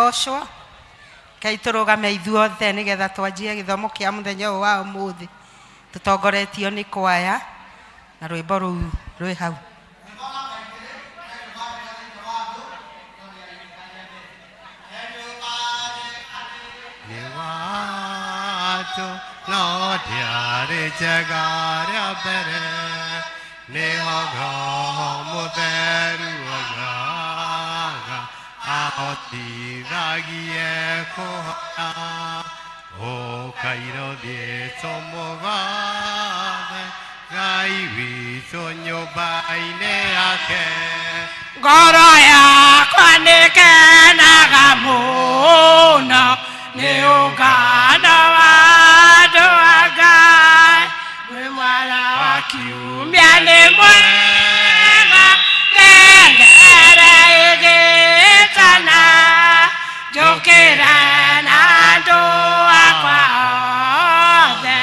agocwo. Rekei tũrũgame ithuothe nĩgetha twanjie gĩthomo kĩa mũthenya ũyũ wa ũmũthĩ tũtongoretio nĩ kwaya na rwĩmbo rũu rwĩ hau. Nĩ watũ no ndĩarĩ njega rĩa mbere nĩho roho mũtheru oigaga ahotithagie kũhona ũkaira ũthiĩ tũmũgathe Ngai witũ nyũmba-inĩ yake. Ngoro yakwa nĩkenaga mũno nĩ ũngano wa andũ a Ngai. Mwĩ mwara wa kiumia nĩ mwega, ngengere ĩgĩtana, njũkĩre na andũ akwa othe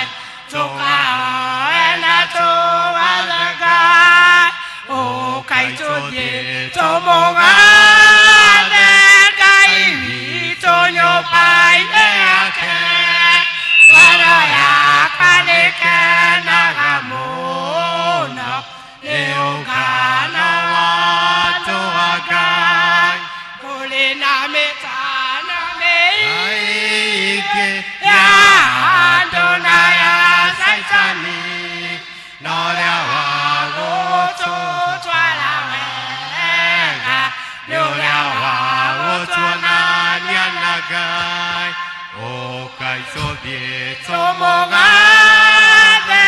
tũkahoe na tũgathe Ngai. Ũkai tũthiĩ tũmũgathe Ngai witũ nyũmba-inĩ yake. Ngoro yakwa nĩkenaga mũno nĩ ũngano wa andũ a Ngai. Kũrĩ na mĩtano mĩingĩ Aingĩ ya andũ na ya Caitani na ũrĩa wa gũtũtwara wega nĩ ũrĩa wa gũtuonania na Ngai. Ũkai tũthiĩ tũmũgathe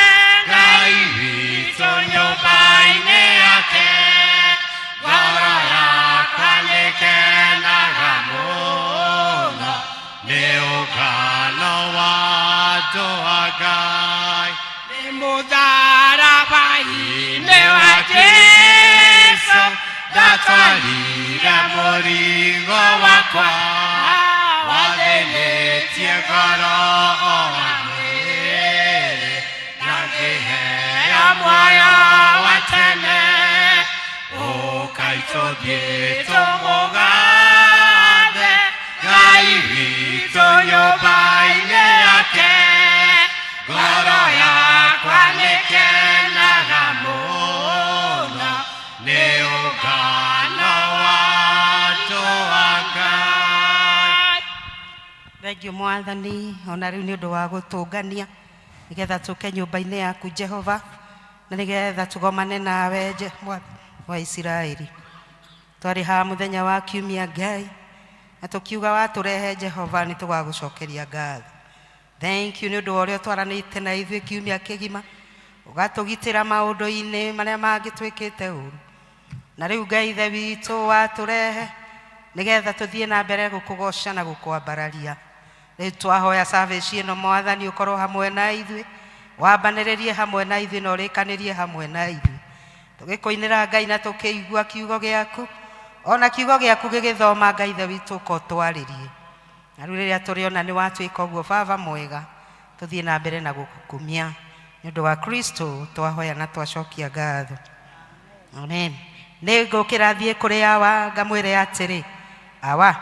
Ngai Ngai witũ witũ nyũmba-inĩ yake. Ngoro yakwa nĩkenaga mũno nĩ ũngano wa andũ a Ngai. Nĩ mũtharaba-inĩ wa Jesũ ndatwarire mũrigo wakwa wathĩnĩtie ngoro ona mwĩrĩ na ngĩheo muoyo wa tene. Ũkai tũthiĩ tũmũgathe Ngai witũ nyũmba-inĩ yake. Ngoro yakwa nĩkenaga mũno nĩ ũngano wa andũ a Ngai. Thengiũ Mwathani ona rĩu nĩ ũndũ wa gũtũngania nĩgetha tũke nyũmba-inĩ yaku Jehova na nĩgetha tũgomane nawe Mwathani wa Isiraeli. Twarĩ haha mũthenya wa kiumia Ngai na tũkiuga watũrehe Jehova nĩ tũgagũcokeria ngatho. Thank you nĩ ũndũ wa ũrĩa ũtwaranĩte na ithuĩ kiumia kĩgima ũgatũgitĩra maũndũ-inĩ marĩa mangĩ twĩkĩte ũru. Na rĩu Ngai Ithe witũ watũrehe nĩgetha tũthiĩ na mbere gũkũgoca na gũkwambararia. Rĩu twahoya service ĩno Mwathani ũkorwo hamwe na ithuĩ, wambanĩrĩrie hamwe na ithuĩ na ũrĩkanĩrie hamwe na ithuĩ. Tũgĩkũinĩra Ngai na tũkĩigua kiugo gĩaku, ona kiugo gĩaku gĩgĩthoma Ngai Ithe witũ ũka ũtwarĩrie. Na rĩu rĩrĩa tũrĩona nĩ watwĩka ũguo Baba mwega, tũthiĩ na mbere na gũgũkumia. Nĩ ũndũ wa Kristo twahoya na twacokia ngatho. Amen. Nĩ ngũkĩra thiĩ kũrĩ Awa ngamwĩre atĩrĩ, Awa,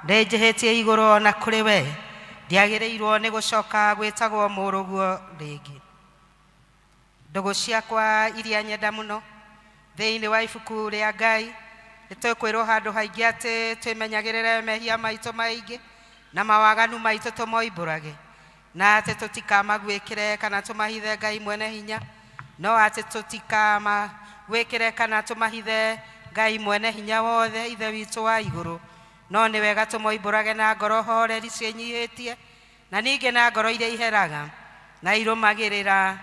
nĩ njĩhĩtie igũrũ o na kũrĩ we, ndiagĩrĩirwo nĩ gũcoka gwĩtagwo mũrũguo rĩngĩ. Ndũgũ ciakwa iria nyenda mũno thĩinĩ wa ibuku rĩa Ngai, nĩ tũkwĩrwo handũ haingĩ atĩ twĩmenyagĩrĩre mehia maitũ maingĩ na mawaganu maitũ tũmoimbũrage, na atĩ tũtikamaguĩkĩre kana tũmahithe Ngai mwene hinya, no atĩ tũtikamaguĩkĩre kana tũmahithe Ngai mwene hinya wothe Ithe witũ wa igũrũ. No nĩ wega tũmoimbũrage na ngoro horeri ciĩnyihĩtie, na ningĩ na ngoro iria iheraga na irũmagĩrĩra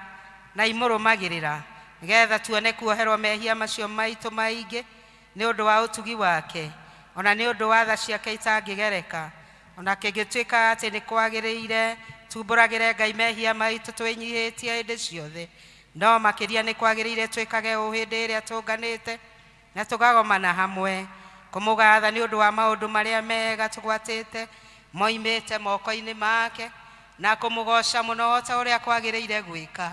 na imũrũmagĩrĩra, nĩgetha tuone kuoherwo mehia macio maitũ maingĩ nĩ ũndũ wa ũtugi wake, ona nĩ ũndũ wa tha ciake itangĩgereka. Ona kĩngĩtuĩka atĩ nĩ kwagĩrĩire tumbũragĩre Ngai mehia maitũ twĩnyihĩtie hĩndĩ ciothe, no makĩria nĩ kwagĩrĩire twĩkage ũũ hĩndĩ ĩrĩa tũnganĩte na tũkagomana hamwe kũmũgatha nĩ ũndũ wa maũndũ marĩa mega tũgwatĩte moimĩte moko-inĩ make, na kũmũgoca mũno ta ũrĩa kwagĩrĩire gwĩka,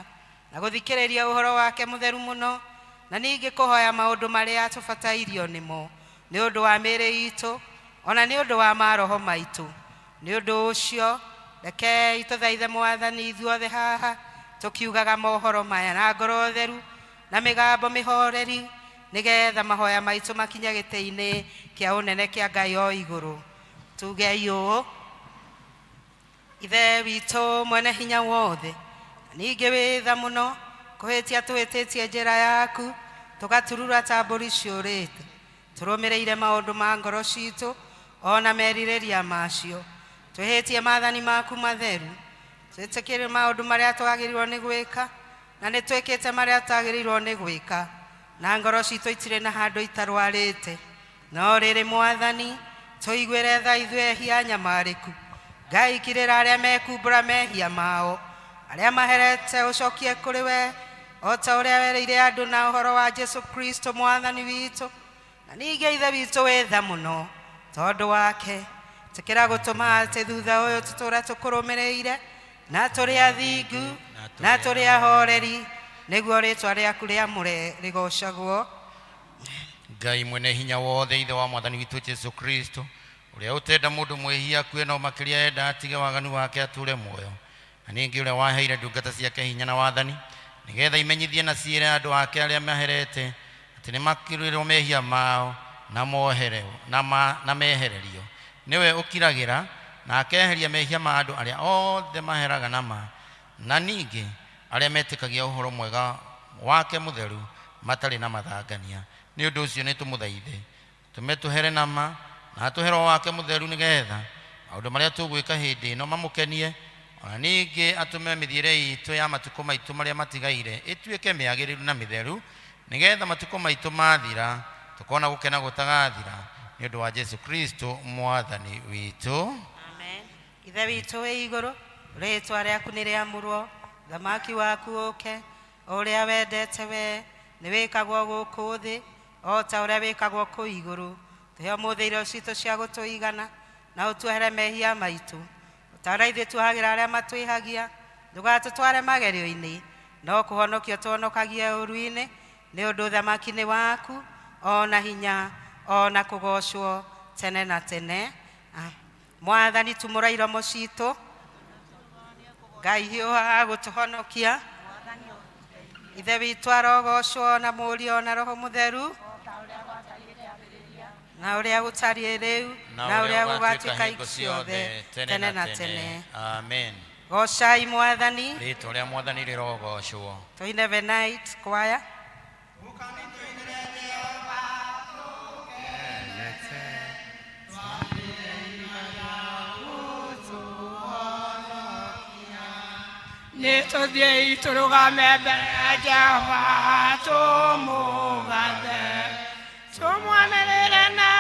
na gũthikĩrĩria ũhoro wake mũtheru mũno, na ningĩ kũhoya maũndũ marĩa tũbatairio nĩmo nĩ ũndũ wa mĩĩrĩ itũ. Ona nĩ ũndũ wa maroho maitũ. Nĩ ũndũ ũcio rekei tũthaithe Mwathani ithuothe haha tũkiugaga mohoro maya na ngoro theru na mĩgambo mĩhoreri, nĩgetha mahoya maitũ makinye gĩtĩ-inĩ kĩa ũnene kĩa Ngai o igũrũ. Tugei ũũ: Ithe witũ mwene hinya wothe, ningĩ wĩ tha mũno, kũhĩtia tũhĩtĩtie njĩra yaku, tũgaturura ta mbũri ciũrĩte, tũrũmĩrĩire maũndũ ma ngoro citũ ona merirĩria macio. Twĩhĩtie maathani maku matheru, twĩtĩkĩre maũndũ marĩa twagĩrĩirwo nĩ gwĩka, na nĩ twĩkĩte marĩa twagĩrĩirwo nĩ gwĩka, na ngoro citũ itirĩ na handũ itarwarĩte. No rĩrĩ Mwathani, tũiguĩre tha ithuĩ ehia nyamarĩku. Ngai, kirĩra arĩa mekumbũra mehia mao, arĩa maherete ũcokie kũrĩ we, o ta ũrĩa werĩire andũ na ũhoro wa Jesu Kristo Mwathani witũ. Na ningĩ Ithe witũ wĩ tha mũno, tondũ wake tĩkĩra gũtũma atĩ thutha ũyũ tũtũũre tũkũrũmĩrĩire, na tũrĩ athingu na tũrĩ ahoreri, nĩguo rĩtwa rĩaku rĩamũre rĩgocagwo. Ngai mwene hinya wothe, Ithe wa Mwathani witũ Jesu Kristo, ũrĩa ũtenda mũndũ mwĩhia akue, no makĩria enda atige waganu wake atũre muoyo, na ningĩ ũrĩa waheire ndungata ciake hinya na wathani nĩgetha imenyithie na ciĩre andũ ake arĩa maherete atĩ nĩmakirĩrwo mehia mao na mohereo na mehererio, nĩwe ũkiragĩra na akeheria mehia ma andũ arĩa othe maheraga nama, na ningĩ arĩa metĩkagia ũhoro mwega wake mũtheru matarĩ na mathangania. Nĩ ũndũ ũcio nĩ tũmũthaithe tũme tũhere nama na atũhe Roho wake mũtheru, nĩgetha maũndũ marĩa tũgwĩka hĩndĩ ĩno mamũkenie, ona ningĩ atũme mĩthiĩre itũ ya matukũ maitũ marĩa matigaire ĩtuĩke mĩagĩrĩru na mĩtheru, nĩgetha matukũ maitũ mathira tũkona gũkena gũtagathira, nĩ ũndũ wa Jesu Kristo Mwathani witũ. Amen. Ithe witũ wĩ igũrũ, rĩĩtwa rĩaku nĩ rĩamũrwo, thamaki waku ũke, o ũrĩa wendete we nĩ wĩkagwo gũkũ thĩ o ta ũrĩa wĩkagwo kũu igũrũ. Tũhe ũmũthĩ irio citũ cia gũtũigana, na ũtuohere mehia maitũ o ta ũrĩa ithuĩ tuohagĩra arĩa matwĩhagia. Ndũgatũtware magerio-inĩ, no kũhonokio tũhonokagie ũũru-inĩ, nĩ ũndũ ũthamaki nĩ waku, o na hinya, o na kũgocwo tene na tene. Ah. Mwathani, tumũra iromo citũ. Ngai, hiũha gũtũhonokia. Ithe witũ arogocwo, na Mũriũ, na Roho Mũtheru, na ũrĩa gũtariĩ rĩu, na ũrĩa gũgatuĩka hingo ciothe, tene na tene. Amen. Gocai Mwathani. Rĩtwa rĩa Mwathani rĩrogocwo. Tũine Venite Choir. Nĩ tũthiĩi tũrũgame mbere ya Jehova, tũmũgathe, tũmwanĩrĩre na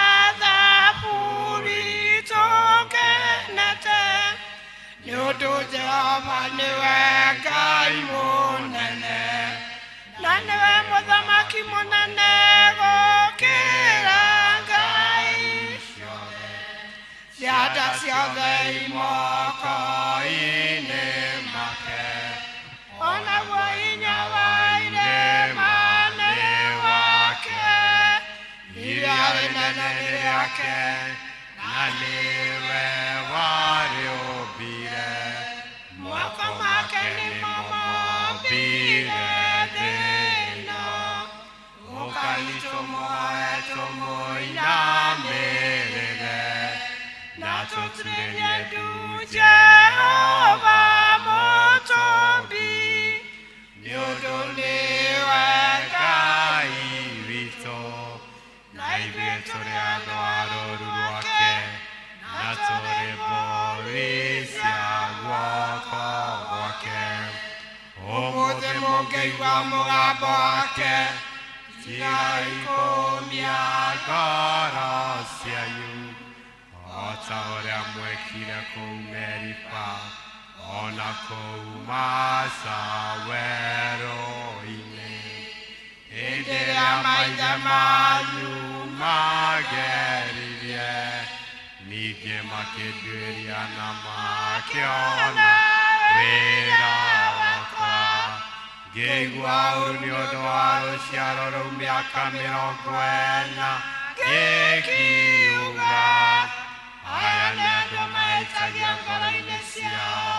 thaburi tũkenete, nĩ ũndũ Jehova nĩwe Ngai mũnene, na nĩwe mũthamaki mũnene gũkĩra ngai cianda ciothe imoko-inĩ make, onaguo hinya wa irĩma nĩ wake, iria rĩnene nĩ rĩake, na nĩwe warĩũmbire. Moko make nĩmo mombire thĩ ĩno. Ũkai tũmũhoe, tũmũinamĩrĩre, na tũturĩrie ndu Jehova mũtũmbi, nĩ ũndũ nĩwe Ngai witũ, na ithuĩ tũrĩ andũ a rũũru rwake, na tũrĩ mbũri cia guoko gwake. Ũmũthĩ mũngĩigua mũgambo wake, tigai kũũmia ngoro cianyu o ta ũrĩa mwekire kũu Meriba, ona kũu Masa werũ-inĩ, hĩndĩ ĩrĩa maithe manyu mageririe, ningĩ makĩnduĩria na makĩona wĩra wakwa. Ngĩigua ũũru nĩ ũndũ wa rũciaro rũu mĩaka 40. Ngĩkiuga, aya nĩ andũ mahĩtagia ngoro-inĩ ciao,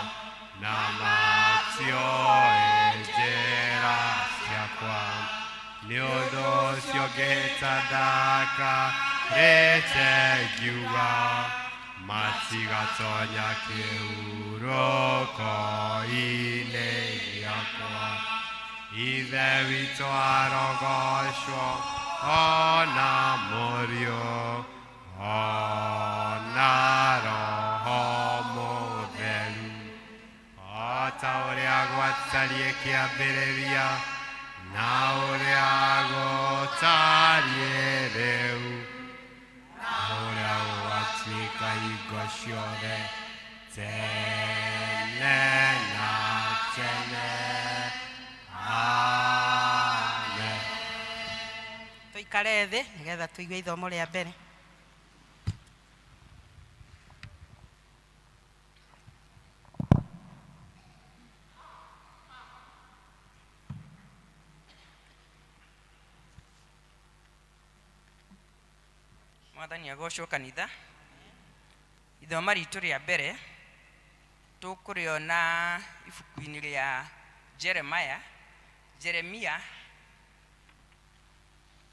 na matioĩ njĩra ciakwa. Nĩ ũndũ ũcio ngĩhĩta ndakarĩte ngiuga, matigatonya kĩhurũko-inĩ gĩakwa. Ithe witũ arogocwo, ona Mũriũ, ona Roho Mũtheru, o ta ũrĩa gwatariĩ kĩambĩrĩria, na ũrĩa gũtariĩ rĩu, na ũrĩa gũgatuĩka hingo ciothe, tene na tene. Amen. Tũikare thĩ nĩgetha tũigue ithomo rĩa mbere. Mwathani agocwo. Kanitha, ithoma ritũ rĩa mbere tũkũrĩona ibuku-inĩ rĩa Jeremaya, Jeremia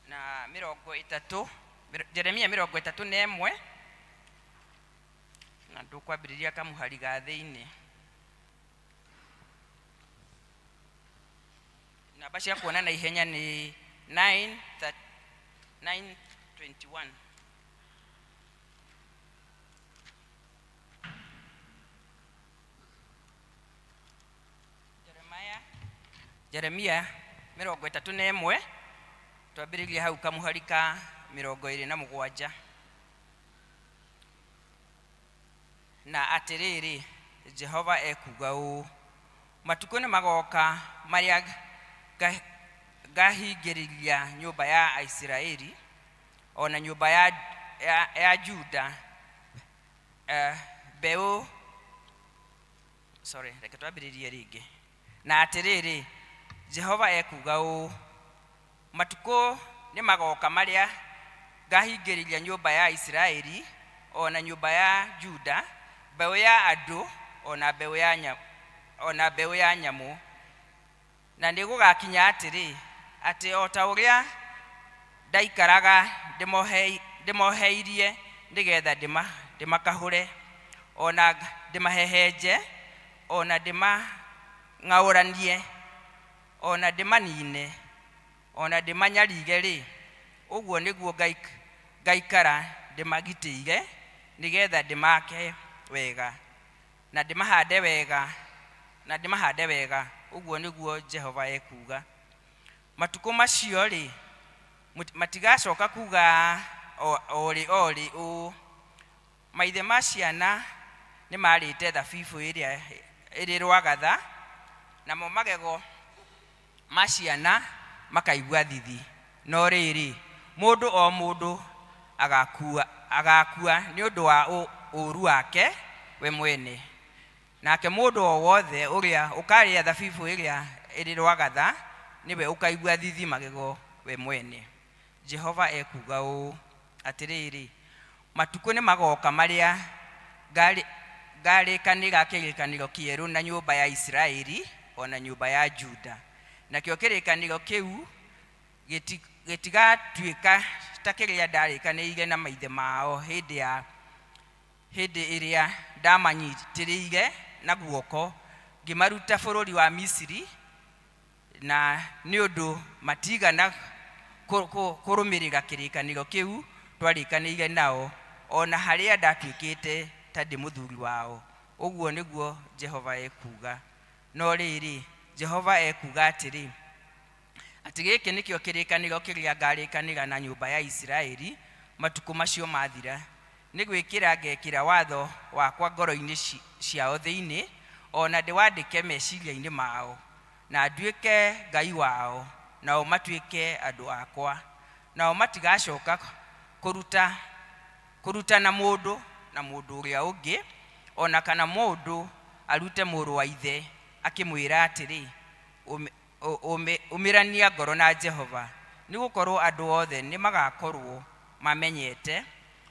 na 31, Jeremia 31, na ndũkwambĩrĩria kamũhari ga thĩinĩ. Namba cia kuona na ihenya nĩ 9 921. Jeremaya, Jeremia 31, twambĩrĩrie hau kamũhari ka 27. Na atĩrĩrĩ, Jehova ekuuga ũũ: matukũ nĩ magoka marĩa ngahingĩrĩria nyũmba ya Isiraeli ona nyũmba ya Juda mbeũ. Sorry, reke twambĩrĩrie rĩngĩ. Na atĩrĩrĩ, Jehova ekuuga ũũ: matukũ nĩ magoka marĩa ngahingĩrĩria nyũmba ya Isiraeli ona nyũmba ya Juda mbeũ ya andũ ona mbeũ ya nyamũ. Na nĩ gũgakinya atĩrĩ, atĩ o ta ũrĩa ndaikaraga ndĩmoheirie nĩgetha ndĩmakahũre, ona ndĩmahehenje, ona ndĩmang'aũranie, ona ndĩmanine, ona ndĩmanyarire-rĩ, ũguo nĩguo ngaikara ndĩmagitĩire nĩgetha ndĩmake wega na ndĩmahande wega, na ndĩmahande wega, ũguo nĩguo Jehova ekuuga. Matukũ macio-rĩ, matigacoka kuga o rĩ o rĩ ũũ, maithe ma ciana nĩ marĩte thabibũ ĩrĩa ĩrĩ rwagatha, namo magego ma ciana makaigua thithi. No rĩrĩ, mũndũ o mũndũ agakua nĩ ũndũ wa ũũru wake we mwene, nake mũndũ o wothe ũrĩa ũkarĩa thabibũ ĩrĩa ĩrĩ rwagatha nĩwe ũkaigua thithi magego we mwene. Jehova ekuuga ũũ: atĩrĩrĩ, matukũ nĩ magoka marĩa ngarĩkanĩra kĩrĩkanĩro kĩerũ na nyũmba ya Isiraeli ona nyũmba ya Juda. Nakĩo kĩrĩkanĩro kĩu gĩtigatuĩka ta kĩrĩa ndarĩkanĩire na maithe mao hĩndĩ ĩrĩa ndamanyitĩrĩire na guoko ngĩmaruta bũrũri wa Misiri, na nĩ ũndũ matigana kũrũmĩrĩra kĩrĩkanĩro kĩu twarĩkanĩire nao, ona harĩa ndatuĩkĩte ta ndĩ mũthuri wao, ũguo nĩguo Jehova ekuuga. No rĩrĩ, Jehova ekuuga atĩrĩ, atĩ gĩkĩ nĩkĩo kĩrĩkanĩro kĩrĩa ngarĩkanĩra na nyũmba ya Isiraeli matukũ macio mathira: nĩ gwĩkĩra ngekĩra watho wakwa ngoro-inĩ ciao thĩinĩ, ona ndĩwandĩke meciria-inĩ mao, na nduĩke Ngai wao, nao matuĩke andũ akwa. Nao matigacoka kũrutana mũndũ na mũndũ ũrĩa ũngĩ, ona kana mũndũ arute mũrũ wa ithe akĩmwĩra atĩrĩ, ũmĩrania ngoro na Jehova, nĩ gũkorwo andũ othe nĩ magakorwo mamenyete,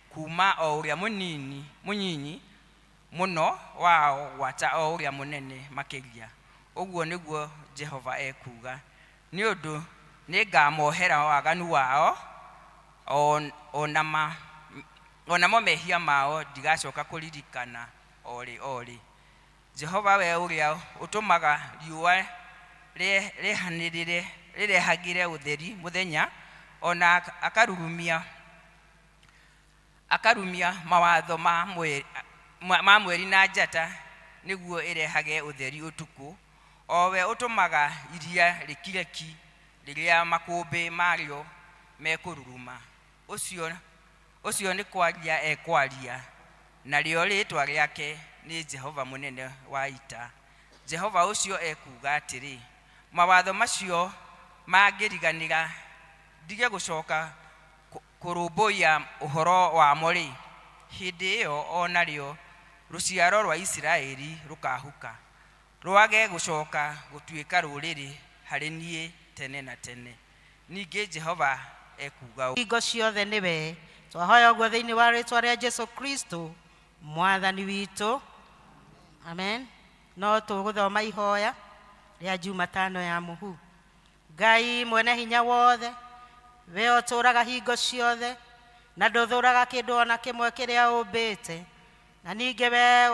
kuuma o ũrĩa mũnini mũnyinyi mũno wao gwata o ũrĩa mũnene makĩria. Ũguo nĩguo Jehova ekuuga. Nĩ ũndũ nĩngamohera waganu wao, o namo mehia mao ndigacoka kũririkana orĩ orĩ. Jehova we ũrĩa ũtũmaga riũa rĩhanĩrĩre rĩrehagĩre ũtheri mũthenya, ona akarumia mawatho ma mweri na njata nĩguo ĩrehage ũtheri ũtukũ, o we ũtũmaga iria rĩkire ki rĩrĩa makũmbĩ marĩo mekũruruma, ũcio nĩ kwaria ekwaria, narĩo rĩĩtwa rĩake nĩ Jehova mũnene wa ita. Jehova ũcio ekuuga atĩrĩ, mawatho macio mangĩriganĩra ndige gũcoka kũrũmbũiya ũhoro wamo-rĩ, hĩndĩ ĩyo o narĩo rũciaro rwa Isiraeli rũkahuka, rwage gũcoka gũtuĩka rũrĩrĩ harĩ niĩ tene na tene. Ningĩ Jehova ekuuga ũũ. Hingo ciothe nĩwe twahoya ũguo thĩinĩ wa rĩtwa rĩa Jesu Kristo mwathani witũ, amen. No tũgũthoma ihoya rĩa Jumatano ya mũhu. Ngai mwene hinya wothe, we ũtũũraga hingo ciothe na ndũthũraga kĩndũ ona kĩmwe kĩrĩa ũmbĩte, na ningĩ we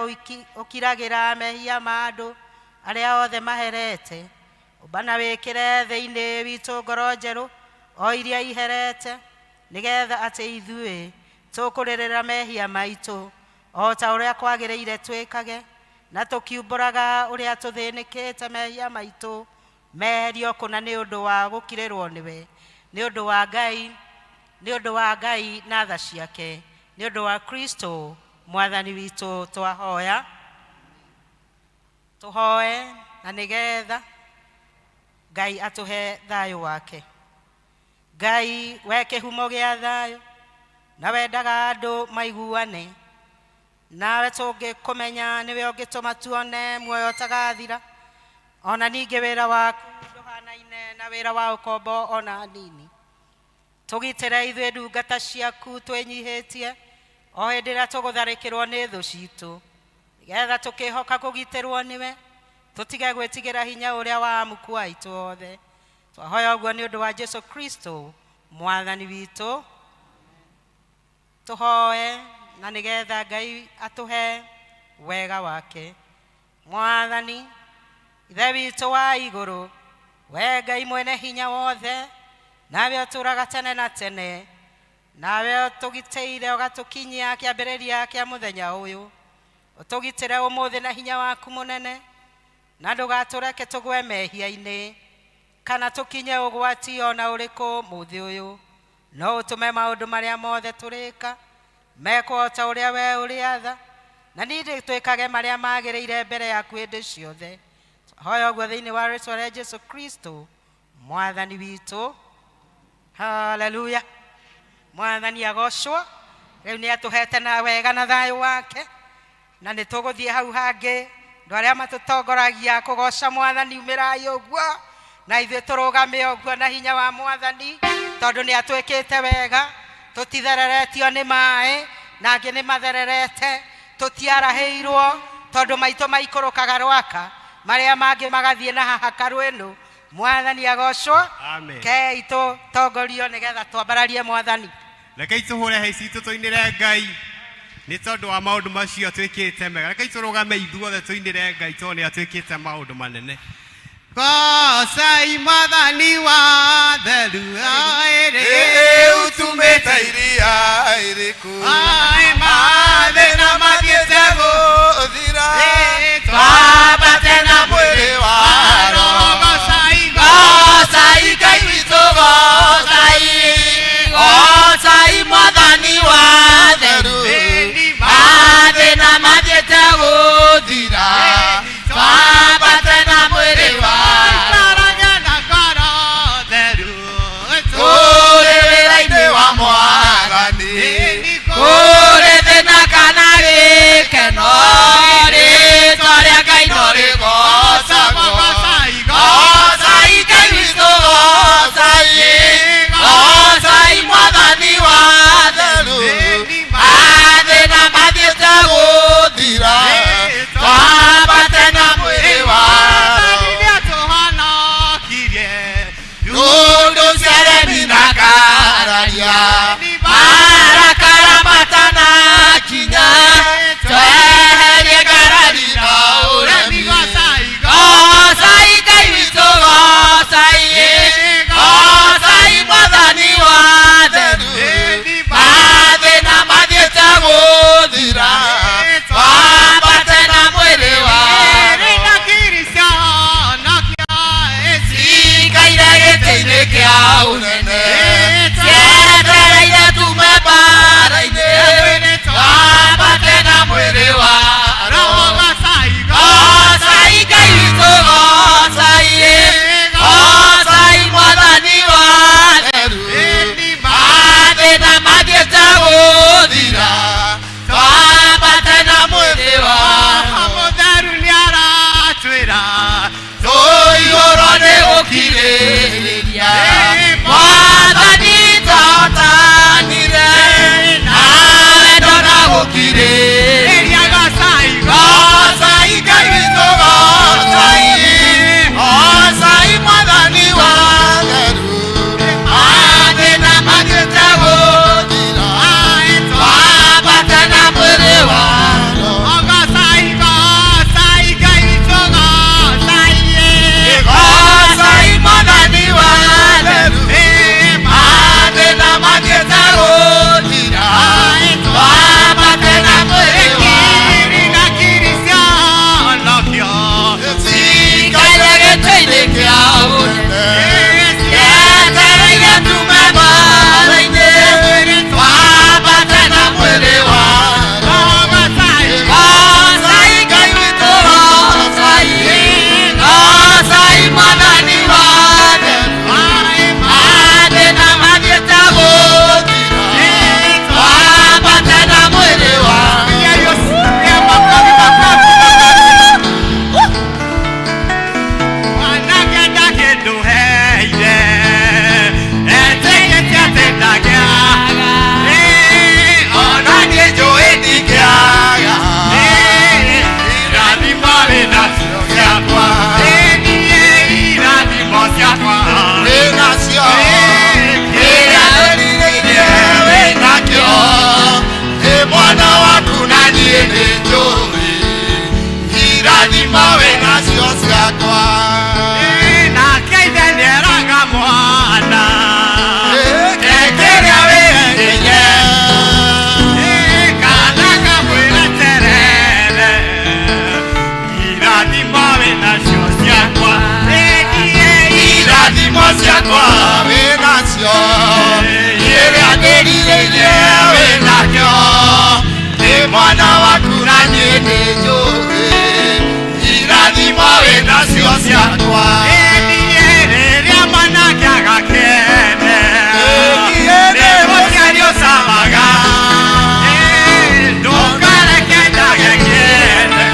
ũkiragĩra mehia ma andũ arĩa othe maherete, ũmbana wĩkĩre thĩinĩ witũ ngoro njerũ o iria iherete, nĩgetha atĩ ithuĩ tũkũrĩrĩra mehia maitũ o ta ũrĩa kwagĩrĩire twĩkage, na tũkiumbũraga ũrĩa tũthĩnĩkĩte mehia maitũ meherio kũna nĩ ũndũ wa gũkirĩrwo nĩwe, nĩ ũndũ wa Ngai, nĩ ũndũ wa Ngai na tha ciake, nĩ ũndũ wa Kristo mwathani witũ twahoya. Tũhoe na nĩgetha Ngai atũhe thayũ wake. Ngai we kĩhumo gĩa thayũ na wendaga andũ maiguane, nawe tũngĩkũmenya nĩwe ũngĩtũma tuone muoyo ũtagathira. Ona ningĩ wĩra waku ndũhanaine na wĩra wa ũkombo ona hanini. Tũgitĩre ithuĩ ndungata ciaku twĩnyihĩtie o hĩndĩ ĩrĩa tũgũtharĩkĩrwo nĩ thũ citũ, nĩgetha tũkĩhoka kũgitĩrwo nĩwe tũtige gwĩtigĩra hinya ũrĩa wa amuku aitũ othe. Twahoya ũguo nĩ ũndũ wa Jesu Kristo mwathani witũ. Tũhoe na nĩgetha Ngai atũhe wega wake. Mwathani Ithe witũ wa igũrũ, we Ngai mwene hinya wothe, nawe ũtũũraga tene na tene, nawe ũtũgitĩire ũgatũkinyia kĩambĩrĩria kĩa mũthenya ũyũ, ũtũgitĩre ũmũthĩ na hinya waku mũnene, na ndũgatũreke tũgwe mehia-inĩ kana tũkinye ũgwati ona ũrĩkũ mũthĩ ũyũ, no ũtũme maũndũ marĩa mothe tũrĩka mekwo o ta ũrĩa we ũrĩatha, na ningĩ twĩkage marĩa magĩrĩire mbere yaku hĩndĩ ciothe. Hoya ũguo thĩinĩ wa rĩtwa rĩa Jesu Kristo mwathani witũ. Haleluya. Mwathani agocwo. Rĩu nĩ atũhete na wega na thayũ wake, na nĩ tũgũthiĩ hau hangĩ. Andũ arĩa matũtongoragia kũgoca mwathani, umĩrai ũguo na ithuĩ tũrũgame ũguo na hinya wa mwathani, tondũ nĩ atwĩkĩte wega. Tũtithereretio nĩ maĩ na angĩ nĩ mathererete, tũtiarahĩirwo tondũ maitũ maikũrũkaga rwaka, marĩa mangĩ magathiĩ na haha karwĩnũ. Mwathani agocwo. Amen. Kei tũtongorio nĩgetha twambararie mwathani. Rekei tũhũre hĩ citũ tũinĩre Ngai nĩ tondũ wa maũndũ macio atwĩkĩte mega. Rekei tũrũgame ithuothe tũinĩre Ngai tondũ nĩ atwĩkĩte maũndũ manene. Gocai mwathani wa theru ĩrĩ utumĩte iria iriku Ai mathĩna mathiĩte gũthira, twambate na mwĩrĩ wa Roho. Gocai, Gocai Ngai witũ, gocai, gocai mwathani wa theru, mathĩna mathiĩte gũthira, twambate na mwĩrĩ wa Ikarage na ngoro theru tũrĩ wĩra-inĩ wa mwathani, kũrĩ thĩna kana nacio kĩrĩa ndĩrirĩirie wĩ nakĩo ndĩ mwana waku na niĩ nĩ njũĩ irathimo wĩ nacio ciakwa. Rĩrĩa mwanake agakene Ĩĩ, mũciari ũcamaga ndũkareke njage kĩene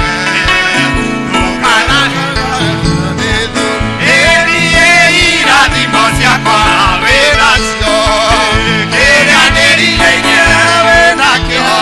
ndũkareke irathimo ciakwa wĩ nacio kĩrĩa ndĩrirĩirie wĩ nakĩo.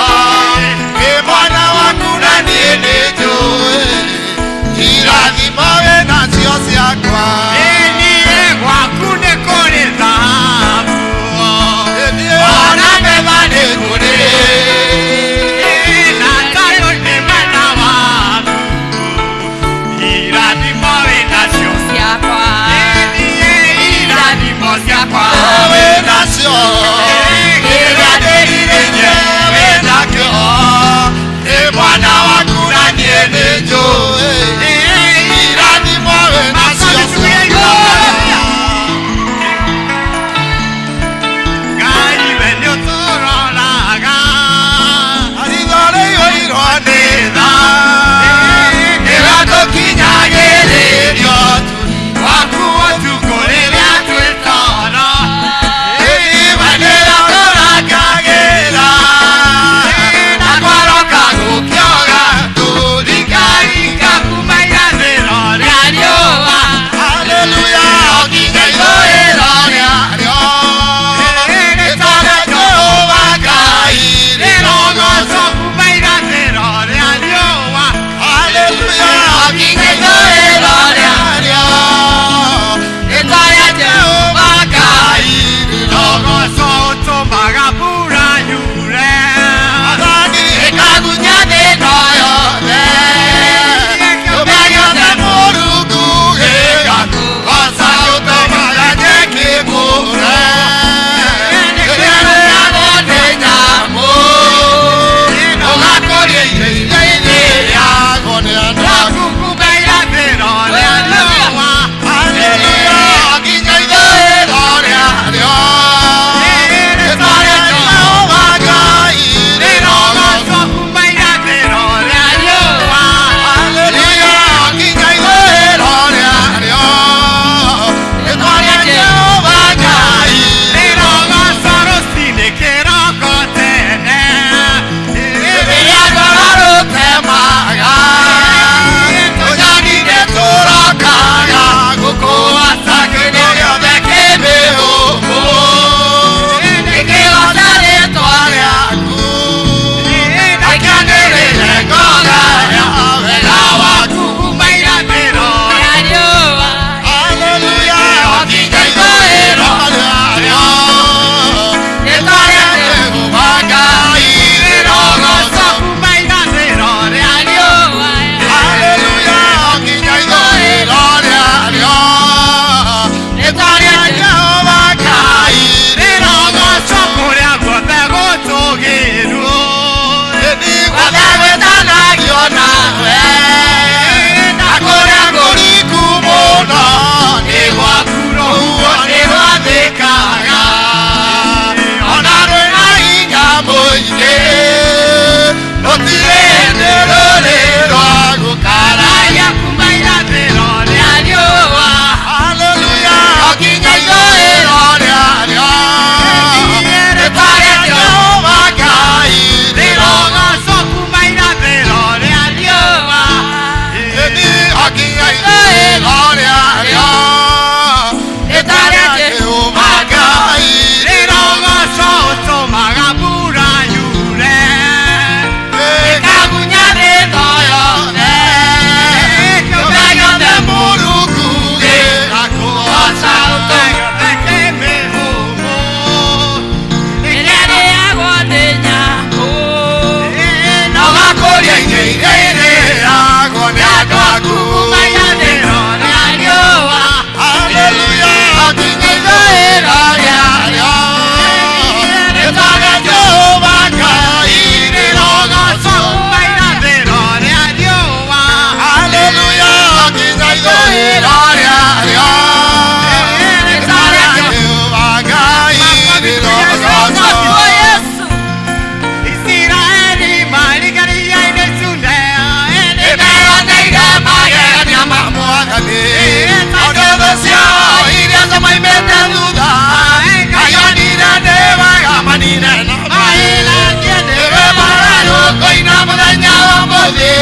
ũmũthĩ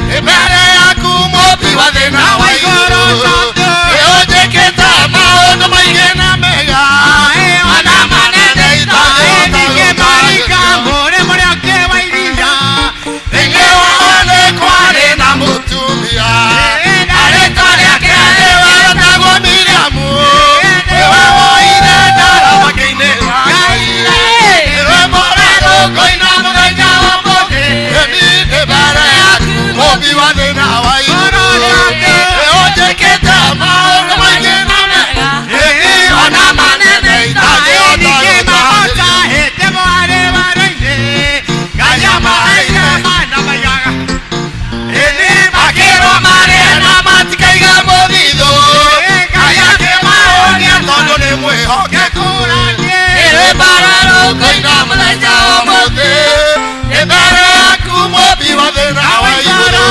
nĩ mbere yaku mũmbi wa thĩ na wa igũrũ nĩ ũnjĩkĩte maũndũ maingĩ na mega ona manene itangĩhota thĩinĩ wao nĩ kwarĩ na mũtumia na rĩtwa rĩake nĩwe wetagwo Miriamu nĩwe woire ndarama-inĩ wa Ngai nĩwe mũrarũngũina mũthenya wa ũmũthĩ nĩ mbere yaku mũmbi wa thĩ na wa igũrũ nĩ ũnjĩkĩte maũndũ maingĩ na mega ona manene itangĩhota makĩrwo marĩe na matikaiga mũthithũ Ngai akĩmahonia tondũ nĩ mwĩhokeku ĩrĩ mbararũkũina mũthenya ũmũthĩ nĩ mbere yaku mũmbi wa thĩ na wa igũrũ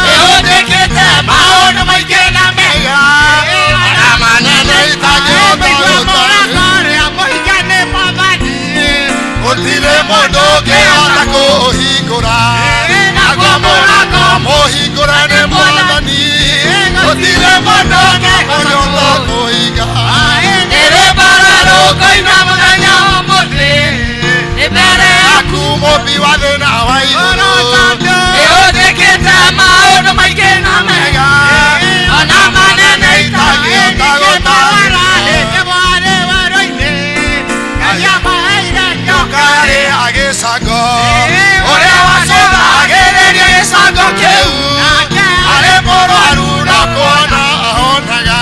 nĩ ũnjĩkĩte maũndũ maingĩ na mega ona manene itangĩhota gũtarĩria gũtirĩ mũndũ ũngĩhota kũhingũra naguo mũrango mũhingũre nĩ mwathani gũtirĩ mũndũ ũngĩhota kũhinga ĩrĩ mbararũkũina mũthenya ũmũthĩ nĩ mbere yaku mũmbi wa thĩ na wa igũrũ nĩ ũnjĩkĩte maũndũ maingĩ na mega ona manene itangĩhota gũtarĩria nyokarĩ agĩcango ũrĩa wacũthagĩrĩria gĩcango kĩu arĩ mũrwaru no kuona ahonaga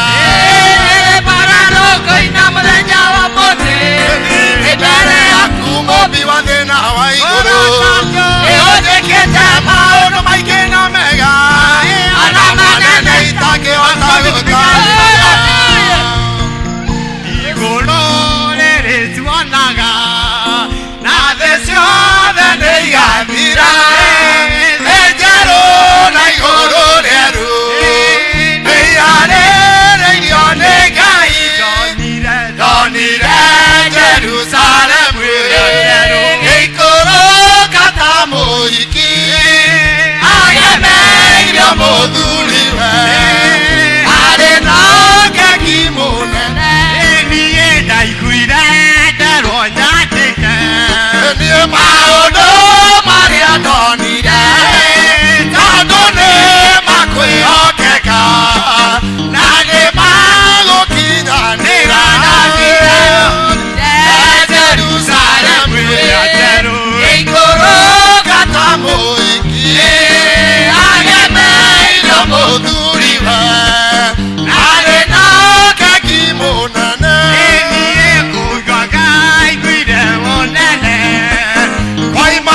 nĩ mbere yaku mũmbi wa thĩ na wa igũrũ nĩ ũnjĩkĩte maũndũ maingĩ na mega ona manene itangĩhota gũtarĩria Igũrũ rĩrĩ tuonaga na thĩ ciothe nĩ igathira thĩ njerũ na igũrũ rĩerũ nĩ iharĩrĩirio nĩ Ngai ndonire Jerusalemu ĩikũrũka ta mũhiki agemeirio mũthuriwe arĩ na ũgegi mũnene niĩ ndaiguire nderwo nyandĩke niĩ maũndũ marĩa ndonire tondũ nĩ makwĩhokeka na nĩ magũkinyanĩra Jerusalemu ĩikũrũka ta mũhiki agemeirio mũthuriwe arĩ na ũgegi mũnene niĩ kũigua ngaiguire ũnene Koima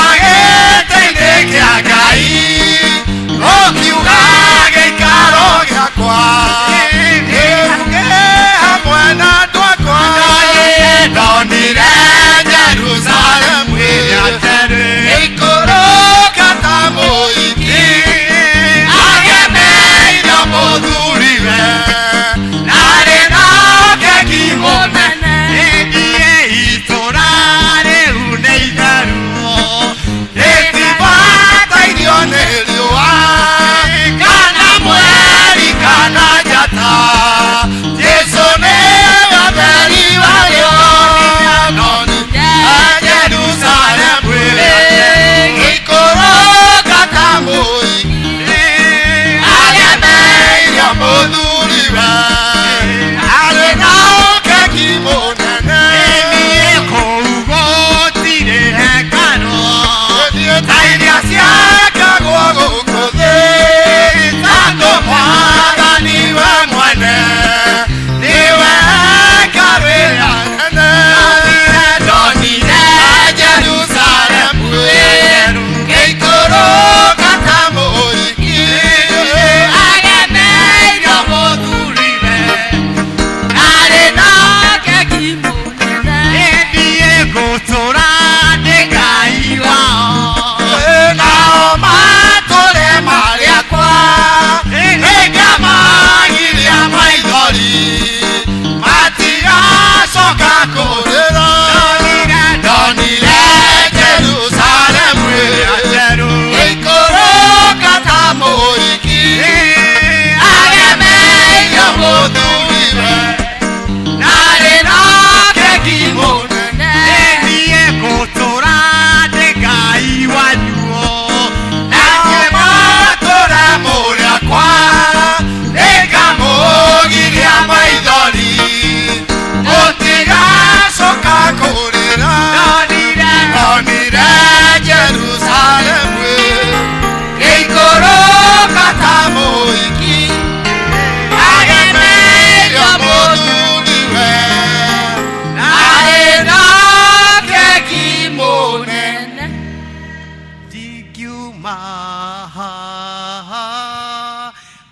haha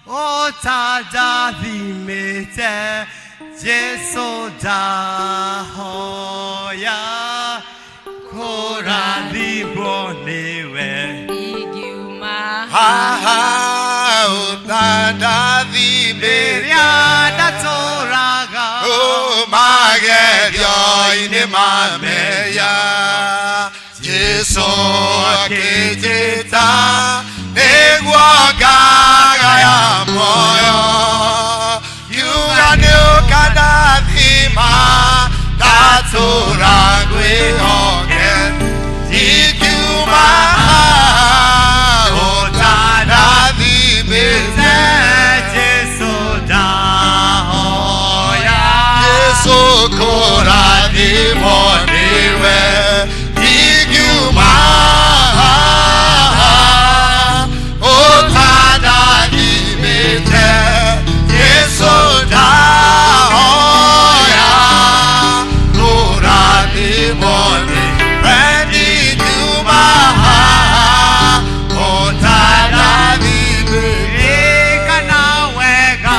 ũtandathimĩte Jesu ndahoya kũrathimwo nĩwe. Ingiuma Haha ũtandathimĩte Rĩrĩa ndatũraga magerio-inĩ ma mehia Jesu akĩnjĩta nĩguo ngagaya muoyo kiuga nĩ ũkandathima ndatũra ngwĩhokete ingiuma ũtandathimĩte. Jesu ndahoya Jesu kũrathimwo nĩwe ingiuma ũtandathimĩte Jesu ndahoya kũrathimwo nĩwe ingiuma ũtandathimĩte. Ĩkana wega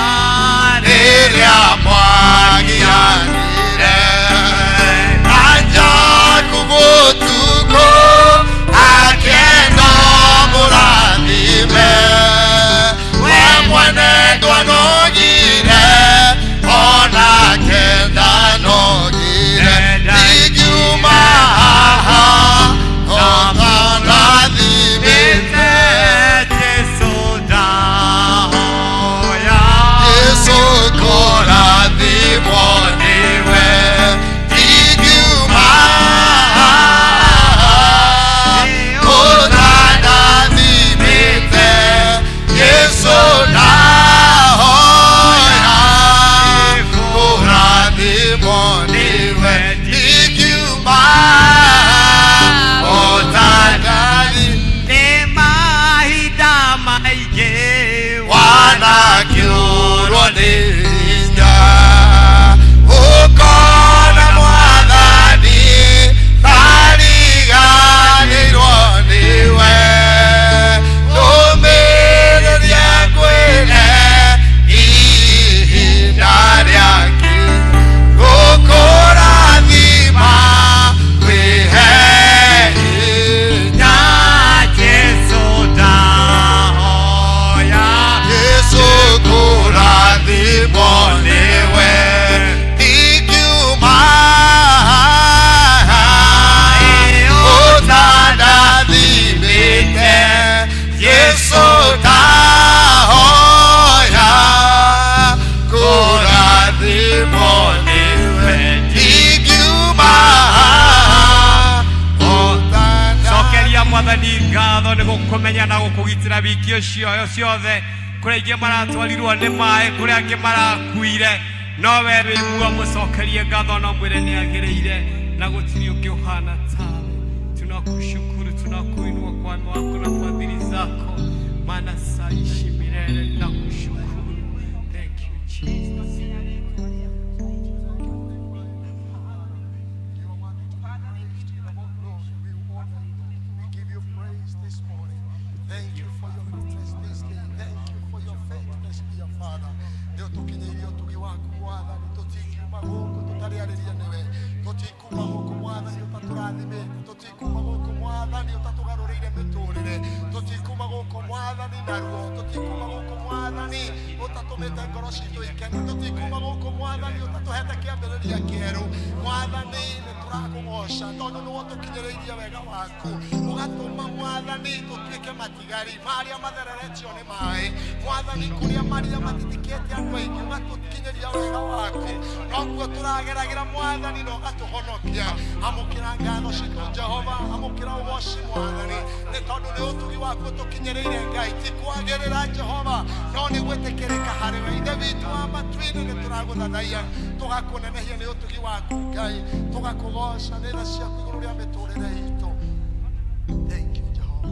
Rĩrĩa mwagianire na Jakubu ũtukũ akĩenda mũrathime we mwene ndwanogire onake ndanogire ingiuma haha ũtandathimĩte. Jesu ndahoya Jesu kũrathimwo nĩwe ingiuma ũtandathimĩte Jesu ndahoya kũrathimwo nĩwe ingiuma ũtandathimĩte. Nĩ mahinda maingĩ Wanakĩũrwo nĩ hinya ũkona mwathani ndariganĩirwo nĩwe ndũmĩrĩrie ngwĩre ihinda rĩake gũkũrathima kwĩhe hinya. Jesu ndahoya Jesu kũrathimwo nĩwe ingiuma ũtandathimĩte Jesu ndahoya kũrathimwo nĩwe ingiuma Cokeria mwathani ngatho nĩ gũkũmenya na gũkũgitĩra wiki ũcio ciothe. Kũrĩ aingĩ maratwarirwo nĩ maĩ, kũrĩ angĩ marakuire, no we wĩ muoyo, mũcokerie ngatho na mwĩre nĩ agĩrĩire na gũtirĩ ũngĩ ũhana tawe. Tunakushukuru, tunakuinua kwa wema wako na fadhili zako, maana saishi milele. Nakushukuru. Thank you, Jesus. We give you praise this morning. Thank you for your goodness this day. Thank you for your faithfulness, dear Father. Nĩ ũtũkinyĩirie ũtugi waku Mwathani, tũtingiuma gũkũ tũtarĩarĩria nĩwe, tũtikuma gũkũ Mwathani ũtatũrathimĩte, tũtikuma gũkũ Mwathani ũtatũgarũrĩire mĩtũrĩre, tũtikuma gũkũ Mwathani na ruo, tũtikuma gũkũ Mwathani ũtatũmĩte ngoro citũ ikene, tũtikuma gũkũ Mwathani ũtatũhete kĩambĩrĩria kĩerũ. Mwathani nĩ tũrakũgoca tondũ nĩwe ũtũkinyĩrĩirie wega waku, ũgatũma Mwathani tũtuĩke matigari marĩa mathereretio nĩ maĩ, Mwathani kũrĩa maria matitikĩte andũ aingĩ ũgatũkinyĩria wega waku, nokuo tũrageragĩra Mwathani na ũgatũhonokia. Amũkĩra ngatho citũ Jehova, amũkĩra ũgoci Mwathani, nĩ tondũ nĩ ũtugi waku ũtũkinyĩrĩire Ngai, ti kwagĩrĩra Jehova, no nĩ gwĩtĩkĩrĩka harĩ we. Ithe witũ wa matu-inĩ, nĩ tũragũthathaiya, tũgakũnenehia nĩ ũtugi waku Ngai, tũgakũgoca nĩ tha ciaku igũrũ rĩa mĩtũrĩre itũ. Thank you, Jehovah.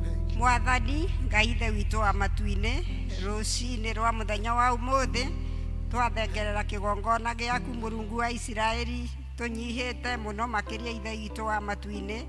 Thank you. Mwathani Ngai ithe witũ wa matu-inĩ, rũcinĩ rwa mũthenya wa ũmũthĩ twathengerera kĩgongona gĩaku, Mũrungu wa Isiraeli, tũnyihĩte mũno makĩria ithe witũ wa matu-inĩ.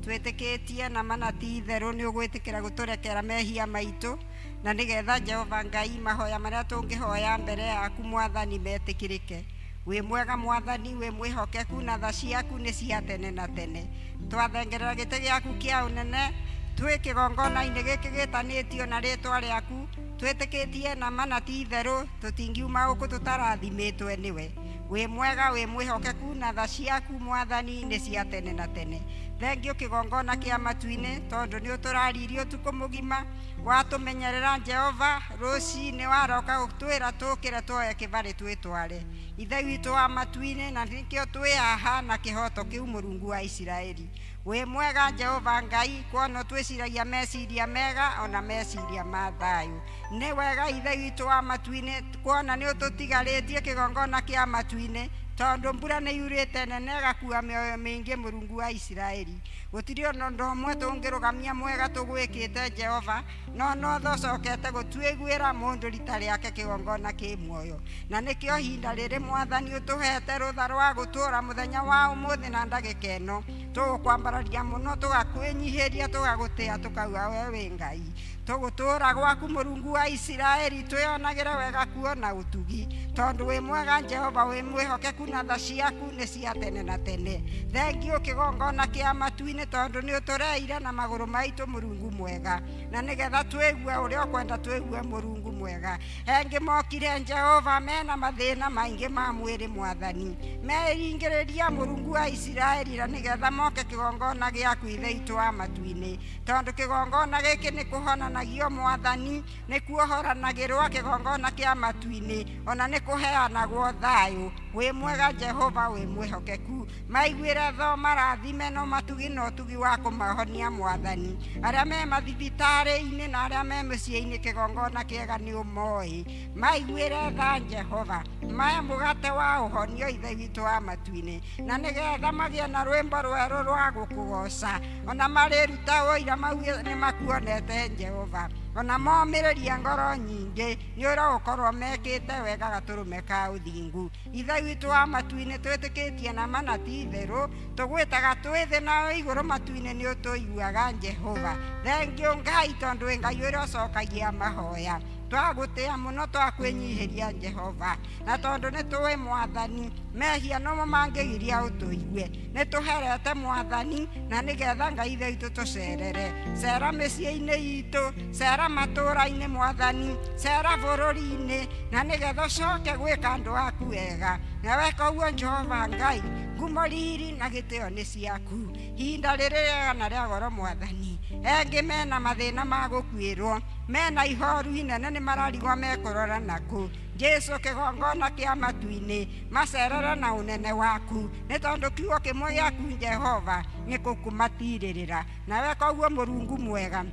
Twĩtĩkĩtie na mana ti itherũ nĩ ũgwĩtĩkĩra gũtũrekera mehia maitũ na nĩgetha Jehova Ngai mahoya marĩa tũngĩhoya mbere yaku mwathani metĩkĩrĩke. Wĩ mwega mwathani, wĩ mwĩhokeku na tha ciaku nĩ cia tene na tene. Twathengerera gĩtĩ gĩaku kĩa ũnene twĩ kĩgongona-inĩ gĩkĩ gĩtanĩtio na rĩtwa rĩaku, twĩtĩkĩtie na mana ti itherũ tũtingiuma gũkũ tũtarathimĩtwe nĩwe. Wĩ mwega, wĩ mwĩhokeku na tha ciaku mwathani nĩ cia tene na tene. Thengio kĩgongona kĩa matu-inĩ tondũ nĩ ũtũraririe ũtukũ mũgima, watũmenyerera Jehova, rũcinĩ waroka gũtwĩra tũkĩre tuoye kĩbarĩ twĩtware. Ithe witũ wa matu-inĩ na nĩkĩo twĩ haha na kĩhoto kĩu Mũrungu wa Isiraeli. Wĩ mwega Jehova Ngai kuona twĩciragia meciria mega ona meciria ma thayũ. Nĩ wega Ithe witũ wa matu-inĩ kuona nĩ ũtũtigarĩtie kĩgongona kĩa matu-inĩ tondũ mbura nĩ yurĩte nene ĩgakua mĩoyo mĩingĩ Mũrungu wa Isiraeli. Gũtirĩ ona ũndũ ũmwe tũngĩrũgamia mwega tũgwĩkĩte Jehova, no notho ũcokete gũtuĩguĩra mũndũ rita rĩake kĩgongona kĩ muoyo. Na nĩkĩo ihinda rĩrĩ mwathani ũtũhete rũtha rwa gũtũũra mũthenya wa ũmũthĩ na ndagĩka ĩno. Tũgũkwambararia mũno, tũgakwĩnyihĩria, tũgagũtĩa, tũkauga we wĩ Ngai. Tũgũtũũra gwaku Mũrungu wa Isiraeli, twĩonagĩre wega kuona ũtugi tondũ wĩ mwega Jehova, wĩ mwĩhokeku na tha ciaku nĩ cia tene na tene. Thengio kĩgongona kĩa matu-inĩ tondũ nĩ ũtũreire na magũrũ maitũ Mũrungu mwega, na nĩgetha twĩgue ũrĩa ũkwenda twĩgue Mũrungu mwega. Engĩ mokire Jehova mena mathĩna maingĩ ma mwĩrĩ mwathani, meringĩrĩria Mũrungu wa Isiraeli na nĩgetha moke kĩgongona gĩaku Ithe witũ wa matu-inĩ, tondũ kĩgongona gĩkĩ nĩ kũhonanagio mwathani, nĩ kuohoranagĩrwo kĩgongona kĩa matu-inĩ, ona nĩ kũheanagwo thayũ. Wĩ mwega Jehova, wĩ mwĩhokeku. Maiguĩre tho marathime no matugi na ũtugi wa kũmahonia mwathani. Arĩa me mathibitarĩ-inĩ na arĩa me mĩciĩ-inĩ kĩgongona kĩega nĩ ũmoĩ. Maiguĩre tha Jehova, mae mũgate wa ũhonio Ithe witũ wa matu-inĩ, na nĩgetha magĩe na rwĩmbo rwerũ rwa gũkũgoca, ona marĩruta ũira mauge nĩ makuonete Jehova, ona momĩrĩrie ngoro nyingĩ nĩ ũrĩa ũkorwo mekĩte wega gatũrũme ka ũthingu. Ithe witũ wa matu-inĩ twĩtĩkĩtie na mana ti itherũ, tũgwĩtaga twĩ thĩ na igũrũ matu-inĩ nĩ ũtũiguaga Jehova. Thengio Ngai tondũ wĩ Ngai ũrĩa ũcokagia mahoya. Twagũtĩa mũno, twakwĩnyihĩria Jehova, na tondũ nĩ tũĩ mwathani mehia nomo mangĩgiria ũtũigue, nĩ tũherete mwathani na nĩgetha Ngai Ithe witũ tũcerere. Cera mĩciĩ-inĩ itũ, cera matũũra-inĩ mwathani, cera bũrũri-inĩ, na nĩgetha ũcoke gwĩka andũ aku wega. Na weka ũguo Jehova Ngai, ngumo riri na gĩtĩo nĩ ciaku. Ihinda rĩrĩ rĩega na rĩa goro mwathani, engĩ mena mathĩna ma gũkuĩrwo, mena ihoru inene nĩ mararigwo mekũrora nakũ. Jesu kĩgongona kĩa matu-inĩ, macerere na ũnene waku, nĩ tondũ kiugo kĩmwe gĩaku Jehova nĩ gũkũmatirĩrĩra. Na weka ũguo Mũrungu mwega,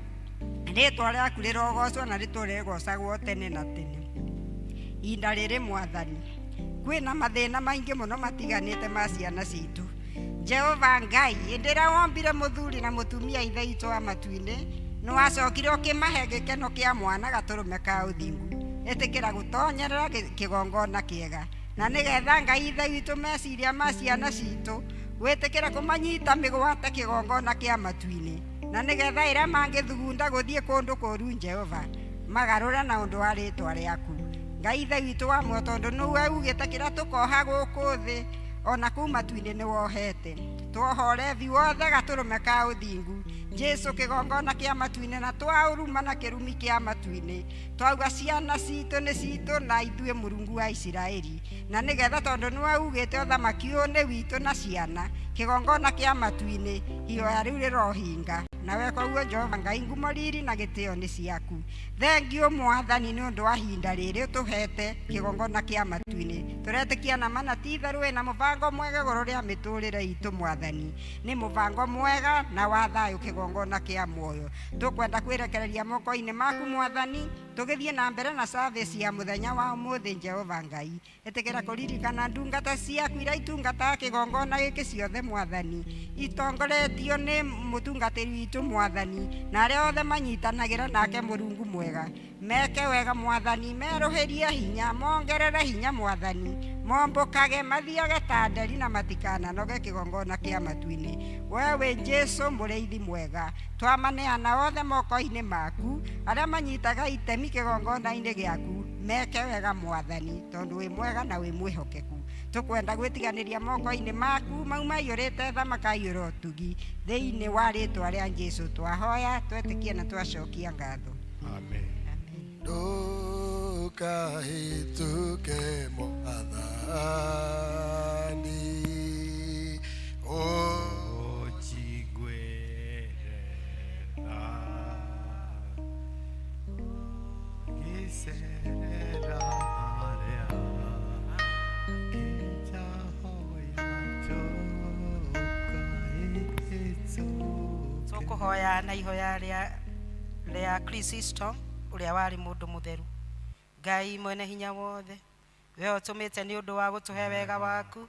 rĩtwa rĩaku rĩrogocwo na rĩtũre rĩgocagwo tene na tene. Ihinda rĩrĩ mwathani, kwĩna mathĩna maingĩ mũno matiganĩte ma ciana citũ. Jehova Ngai, hĩndĩ ĩrĩa wombire mũthuri na mũtumia Ithe witũ wa matu-inĩ, nĩ wacokire ũkĩmahe gĩkeno kĩa mwana gatũrũme ka ũthingu. Ĩtĩkĩra gũtonyerera kĩgongona kĩega, na nĩgetha Ngai Ithe witũ meciria ma ciana citũ wĩtĩkĩre kũmanyita mĩgwate kĩgongona kĩa matu-inĩ, na nĩgetha ĩrĩa mangĩthugunda gũthiĩ kũndũ kũũru Jehova magarũre na ũndũ wa rĩtwa rĩaku. Ngai Ithe witũ wa muoyo, tondũ nĩwe ugĩte kĩrĩa tũkoha gũkũ thĩ ona kũu matu-inĩ nĩ wohete. Twohore thi wothe gatũrũme ka ũthingu, Jesu kĩgongona kĩa matu-inĩ, na twaũruma na kĩrumi kĩa matu-inĩ. Twauga ciana citũ nĩ citũ na ithuĩ Mũrungu wa Isiraeli, na nĩgetha tondũ nĩwe ugĩte ũthamaki ũyũ nĩ witũ na ciana, kĩgongona kĩa matu-inĩ, ihoya rĩu rĩrohinga. Na weka ũguo Jehova Ngai, ngumo riri na gĩtĩo nĩ ciaku. Thengio mwathani nĩ ũndũ wa ihinda rĩrĩ ũtũhete kĩgongona kĩa matu-inĩ. Tũretĩkia na mana ti itherũ wĩna mũbango mwega igũrũ rĩa mĩtũrĩre itũ mwathani, nĩ mũbango mwega na wa thayũ kĩgongona kĩa muoyo. Tũkwenda kwĩrekereria moko-inĩ maku mwathani, tũgĩthiĩ na mbere na service ya mũthenya wa ũmũthĩ Jehova Ngai. Ĩtĩkĩra kũririkana ndungata ciaku iria itungataga kĩgongona gĩkĩ ciothe mwathani, itongoretio nĩ mũtungatĩri witũ mwathani, na arĩa othe manyitanagĩra nake Mũrungu mwega. Meke wega mwathani, merũhĩrie hinya, mongerere hinya mwathani, Mombũkage mathiage ta nderi na matikananoge kĩgongona kĩa matu-inĩ. We wĩ Jesũ mũrĩithi mwega, twamaneana othe moko-inĩ maku, arĩa manyitaga itemi kĩgongona-inĩ gĩaku, meke wega Mwathani, tondũ wĩ mwega na wĩ mwĩhokeku. Tũkwenda gwĩtiganĩria moko-inĩ maku mau maiyũrĩte tha makaiyũra ũtugi, thĩinĩ wa rĩtwa rĩa Jesũ twahoya, twetĩkia na twacokia ngatho. Amen. Ndũkahĩtũke Mwathani, Ũnjiguĩre tha, ngĩcerera harĩa ngĩtahoya ndũkahĩtũke. Tũkũhoya na ihoya rĩa Chrysostom ũrĩa warĩ mũndũ mũtheru. Ngai mwene hinya wothe, we ũtũmĩte nĩ ũndũ wa gũtũhe wega waku,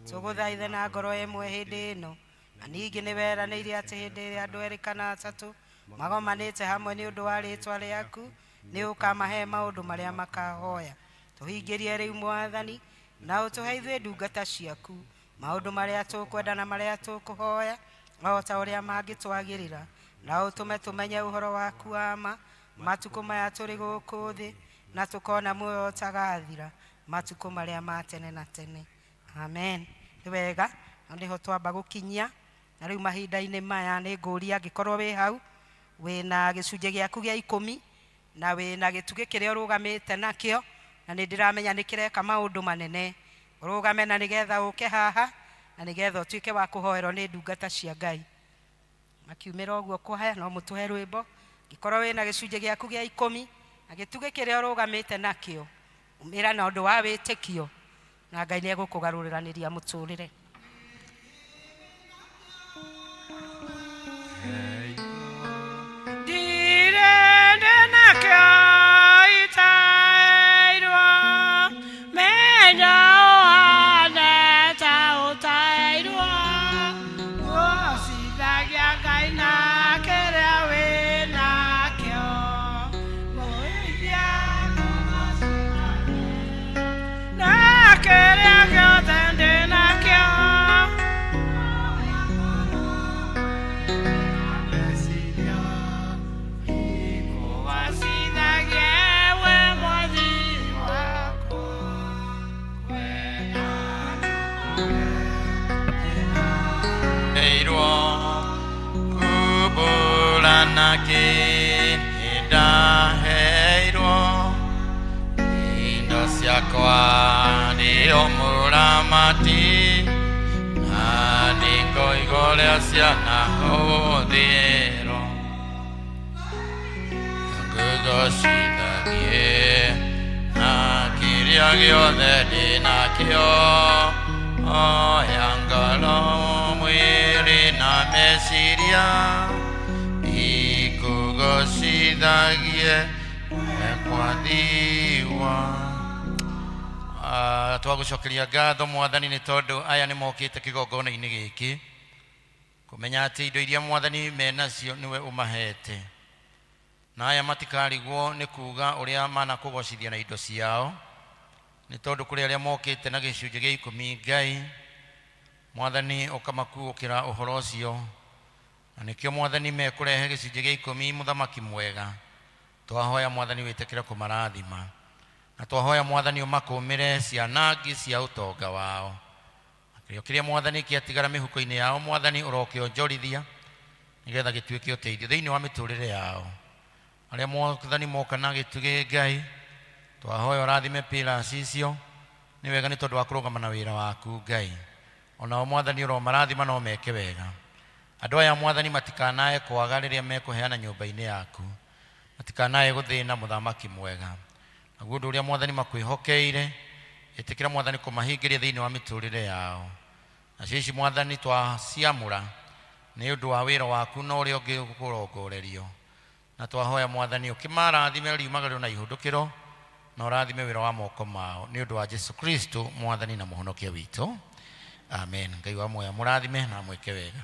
tũgũthaithe na ngoro ĩmwe hĩndĩ ĩno, na ningĩ nĩ weranĩire atĩ hĩndĩ ĩrĩa andũ erĩ kana atatũ magomanĩte hamwe nĩ ũndũ wa rĩtwa rĩaku, nĩ ũkamahe maũndũ marĩa makahoya. Tũhingĩrie rĩu Mwathani, na ũtũhe ithuĩ ndungata ciaku maũndũ marĩa tũkwenda na marĩa tũkũhoya, o ta ũrĩa mangĩtwagĩrĩra, na ũtũme tũmenye ũhoro waku wa ma matukũ maya tũrĩ gũkũ thĩ, na tũkona muoyo ũtagathira matukũ marĩa ma tene na tene. Amen. Nĩ wega, na nĩho twamba gũkinyia. Na rĩu mahinda-inĩ maya nĩ ngũria angĩkorwo wĩ hau wĩna gĩcunjĩ gĩaku gĩa ikũmi na wĩna gĩtugĩ kĩrĩa ũrũgamĩte nakĩo, na nĩ ndĩramenya nĩ kĩreka maũndũ manene, ũrũgame na nĩgetha ũke haha na nĩgetha ũtuĩke wa kũhoerwo nĩ ndungata cia Ngai. Makiumĩra ũguo kwaya no mũtũhe rwĩmbo. Angĩkorwo wĩna gĩcunjĩ gĩaku gĩa ikũmi na gĩtugĩ kĩrĩa ũrũgamĩte nakĩo, umĩra na ũndũ wa wĩtĩkio na Ngai nĩ egũkũgarũrĩranĩria mũtũrĩre. Ndirende nakĩo itairwo, menya ũhane ta ũtairwo, gũcithagia Ngai na kĩrĩa wĩnakĩo, mũithia na kĩrĩa gĩothe ndĩnakĩo. Kũgacithagie we Mwathi wakwa. Eirwo kumbũrana kĩndaheirwo, indo ciakwa nĩo mũramati, na nĩngoiga ũrĩa cianahũthĩrwo. Ngũgocithagie na kĩrĩa gĩothe ndĩnakĩo, oya ngoro mwĩrĩ na meciria, ikũgocithagie we Mwathi wa. Twagũcokeria ngatho Mwathani nĩ tondũ aya nĩ mokĩte kĩgongona-inĩ gĩkĩ kũmenya atĩ indo iria Mwathani menacio nĩwe ũmahete, na aya matikarigwo nĩ kuga ũrĩa manakũgocithia na indo ciao, nĩ tondũ kũrĩ arĩa mokĩte na gĩcunjĩ gĩa ikũmi. Ngai Mwathani ũkamakuũkĩra ũhoro ũcio, na nĩkĩo Mwathani mekũrehe gĩcunjĩ gĩa ikũmi. Mũthamaki mwega, twahoya Mwathani wĩtĩkĩre kũmarathima, na twahoya Mwathani ũmakũmĩre cianangi cia ũtonga wao, na kĩrĩa kĩrĩa Mwathani kĩatigara mĩhuko-inĩ yao, Mwathani ũrokĩonjorithia nĩgetha gĩtuĩke ũteithio thĩinĩ wa mĩtũrĩre yao. Arĩa Mwathani moka na gĩtugĩ, Ngai twahoya ũrathime pillars icio, nĩ wega nĩ tondũ wa kũrũgama na wĩra waku Ngai. Onao Mwathani ũromarathima no meke wega. Andũ aya Mwathani matikanae kwaga rĩrĩa mekũheana nyũmba-inĩ yaku, matikanae gũthĩna. Mũthamaki mwega, naguo ũndũ ũrĩa Mwathani makwĩhokeire, ĩtĩkĩra Mwathani kũmahingĩria thĩinĩ wa mĩtũrĩre yao. Nacio ici Mwathani twaciamũra nĩ ũndũ wa wĩra waku na ũrĩa ũngĩ kũrongorerio, na twahoya Mwathani ũkĩmarathime riumagarĩro na ihũndũkĩro, na ũrathime wĩra wa moko mao, nĩ ũndũ wa Jesu Kristo Mwathani na Mũhonokia witũ, amen. Ngai wa muoyo mũrathime na mwĩke wega.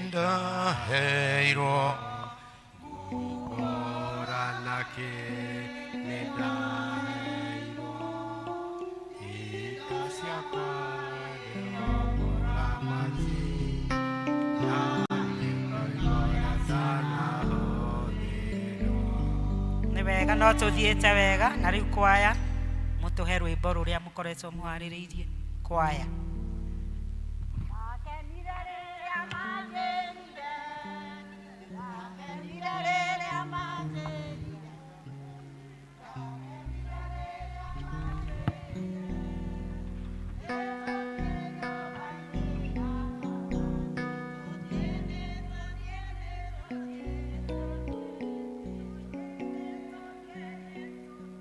Ndaheirwo Ngũrana kĩ Ndaheirwo indo ciakwa nĩo mũramati, na nĩngoiga ũrĩa ndanahũthĩrwo. Nĩ wega no tũthiĩte wega na rĩu kwaya mũtũhe rwĩmbo rũrĩa mũkoretwo mũharĩrĩirie kwaya. Ndakenire rĩrĩa manjĩrire, ndakenire rĩrĩa manjĩrire, ndakenire rĩrĩa manjĩrire, nĩtũthiĩ nyũmba-inĩ ya Baba, tũthiĩ nĩ tũthiĩ nĩ tũthiĩ, tũthiĩ nĩ tũthiĩ nĩ tũthiĩ.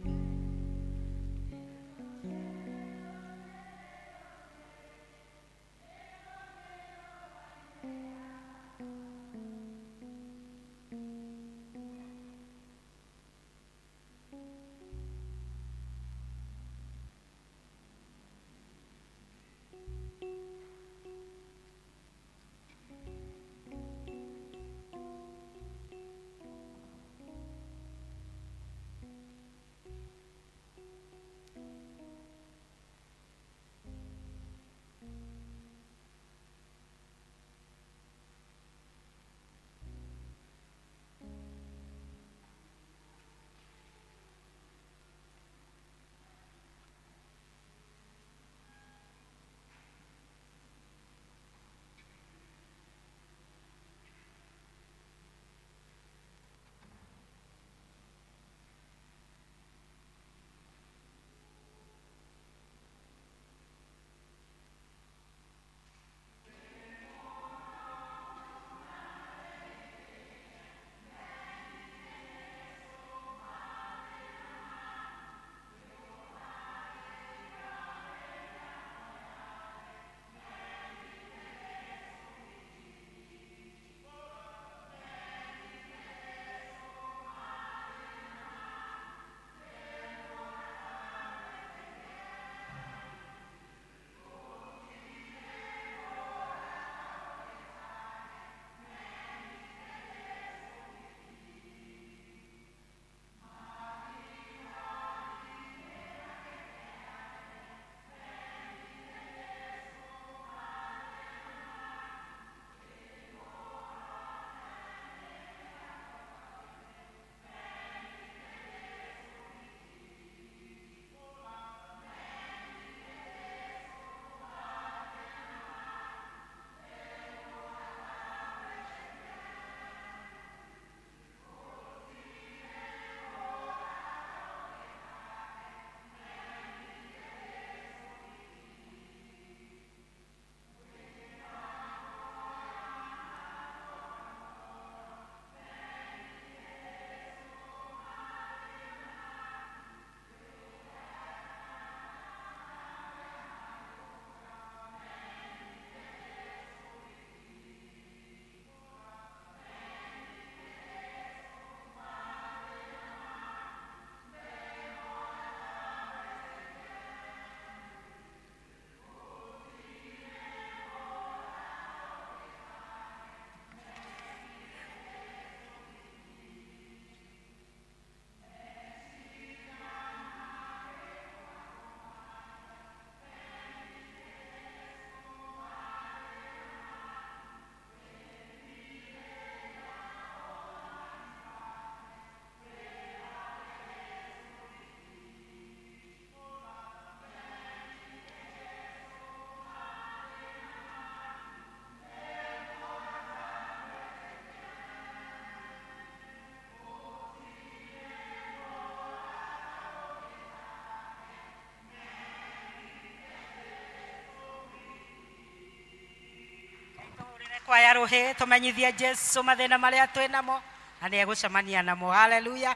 Kwaya rũhĩ tũmenyithie Jesu mathĩna marĩa twĩ namo na nĩ egũcemania namo. Haleluya.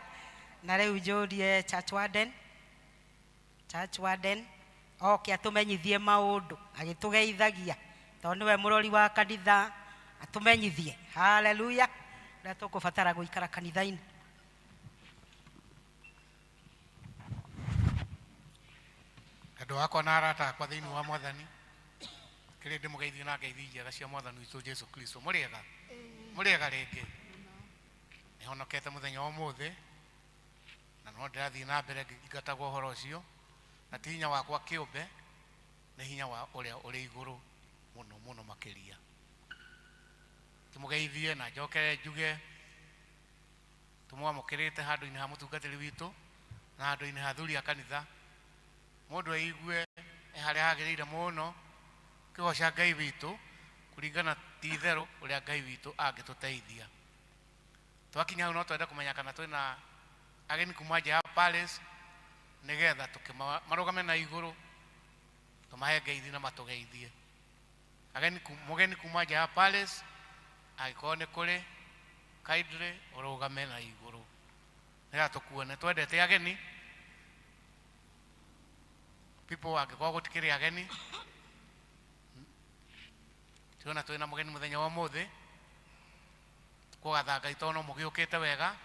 Na rĩu njũrie church warden, church warden oke atũmenyithie maũndũ agĩtũgeithagia tondũ nĩwe mũrori wa kanitha, atũmenyithie. Haleluya. Ũrĩa tũkũbatara gũikara kanitha-inĩ. Andũ akwa na arata akwa thĩinĩ wa Mwathani, kĩrĩ ndĩmũgeithie na ngeithi njega cia Mwathani witũ Jesu Kristo. Mũrĩega? Mũrĩega rĩngĩ? Nĩhonokete mũthenya wa ũmũthĩ Na no ndĩrathiĩ na mbere ngĩingatagwo ũhoro ũcio, na ti hinya wakwa kĩũmbe, nĩ hinya wa ũrĩa ũrĩ igũrũ mũno mũno makĩria. Tũmũgeithie na njokere njuge tũmwamũkĩrĩte handũ-inĩ ha mũtungatĩri witũ na handũ-inĩ ha athuri a kanitha. Mũndũ eigue e harĩa hagĩrĩire mũno kĩgoca Ngai witũ kũringana ti itherũ ũrĩa Ngai witũ angĩtũteithia. Twakinya hau no twende kũmenya kana twĩna ageni kuma nja ya Palace nĩgetha marũgame na igũrũ tũmahe ngeithi na matũgeithie. Ageni mũgeni kuma nja ya Palace angĩkorwo nĩ kũrĩ kindly ũrũgame na igũrũ nĩgetha tũkuone. Twendete ageni people, angĩkorwo gũtikĩrĩ ageni tuona twĩna mũgeni mũthenya wa ũmũthĩ kũgatha Ngai tondũ no mũgĩũkĩte wega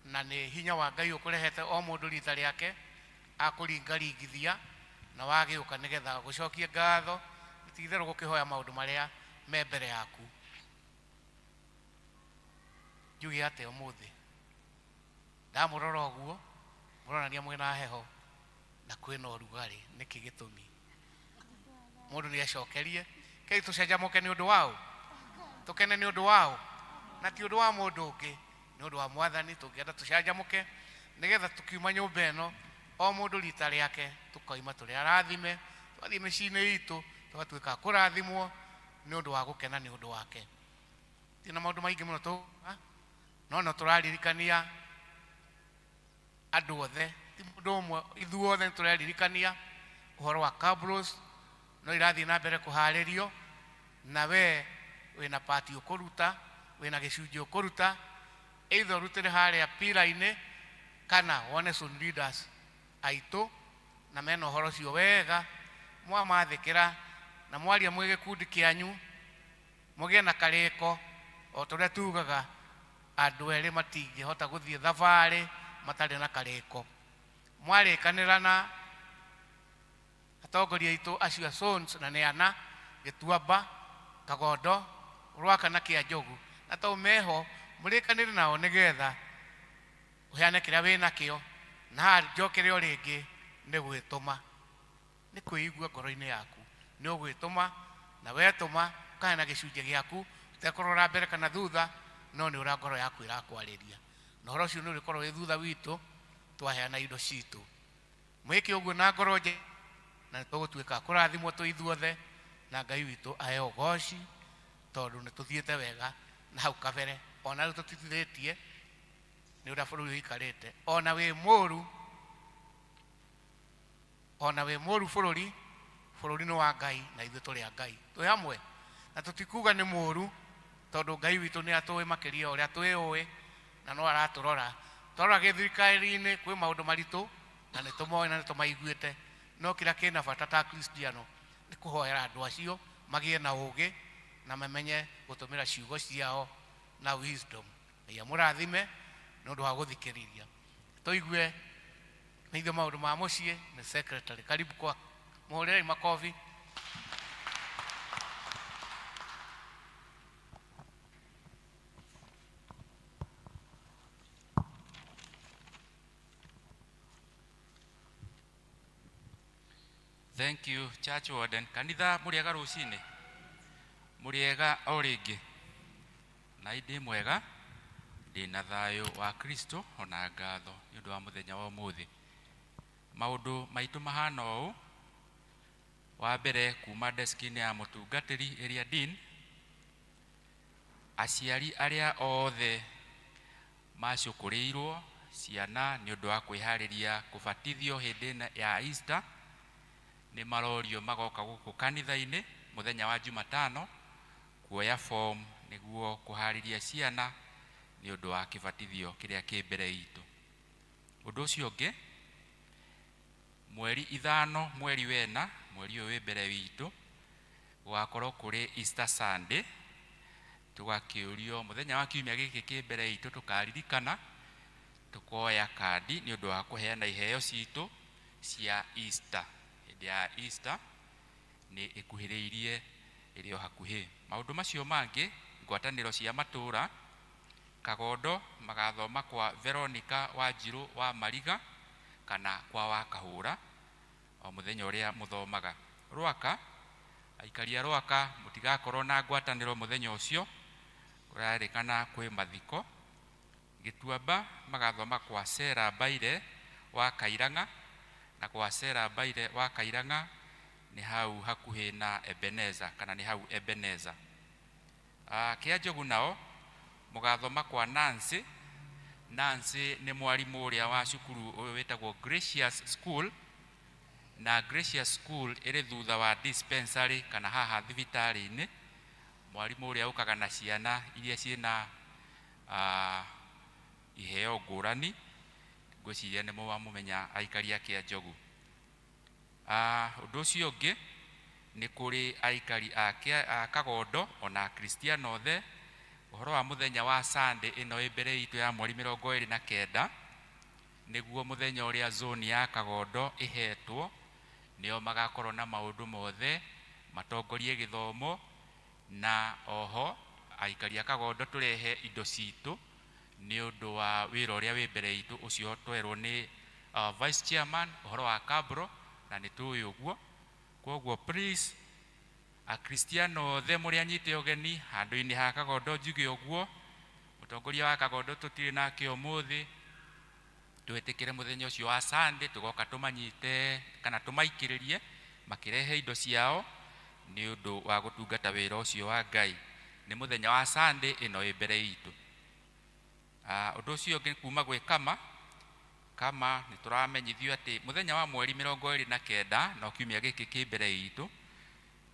na nĩ hinya wa Ngai ũkũrehete o mũndũ rita rĩake akũringaringithia na wagĩũka nĩgetha gũcokie ngatho ti itherũ gũkĩhoya maũndũ marĩa me mbere yaku. Njuge atĩa ũmũthĩ ndamũrora ũguo mũronania mwĩna heho na kwĩna ũrugarĩ, nĩkĩ gĩtũmi? Mũndũ nĩ acokerie kei tũcanjamũke nĩ ũndũ wao, tũkene nĩ ũndũ wao, na ti ũndũ wa mũndũ ũngĩ, nĩ ũndũ wa Mwathani. Tũngĩenda tũcanjamũke nĩgetha tũkiuma nyũmba ĩno o mũndũ rita rĩake tũkoima tũrĩ arathime, twathiĩ mĩciĩ-inĩ itũ tũgatuĩka a kũrathimwo nĩ ũndũ wa gũkena nĩ ũndũ wake. Tina maũndũ maingĩ mũno tũga, no no tũraririkania andũ othe, ti mũndũ ũmwe, ithuothe nĩ tũreririkania ũhoro wa Cabros no irathiĩ na mbere kũharĩrio, na we wĩna pati ũkũruta, wĩna gĩcunjĩ ũkũruta, either ũrutĩre harĩa pira-inĩ kana wone Sun leaders aitũ na mena ũhoro ũcio wega, mwamathĩkĩra na mwaria mwĩ gĩkundi kĩanyu mũgĩe na karĩko o ta ũrĩa tugaga andũ erĩ matingĩhota gũthiĩ thabarĩ matarĩ na karĩko. Mwarĩkanĩra na atongoria aitũ acio a Sons na nĩ ana Gĩtuamba, Kagondo, Rwaka na Kĩanjogu, na tondũ meho mũrĩkanĩre nao nĩgetha ũheane kĩrĩa wĩnakĩo, na haha njokere o rĩngĩ nĩ gwĩtũma, nĩ kwĩigua ngoro-inĩ yaku nĩ ũgwĩtũma, na wetũma ũkaheana gĩcunjĩ gĩaku ũtekũrora mbere kana thutha, no nĩ ũrĩa ngoro yaku ĩrakwarĩria, na ũhoro ũcio nĩ ũrĩkorwo wĩ thutha witũ twaheana indo citũ. Mwĩke ũguo na ngoro njega na nĩ tũgũtuĩka kũrathimwo twĩ ithuothe, na Ngai witũ aheo ũgoci tondũ nĩ tũthiĩte wega na hau kabere, ona rĩu tũtitithĩtie nĩ ũrĩa bũrũri ũikarĩte, ona wĩ mũru, ona wĩ mũru bũrũri, bũrũri nĩ wa Ngai na ithuĩ tũrĩ a Ngai, twĩ hamwe na tũtikuga nĩ mũru tondũ Ngai witũ nĩ atũĩ makĩria ũrĩa twĩũĩ na no aratũrora. Twarora gĩthirikari-inĩ kwĩ maũndũ maritũ na nĩ tũmoĩ na nĩ tũmaiguĩte, no kĩrĩa kĩna bata ta Kristiano nĩ kũhoera andũ acio magĩe na ũgĩ na mamenye gũtũmĩra ciugo ciao na wisdom. Ngai amũrathime nĩ ũndũ wa gũthikĩrĩria. Tũigue nĩ ithuĩ maũndũ ma mũciĩ nĩ secretary. Karibu kwa mũhũrĩrei makobi. Thank you, Church Warden. Kanitha mũrĩega rũcinĩ? Mũrĩega o rĩngĩ? Na ndĩ mwega, ndĩ na thayũ wa Kristo ona ngatho nĩ ũndũ wa mũthenya wa ũmũthĩ. Maũndũ maitũ mahana ũũ. Wa mbere kuma deski-inĩ ya mũtungatĩri area dean, aciari arĩa othe macũkũrĩirwo ciana nĩ ũndũ wa kwĩharĩria kũbatithio hĩndĩ ya Easter nĩ marorio magoka gũkũ kanitha-inĩ mũthenya wa Jumatano kuoya form nĩguo kũharĩria ciana nĩ ũndũ wa kĩbatithio kĩrĩa kĩ mbere itũ. Ũndũ ũcio ũngĩ, mweri 5 mweri wena, mweri ũyũ wĩ mbere witũ, gũgakorwo kũrĩ Easter Sunday. Tũgakĩũrio mũthenya wa kiumia gĩkĩ kĩ mbere itũ tũkaririkana tũkoya kandi nĩ ũndũ wa kũheana iheo citũ cia Easter. Hĩndĩ ya Easter nĩ ĩkuhĩrĩirie, ĩrĩ o hakuhĩ. Maũndũ macio mangĩ, ngwatanĩro cia matũũra Kagondo magathoma kwa Veronica Wanjiru wa Mariga kana kwa wa Kahũra o mũthenya ũrĩa mũthomaga. Rwaka, aikari a Rwaka mũtigakorwo na ngwatanĩro mũthenya ũcio, kũrarĩkana kwĩ mathiko. Gĩtuamba magathoma kwa Sera Mbaire wa Kairang'a, na kwa Sera Mbaire wa Kairang'a nĩ hau hakuhĩ na Ebeneza kana nĩ hau Ebeneza. Kĩa Njogu nao mũgathoma kwa Nancy. Nancy nĩ mwarimũ ũrĩa wa cukuru ũyũ wĩtagwo Gracious School, na Gracious School ĩrĩ thutha wa dispensary kana haha thibitarĩ-inĩ. Mwarimũ ũrĩa ũkaga na ciana iria ciĩna iheo ngũrani, ngwĩciria nĩ mwamũmenya aikari a Kĩa Njogu. Ũndũ ũcio ũngĩ nĩ kũrĩ aikari a Kagondo ona Akristiano othe, ũhoro wa mũthenya wa Sunday ĩno ĩ mbere itũ ya mweri 29, nĩguo mũthenya ũrĩa zone ya Kagondo ĩhetwo, nĩo magakorwo na maũndũ mothe, matongorie gĩthomo, na oho aikari a Kagondo tũrehe indo citũ nĩ ũndũ wa wĩra ũrĩa wĩ mbere itũ ũcio twerwo nĩ vice chairman ũhoro wa Kabro, na nĩ tũĩ ũguo. Koguo please Akristiano othe mũrĩ anyite ũgeni handũ-inĩ ha Kagondo njuge ũguo, mũtongoria wa Kagondo tũtirĩ nake ũmũthĩ, twĩtĩkĩre mũthenya ũcio wa Sunday tũgoka tũmanyite kana tũmaikĩrĩrie makĩrehe indo ciao nĩ ũndũ wa gũtungata wĩra ũcio wa Ngai. Nĩ mũthenya wa Sunday ĩno ĩ mbere itũ. Ũndũ ũcio ũngĩ kuma gwĩ Kama, Kama nĩ tũramenyithio atĩ mũthenya wa mweri 29, no kiumia gĩkĩ kĩ mbere itũ,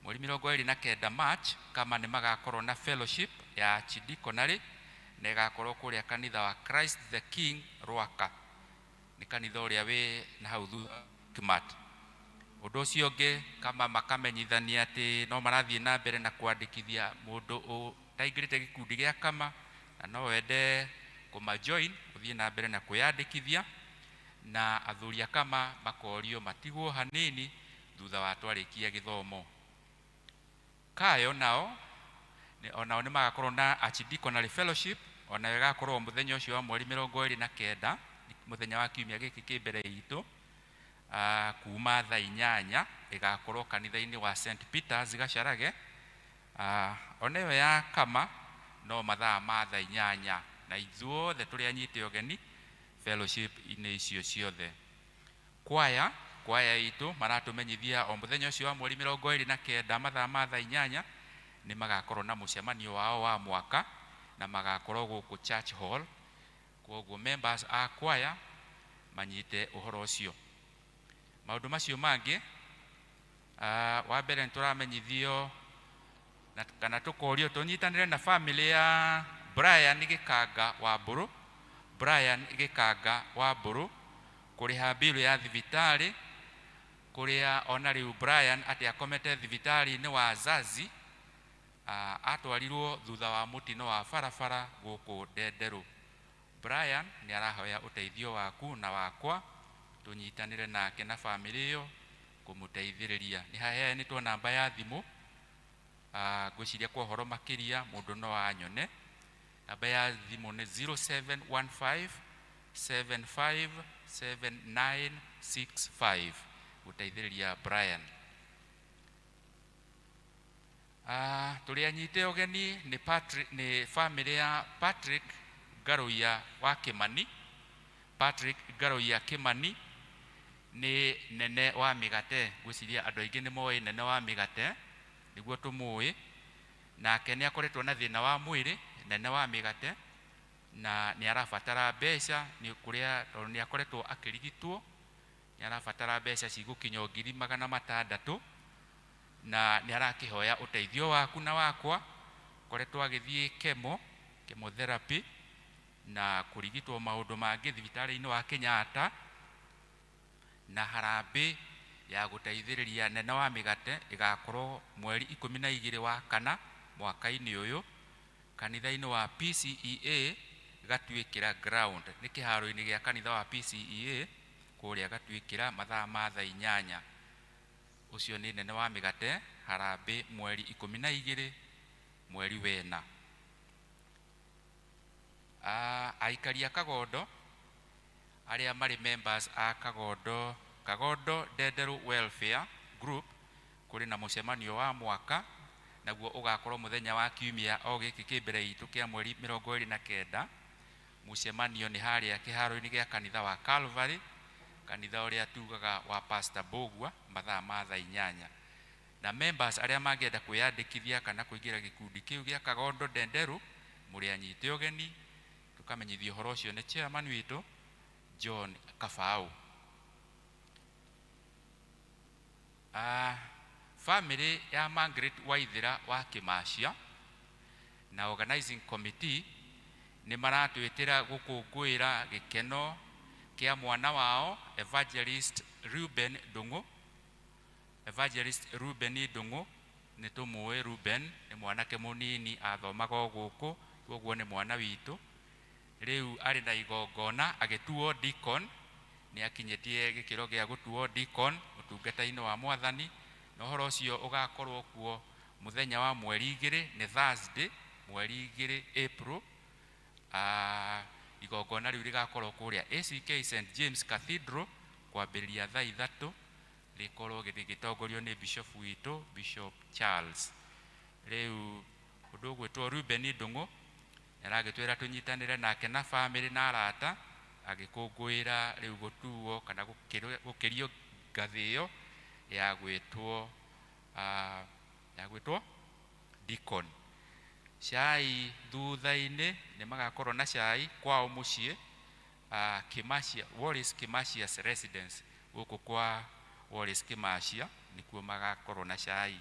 mweri 29 March, Kama nĩ magakorwo na fellowship ya Archdeaconry, na ĩgakorwo kũrĩa kanitha wa Christ the King Rwaka, nĩ kanitha ũrĩa wĩ na hau thutha Kimat. Ũndũ ũcio ũngĩ Kama makamenyithania atĩ no marathiĩ na mbere na kwandĩkithia mũndũ ũtaingĩrĩte gĩkundi gĩa Kama na no wende kũma join, ũthiĩ na mbere na kwĩyandĩkithia, na athuri a Kama makorio matigwo hanini thutha wa twarĩkia gĩthomo. Kayo nao onao nĩ magakorwo na Archdeaconry Fellowship, onayo ĩgakorwo mũthenya ũcio wa mweri 29, mũthenya wa kiumia gĩkĩ kĩ mbere itũ, kuma thaa 8 ĩgakorwo kanitha-inĩ wa St Peters Gacarage. Ona ĩyo ya Kama no mathaa ma thaa 8, na ithuothe tũrĩ anyite ũgeni fellowship-inĩ icio ciothe. Kwaya, kwaya itũ maratũmenyithia o mũthenya ũcio wa mweri 29 mathaa ma thaa 8 nĩ magakorwo na mũcemanio wao wa mwaka, na magakorwo gũkũ Church Hall. Koguo members a kwaya manyite ũhoro ũcio. Maũndũ macio mangĩ, wa mbere nĩ tũramenyithio na kana tũkorio tũnyitanĩre na family ya Brian Gĩkanga wa Mbũrũ, Brian Gĩkanga wa Mbũrũ kũrĩha bill ya thibitarĩ, kũrĩa ona rĩu Brian atĩ akomete thibitarĩ-inĩ wa Zazi, atwarirwo thutha wa mũtino wa barabara gũkũ Ndenderũ. Brian nĩ arahoya ũteithio waku na wakwa tũnyitanĩre nake na family ĩyo kũmũteithĩrĩria. Nĩ haheanĩtwo namba ya thimũ, ngwĩciria kwa ũhoro makĩria mũndũ no anyone. Namba ya thimũ nĩ 0715 757965 gũteithĩrĩria Brian. Tũrĩ anyite ũgeni nĩ Patrick, nĩ family ya Patrick Ngaruiya wa Kimani. Patrick Ngaruiya Kimani nĩ nene wa mĩgate, ngwĩciria andũ aingĩ nĩ moĩ nene wa mĩgate, nĩguo tũmũĩ. Nake nĩ akoretwo na thĩna wa mwĩrĩ, nene wa mĩgate, na nĩ arabatara mbeca nĩ kũrĩa tondũ nĩ akoretwo akĩrigitwo, nĩ arabatara mbeca cigũkinya 600,000, na nĩ arakĩhoya ũteithio waku na wakwa. Akoretwo agĩthiĩ chemotherapy na kũrigitwo maũndũ mangĩ thibitarĩ-inĩ wa Kenyatta, na harambĩ ya gũteithĩrĩria nene wa mĩgate ĩgakorwo mweri 12 wa kana mwaka-inĩ ũyũ kanitha-inĩ wa PCEA Gatuĩkĩra ground, nĩ kĩharo-inĩ gĩa kanitha wa PCEA kũrĩa Gatuĩkĩra mathaa ma thaa 8. Ũcio nĩ nene wa mĩgate, harambĩ mweri 12 mweri wena. Aikari a Kagondo arĩa marĩ members a Kagondo, Kagondo Ndenderu Welfare Group, kũrĩ na mũcemanio wa mwaka, naguo ũgakorwo mũthenya wa kiumia o gĩkĩ kĩ mbere itũ kĩa mweri 29. Mũcemanio nĩ harĩa kĩharo-inĩ gĩa kanitha wa Calvary, kanitha ũrĩa tugaga wa Pastor Mbũgua, mathaa ma thaa 8. Na members arĩa mangĩenda kwĩyandĩkithia kana kũingĩra gĩkundi kĩu gĩa Kagondo Ndenderu, mũrĩ anyite ũgeni. Tũkamenyithio ũhoro ũcio nĩ chairman witũ John Kabau. Family ya Margaret Waithera wa Kĩmacia na organizing committee nĩ maratwĩtĩra gũkũngũĩra gĩkeno kĩa mwana wao Evangelist Reuben Ndung'u. Evangelist Reuben Ndung'u, nĩ tũmũĩ Reuben, nĩ mwanake mũnini athomaga o gũkũ, koguo nĩ mwana witũ. Rĩu arĩ na igongona agĩtuo deacon, nĩ akinyĩtie gĩkĩro gĩa gũtuo deacon ũtungata-inĩ wa Mwathani, na ũhoro ũcio ũgakorwo kuo mũthenya wa mweri 2, nĩ Thursday, mweri 2 April. Igongona rĩu rĩgakorwo kũrĩa ACK St James Cathedral kwambĩrĩria thaa 3, rĩkorwo rĩgĩtongorio nĩ bishop witũ Bishop Charles. Rĩu ũndũ ũgwĩtwo Reuben Ndung'u nĩaragĩtwĩra tũnyitanĩre nake na family na arata agĩkũngũĩra rĩu gũtuo kana gũkĩrio ngathĩ ĩyo ya gwĩtwo ya gwĩtwo deacon. Cai thutha-inĩ nĩ magakorwo na cai kwao mũciĩ, Kimacia, Wallace Kimacia's residence, gũkũ kwa Wallace Kimacia nĩkuo magakorwo na cai.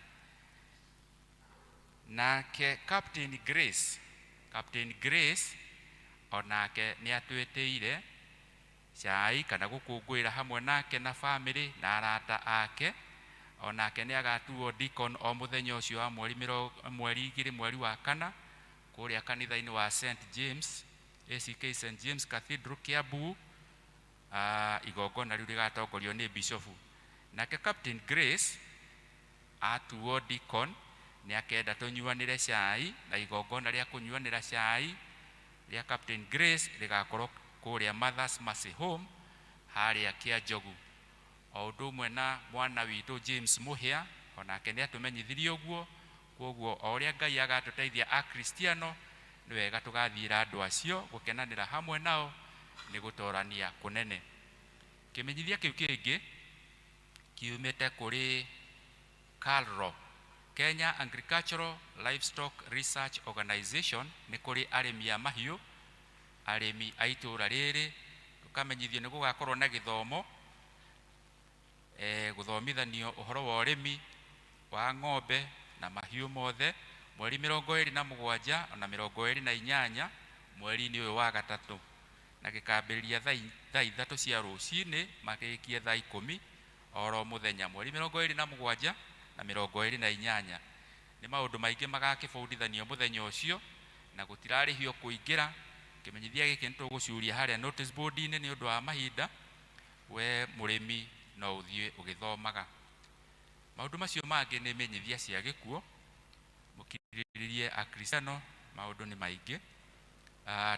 Nake Captain Grace, Captain Grace onake nĩ atwĩtĩire cai kana gũkũngũĩra hamwe nake na family na arata ake. Onake nĩ agatuo deacon o mũthenya ũcio wa mweri 2 mweri wa 4 kũrĩa kanitha-inĩ wa St James, ACK St James Cathedral Kiambu. Igongona rĩu rĩgatongorio nĩ bishofu. Nake Captain Grace atuo deacon nĩ akenda tũnyuanĩre cai, na igongona rĩa kũnyuanĩra cai rĩa Captain Grace rĩgakorwo kũrĩa Mother's Mercy Home harĩa Kĩanjogu. O ũndũ ũmwe na mwana witũ James Mũhĩa, onake nĩ atũmenyithirie ũguo. Koguo o ũrĩa Ngai agatũteithia Akristiano, nĩ wega tũgathiĩra andũ acio gũkenanĩra hamwe nao nĩ gũtorania kũnene. Kĩmenyithia kĩu kĩngĩ kiumĩte kũrĩ KALRO, Kenya Agricultural Livestock Research Organization, nĩ kũrĩ arĩmi a mahiũ, arĩmi a itũũra rĩrĩ, tũkamenyithio nĩ gũgakorwo na gĩthomo, gũthomithanio ũhoro wa ũrĩmi wa ng'ombe na mahiũ mothe mweri 27 na 28 mweri-inĩ ũyũ wa gatatũ, na gĩkambĩrĩria thaa 3 cia rũcinĩ makĩrĩkie thaa 10 oro mũthenya, mweri 27 na 28. Nĩ maũndũ maingĩ magakĩbundithanio mũthenya ũcio na gũtirarĩhio kũingĩra. Kĩmenyithia gĩkĩ nĩ tũgũcuria harĩa notice board-inĩ nĩ ũndũ wa mahinda, we mũrĩmi no ũthiĩ ũgĩthomaga. Maũndũ macio mangĩ nĩ menyithia cia gĩkuũ, mũkirĩrĩrie Akristiano, maũndũ nĩ maingĩ.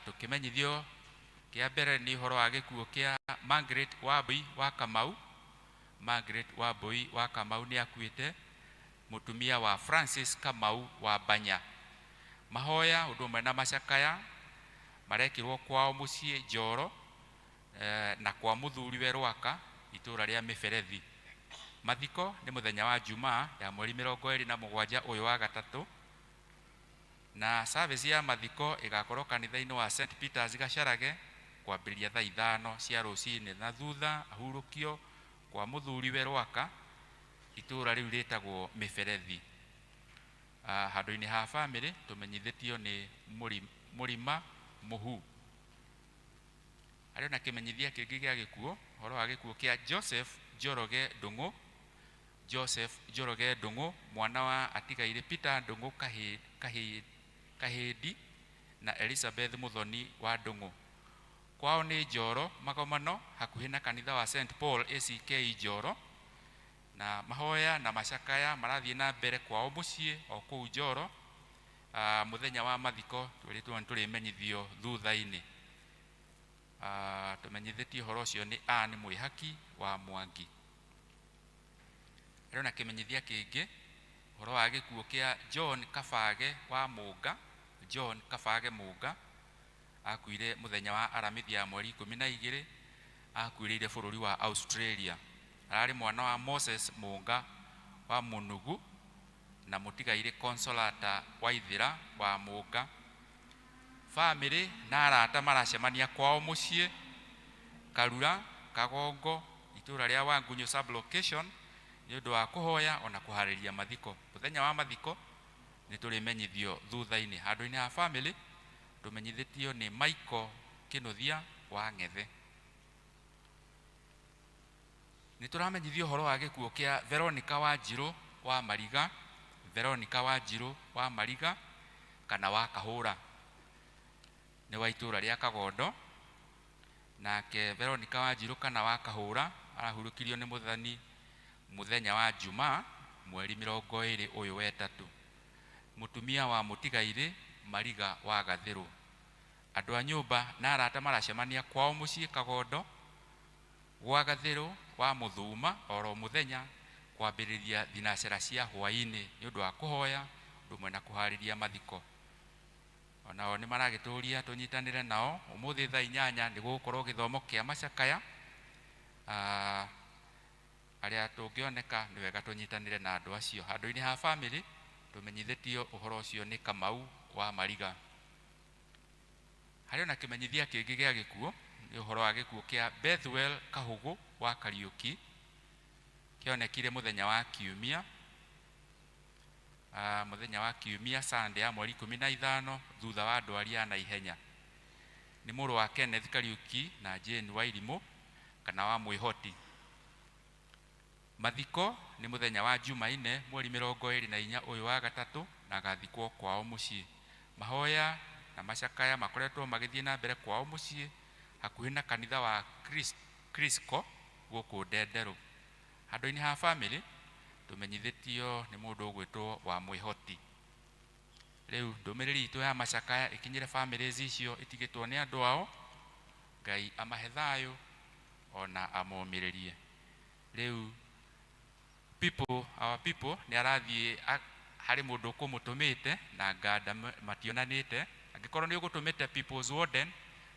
Tũkĩmenyithio kĩa mbere nĩ ũhoro wa gĩkuũ kĩa Margaret Wambui wa Kamau. Margaret Wambui wa Kamau nĩ akuĩte, mũtumia wa Francis Kamau wa Banya. Mahoya ũndũ ũmwe na macakaya marekĩrwo kwao mũciĩ Njoro, na kwa mũthuriwe Rwaka itũũra rĩa Mĩberethi. Mathiko nĩ mũthenya wa Jumaa ya mweri 27 ũyũ wa gatatũ, na service ya mathiko ĩgakorwo kanitha-inĩ wa St Peters Gacarage kwambĩrĩria thaa 5 cia rũcinĩ, na thutha ahurũkio kwa mũthuriwe Rwaka itũũra rĩu rĩtagwo Mĩberethi. Handũ-inĩ ha family tũmenyithĩtio nĩ Mũrima Mũhu. Harĩ na kĩmenyithia kĩngĩ gĩa gĩkuũ, ũhoro wa gĩkuũ kĩa Joseph Njoroge Ndung'u. Joseph Njoroge Ndung'u, mwana wa atigaire Peter Ndung'u Kahĩndi na Elizabeth Muthoni wa Ndung'u. Kwao nĩ Njoro Magomano, hakuhĩ na kanitha wa St Paul ACK Njoro, na mahoya na macakaya marathiĩ na mbere kwao mũciĩ o kũu Njoro. Mũthenya wa mathiko twĩrĩtwo nĩ tũrĩmenyithio thutha-inĩ. Tũmenyithĩtie ũhoro ũcio nĩ Ann Mwĩhaki wa Mwangi. Harĩ ona kĩmenyithia kĩngĩ ũhoro wa gĩkuũ kĩa John Kabage wa Mũnga. John Kabage Mũnga akuire mũthenya wa Aramithi ya mweri 12, akuĩrĩire bũrũri wa Australia. Ararĩ mwana wa Moses Mũnga wa Mũnugu na mũtigairĩ Consolata Waithĩra wa Mũnga. Bamĩrĩ na arata maracemania kwao mũciĩ Karura Kagongo, itũra rĩa Wangunyu sub-location, nĩ ũndũ wa kũhoya ona kũharĩria mathiko. Mũthenya wa mathiko nĩ tũrĩmenyithio thutha-inĩ. Handũ-inĩ ha bamĩrĩ tũmenyithĩtio nĩ Michael Kĩnuthia wa Ng'ethe. Nĩ tũramenyithio ũhoro wa gĩkuũ kĩa Veronica Wanjirũ wa Mariga, Veronica Wanjirũ wa Mariga kana wa Kahũra, nĩ wa itũra rĩa Kagondo. Nake Veronica Wanjirũ kana wa Kahũra arahurũkirio nĩ mũthani mũthenya wa Jumaa mweri 20 ũyũ wetatũ. Mũtumia wa mũtigairĩ Mariga wa Gathĩrũ. Andũ a nyũmba na arata maracemania kwao mũciĩ Kagondo gwa Gathĩrũ wa Mũthuma oro mũthenya kwambĩrĩria thinacera cia hwaĩ-inĩ nĩ ũndũ wa kũhoya ũndũ ũmwe na kũharĩria mathiko. Onao nĩ maragĩtũria tũnyitanĩre nao ũmũthĩ thaa 8 nĩ gũgũkorwo gĩthomo kĩa macakaya. Arĩa tũngĩoneka nĩ wega tũnyitanĩre na andũ acio. Handũ-inĩ ha bamĩrĩ tũmenyithĩtio ũhoro ũcio nĩ Kamau wa Mariga. Harĩ ona kĩmenyithia kĩngĩ gĩa gĩkuũ, nĩ ũhoro wa gĩkuũ kĩa Bethwel Kahũgũ wa Kariũki, kĩonekire mũthenya wa Kiumia. Mũthenya wa Kiumia Sunday ya mweri 15 thutha wa ndwari ya naihenya. Nĩ mũrũ wa Kenneth Kariũki na Jane Wairimũ kana wa Mwĩhoti. Mathiko nĩ mũthenya wa Jumaine mweri 24 ũyũ wa gatatũ na agathikwo kwao mũciĩ. Mahoya na macakaya makoretwo magĩthiĩ na mbere kwao mũciĩ hakuhĩ na kanitha wa Crisco gũkũ Ndenderũ. Handũ-inĩ ha bamĩrĩ tũmenyithĩtio nĩ mũndũ ũgwĩtwo wa Mwĩhoti. Rĩu ndũmĩrĩri itũ ya macakaya ĩkinyĩre bamĩrĩ icio itigĩtwo nĩ andũ ao. Ngai amahe thayũ ona amomĩrĩrie. Rĩu people, our people nĩ arathiĩ harĩ mũndũ ũkũmũtũmĩte na nganda mationanĩte. Angĩkorwo nĩ ũgũtũmĩte People's Warden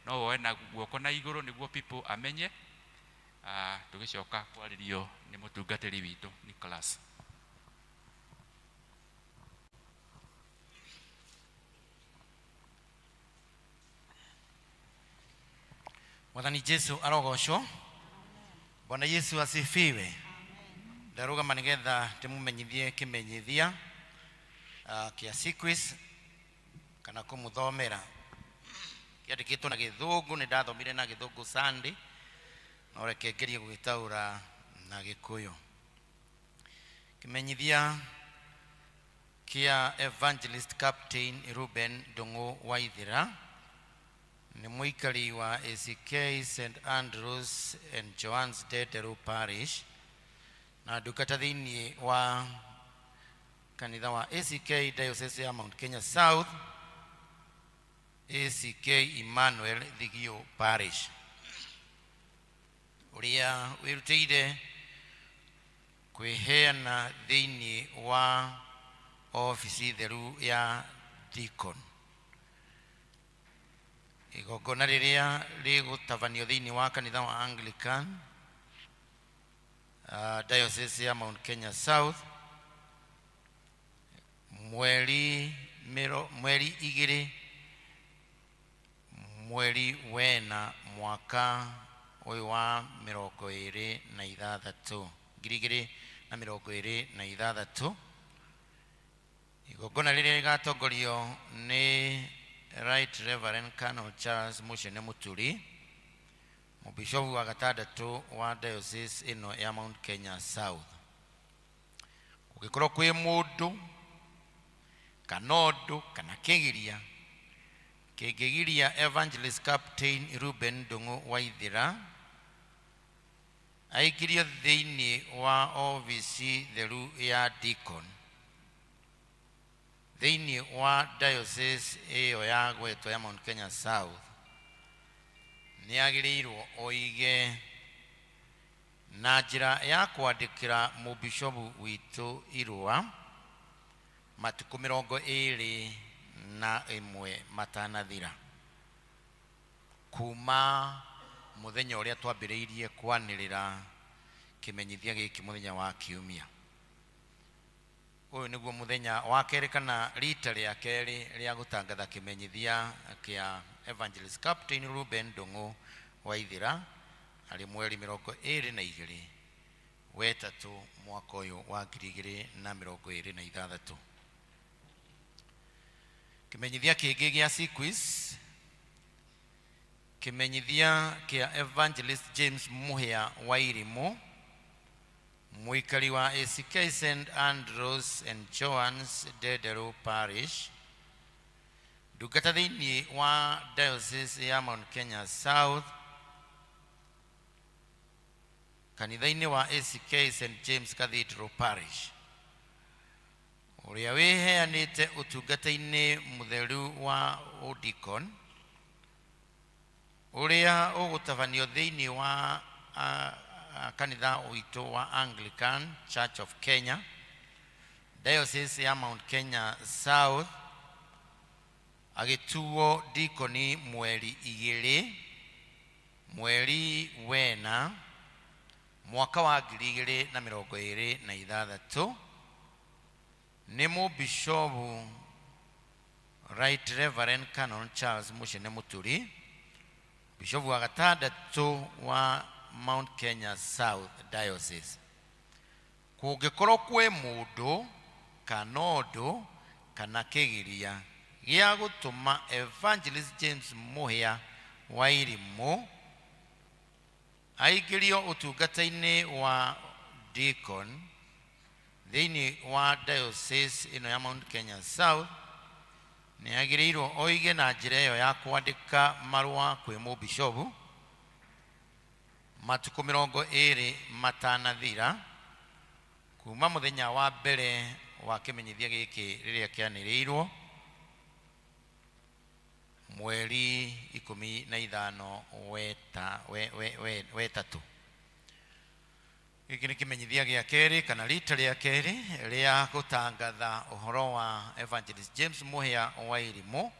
no woe na guoko na igũrũ nĩguo people amenye. Tũgĩcoka kwarĩrio nĩ mũtungatĩri witũ Nicholas. Mwathani Jesu arogocwo. Bwana Yesu asifiwe. Ndarũgama nĩgetha ndĩmũmenyithie kĩmenyithia kĩa sequence kana kũmũthomera. Kĩandĩkĩtwo na Gĩthũngũ, nĩ ndathomire na Gĩthũngũ Sunday, no reke ngerie gũgĩtaũra na Gĩkũyũ. Kĩmenyithia kĩa Evangelist Captain Ruben Ndung'u Waithĩra, nĩ mũikari wa ACK St Andrews and Joan's Ndenderũ Parish na ndungata thĩinĩ wa kanitha wa ACK Diocese ya Mount Kenya South, ACK Emmanuel Thigio Parish, ũrĩa wĩrutĩire kwĩheana thĩinĩ wa obici theru ya deacon. Igongona rĩrĩa rĩgũtabanio thĩinĩ wa kanitha wa Anglican Diocese ya Mount Kenya South mweri 2 mweri wena mwaka ũyũ wa 2026, 2026. Igongona rĩrĩa rĩgatongorio nĩ Right Reverend Canon Charles Mucene Muturi, mũbishobu wa gatandatũ wa diocese ĩno ya Mount Kenya South. Kũngĩkorwo kwĩ mũndũ kana ũndũ kana kĩgiria kĩngĩgiria Evangelist Captain Ruben Ndung'u Waithĩra aikirio thĩinĩ wa obici theru ya deacon thĩinĩ wa diocese ĩyo ya gwetwo ya Mount Kenya South, Nĩ agĩrĩirwo oige na njĩra ya kwandĩkĩra mũbishobu witũ irũa matukũ 21 matanathira kuma mũthenya ũrĩa twambĩrĩirie kwanĩrĩra kĩmenyithia gĩkĩ mũthenya wa kiumia. Ũyũ nĩguo mũthenya wa kerĩ kana rita rĩa kerĩ rĩa gũtangatha kĩmenyithia kĩa Evangelist Captain Ruben Ndung'u Waithĩra arĩ mweri 22 wetatũ mwaka ũyũ wa 2026. Kĩmenyithia kĩngĩ gĩa Sequis, kĩmenyithia kĩa Evangelist James Muhia Wairimu, mũikari wa ACK St Andrews and Joan's Ndenderu Parish, ndungata thĩinĩ wa Diocese ya Mount Kenya South, kanitha-inĩ wa ACK St James Cathedral Parish, ũrĩa wĩheanĩte ũtungata-inĩ mũtheru wa ũdikon ũrĩa ũgũtabanio thĩinĩ wa kanitha witũ wa Anglican Church of Kenya, Diocese ya Mount Kenya South, agĩtuo dikoni mweri 2 mweri wena mwaka wa 2026 nĩ mũbishobu Right Reverend Canon Charles Muchene Muturi, bishobu wa gatandatũ wa Mount Kenya South Diocese. Kũngĩkorwo kwĩ mũndũ kana ũndũ kana kĩgiria gĩa gũtũma Evangelist James Muhia Wairimu aingĩrio ũtungata-inĩ wa deacon thĩinĩ wa diocese ĩno ya Mount Kenya South, nĩ agĩrĩirwo oige na njĩra ĩyo ya kwandĩka marũa kwĩ mũbishobu matukũ 20 matanathira kuma mũthenya wa mbere wa kĩmenyithia gĩkĩ rĩrĩa kĩanĩrĩirwo mweri 15 weta we, we, we, wetatũ. Gĩkĩ nĩ kĩmenyithia gĩa kerĩ kana rita rĩa kerĩ rĩa gũtangatha ũhoro wa Evangelist James Muhia Wairimu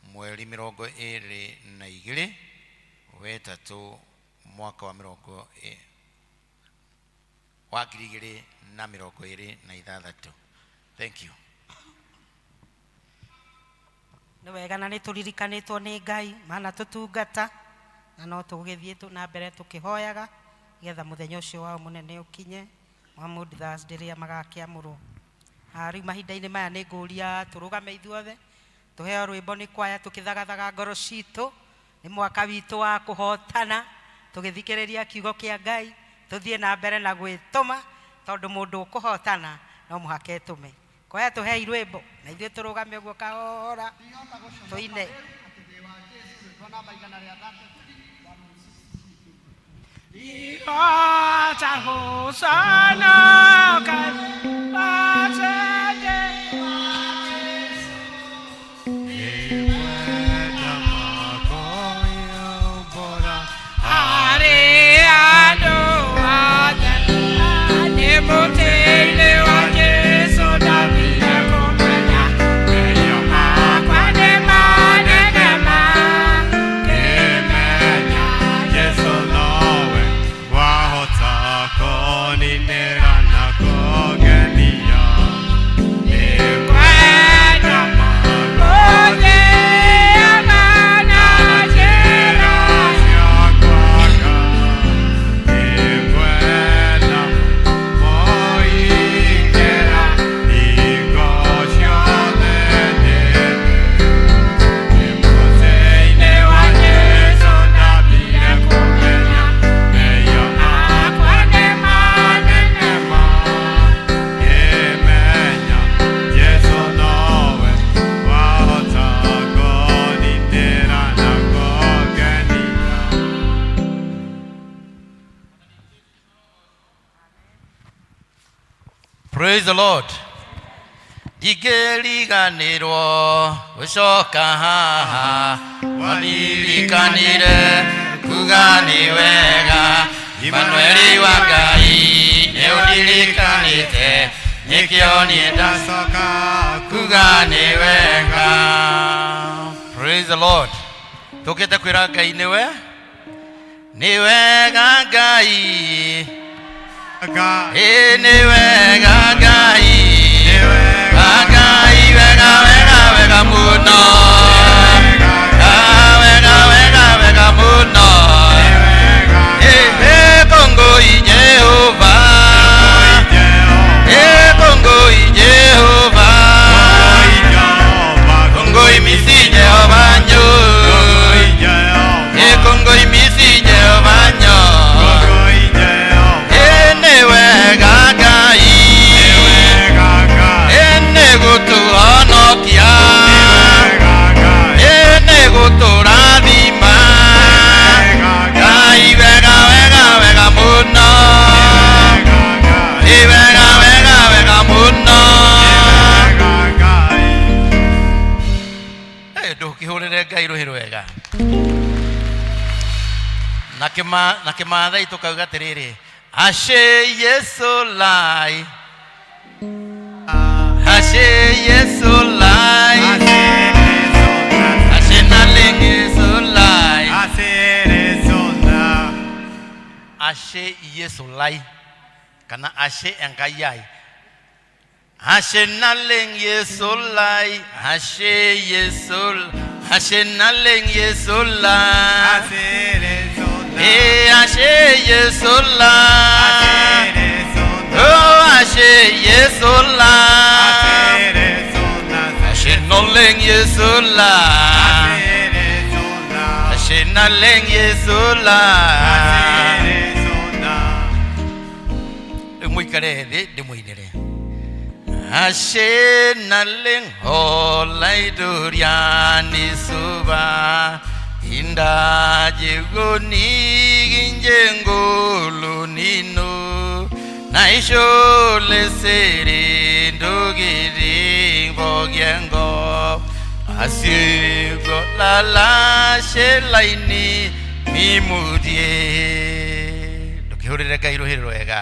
mweri 22 wetatũ mwaka wa mĩrongo wa 2026. Thank you. Nĩ wega na nĩ tũririkanĩtwo nĩ Ngai mana tũtungata na no tũgĩthiĩ na mbere tũkĩhoyaga nĩgetha mũthenya ũcio wao mũnene ũkinye wa Maundy Thursday rĩrĩa magakĩamũrwo. Rĩu mahinda-inĩ maya nĩ ngũria tũrũgame ithuothe tũheo rwĩmbo nĩ kwaya tũkĩthagathaga ngoro citũ. Nĩ mwaka witũ wa kũhotana tũgĩthikĩrĩria kiugo kĩa Ngai, tũthiĩ na mbere na gwĩtũma tondũ mũndũ ũkũhotana no mũhaka etũme. Kwaya, tũhei rwĩmbo na ithuĩ tũrũgame ũguo kahora tũine. Ndihota gũconoka atĩ harĩ andũ othe nĩ mũtĩ-inĩ wa Jesũ ndathire kũmenya mehia makwa nĩ manene ma Kĩmenya Jesũ nowe wahota kũninĩra na kũngenia. Nĩngwenda gũthiaga na njĩra ciakwa. Nĩngwenda mũingĩra hingo ciothe nĩ mũtĩ-inĩ wa Jesũ ndambire kũmenya mehia makwa nĩ manene ma. Kĩmenya Jesũ nowe wahota kũninĩra na kũngenia. Praise the Lord. Ndingĩriganĩrwo gũcoka haha. Wanirikanire kuga nĩ wega Imanueli wa Ngai nĩ ũndirikanĩte nĩkĩo niĩ ndacoka kuga nĩ wega. Praise the Lord. Tũkĩte kwĩra Ngai nĩwe nĩ wega Ngai ĩ nĩ wega Ngai Ngai wega wega wega mũno Ah, wega wega wega mũno Ĩ ĩ kongoi Jehova Ĩ kongoi Jehova Kongoi misi Jehova nyo Ĩ kongoi misi Jehova nyo Ĩ nĩ wega Ngai Ĩ nĩ gũtũhonokia Ĩ nĩ gũtũrathima Ngai wega wega wega mũno Ĩ wega wega wega mũno Ndũkĩhũrĩre Ngai rũhĩ rwega na kĩma na kĩmathai tũkauga atĩrĩrĩ ashe Yesu lai ashe Yesu lai ashe naleng Yesu lai ashe Yesu lai kana ashe Enkai ai ashe naleng Yesu lai ashe Yesu ashe naleng Yesu lai Eh ashe Yesu lai oh ashe Yesu lai ashe naleng Yesu lai ashe naleng Yesu lai rĩu mũikare thĩ ndĩmũinĩre ashe naleng olaidoriani suba indajeugoni ginjengolonino naisholesere ntokitin pooki enkop asiego lalashe laini mimutie ndũkĩhũrĩre Ngai rũhĩ rwega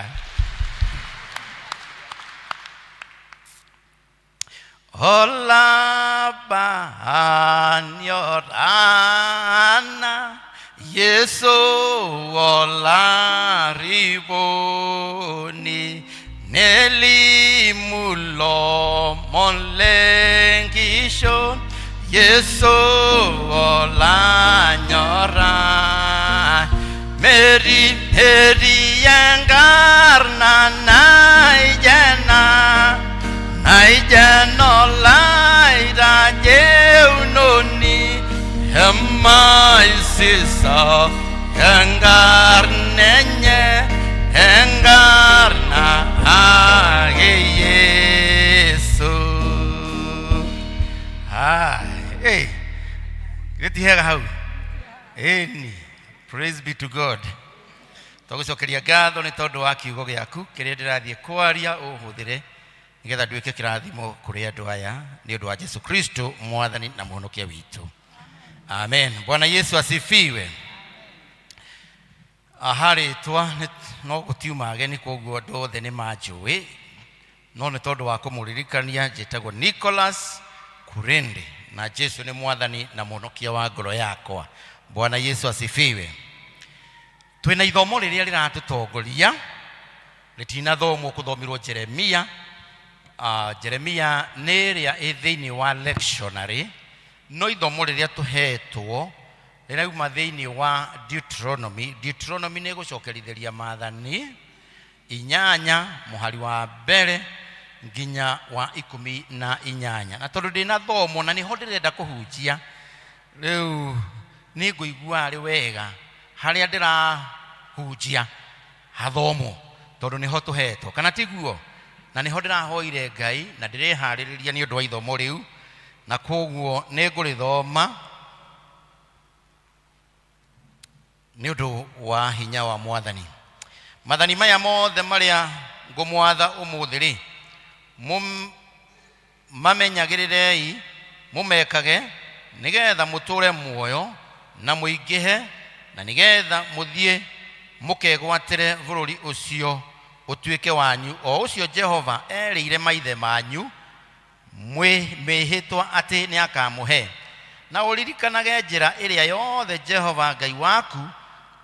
Olabanyorana Yesu olariboni nelimulo monlenkisho Yesu olanyora Meri meri enkarna naijena naijena olairajeunoni emaisisa enkarna enye enkarna ake Yesu. Hai, hey, githĩ ti hega hau? Ĩni, praise be to God. Tũgũcokeria ngatho nĩ tondũ wa kiugo gĩaku kĩrĩa ndĩrathiĩ kwaria ũhũthĩre nĩgetha nduĩke kĩrathimo kũrĩ andũ aya nĩ ũndũ wa Jesu Kristo mwathani na mũhonokia witũ. Amen. Bwana Yesu asifiwe. Aha rĩtwa no gũtiuma ageni koguo andũ othe nĩ manjũĩ no nĩ tondũ wa kũmũririkania njĩtagwo Nicholas Kurende na Jesu nĩ mwathani na mũhonokia wa ngoro yakwa. Bwana Yesu asifiwe. Twĩna ithomo rĩrĩa rĩratũtongoria rĩtinathomwo kũthomirwo Jeremia. Jeremia nĩ ĩrĩa ĩ thĩinĩ wa lectionary no ithomo rĩrĩa tũhetwo rĩrauma thĩinĩ wa Deuteronomy. Deuteronomy nĩ gũcokerithĩria maathani inyanya mũhari wa mbere nginya wa 18 na tondũ ndĩnathomwo na nĩho ndĩrenda kũhunjia rĩu nĩ ngũigua arĩ wega harĩa ndĩrahunjia hathomwo tondũ nĩho tũhetwo kana tiguo na nĩho ndĩrahoire Ngai na ndĩreharĩrĩria nĩ ũndũ wa ithomo rĩu na koguo nĩ ngũrĩthoma nĩ ũndũ wa hinya wa mwathani. Mathani maya mothe marĩa ngũmwatha ũmũthĩ rĩ mamenyagĩrĩrei mũmekage Nĩgeetha mũtũũre muoyo na mũingĩhe, na nĩgeetha mũthiĩ mũkegwatĩre bũrũri ũcio ũtuĩke wanyu, o ũcio Jehova erĩire maithe manyu mĩĩhĩtwa atĩ nĩakamũhe. Na ũririkanage njĩra ĩrĩa yothe Jehova Ngai waku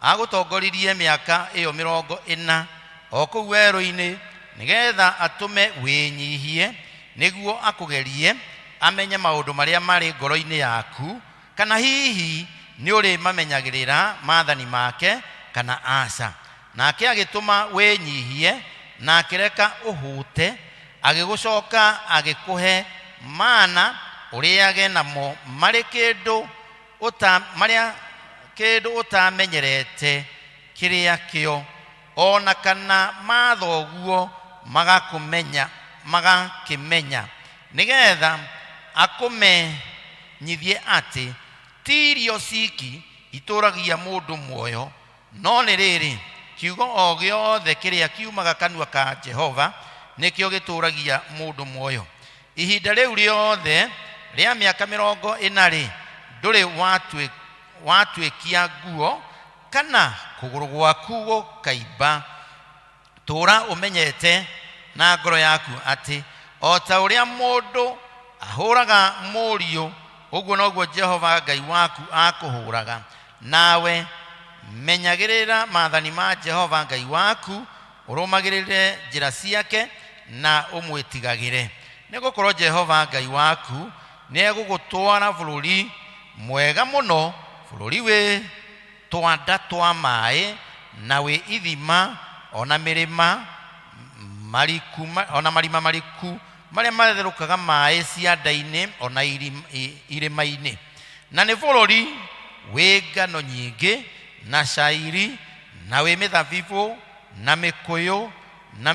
agũtongoririe mĩaka ĩyo 40 o kũu werũ-inĩ, nĩgeetha atũme wĩnyiihie, nĩguo akũgerie, amenye maũndũ marĩa marĩ ngoro-inĩ yaku, kana hihi nĩũrĩmamenyagĩrĩra maathani make kana aca. Nake agĩtũma wĩnyiihie, na akĩreka ũhũte, agĩgũcooka agĩkũhe mana ũrĩage namo marĩ kĩndũ ũta marĩa kĩndũ ũtamenyerete kĩrĩa kĩo, o na kana mathoguo magakũmenya magakĩmenya, nĩgeetha akũmenyithie atĩ ti irio ciki itũũragia mũndũ muoyo, no nĩ rĩrĩ, kiugo o gĩothe kĩrĩa kiumaga kanua ka Jehova nĩkĩo gĩtũũragia mũndũ muoyo. Ihinda rĩu rĩothe rĩa mĩaka 40-rĩ, ndũrĩ watuĩkia nguo kana kũgũrũ gwaku gũkaimba. Tũũra ũmenyete na ngoro yaku atĩ o ta ũrĩa mũndũ ahũũraga mũriũ, ũguo noguo Jehova Ngai waku akũhũũraga. Nawe menyagĩrĩra maathani ma Jehova Ngai waku, ũrũmagĩrĩre njĩra ciake na ũmwĩtigagĩre. Nĩgũkorwo Jehova Ngai waku nĩegũgũtwara bũrũri mwega mũno, bũrũri wĩ twanda twa maĩ na wĩ ithima, o na mĩrĩma mariku, o na marima mariku marĩa matherũkaga maĩ cianda-inĩ o na irĩma-inĩ. Na nĩ bũrũri wĩ ngano nyingĩ na cairi, na wĩ mĩthabibũ na mĩkũyũ na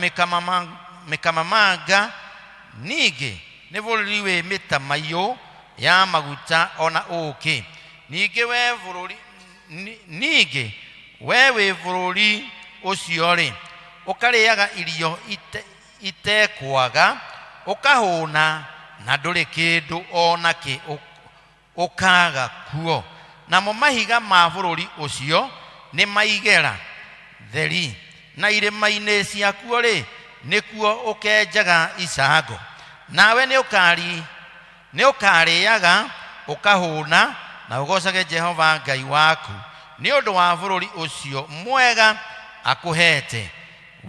mĩkamamanga. Ningĩ nĩ bũrũri wĩ mĩtamaiyũ ya maguta o na ũũkĩ. Ningĩ we bũrũri ningĩ we wĩ bũrũri ũcio-rĩ, ũkarĩaga irio itekwaga, ũkahũna na ndũrĩ kĩndũ o nakĩ ũkaaga kuo. Namo mahiga ma bũrũri ũcio nĩ maigera theri, na irĩma-inĩ ciakuo-rĩ, nĩkuo ũkenjaga icango. Nawe nĩũkarĩaga ũkahũna na ũgoocage Jehova Ngai waku nĩ ũndũ wa bũrũri ũcio mwega akũheete.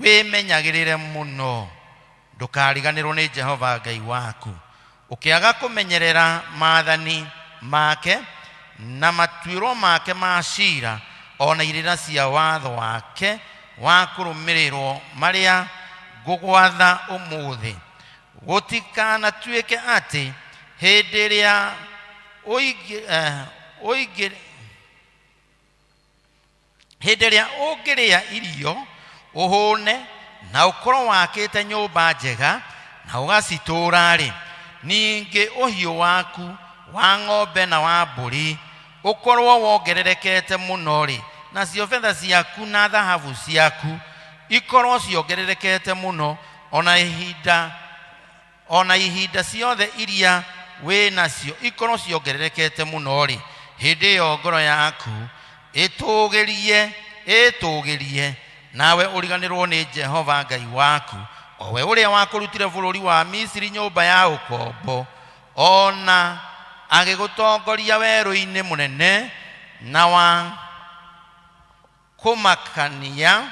Wĩmenyagĩrĩre mũno ndũkariganĩrwo nĩ Jehova Ngai waku, ũkĩaga kũmenyerera maathani make na matuĩro make ma ciira, o na irĩra cia watho wake wa kũrũmĩrĩrwo marĩa ngũgwatha ũmũthĩ. Gũtikanatuĩke atĩ hĩndĩ ĩrĩa hĩndĩ ĩrĩa ũngĩrĩa irio ũhũne na ũkorwo wakĩte nyũmba njega na ũgacitũũra-rĩ, ningĩ ũhiũ waku wa ng'ombe na wa mbũri ũkorwo wongererekete mũno-rĩ, nacio betha ciaku na thahabu ciaku ikorwo ciongererekete mũno, o na ihinda ciothe iria wĩ nacio ikorwo ciongererekete mũno-rĩ, hĩndĩ ĩyo ngoro yaku ĩtũũgĩrie, nawe ũriganĩrwo nĩ Jehova Ngai waku, o we ũrĩa wakũrutire bũrũri wa Misiri nyũmba ya ũkombo, o na agĩgũtongoria werũ-inĩ mũnene na wa kũmakania,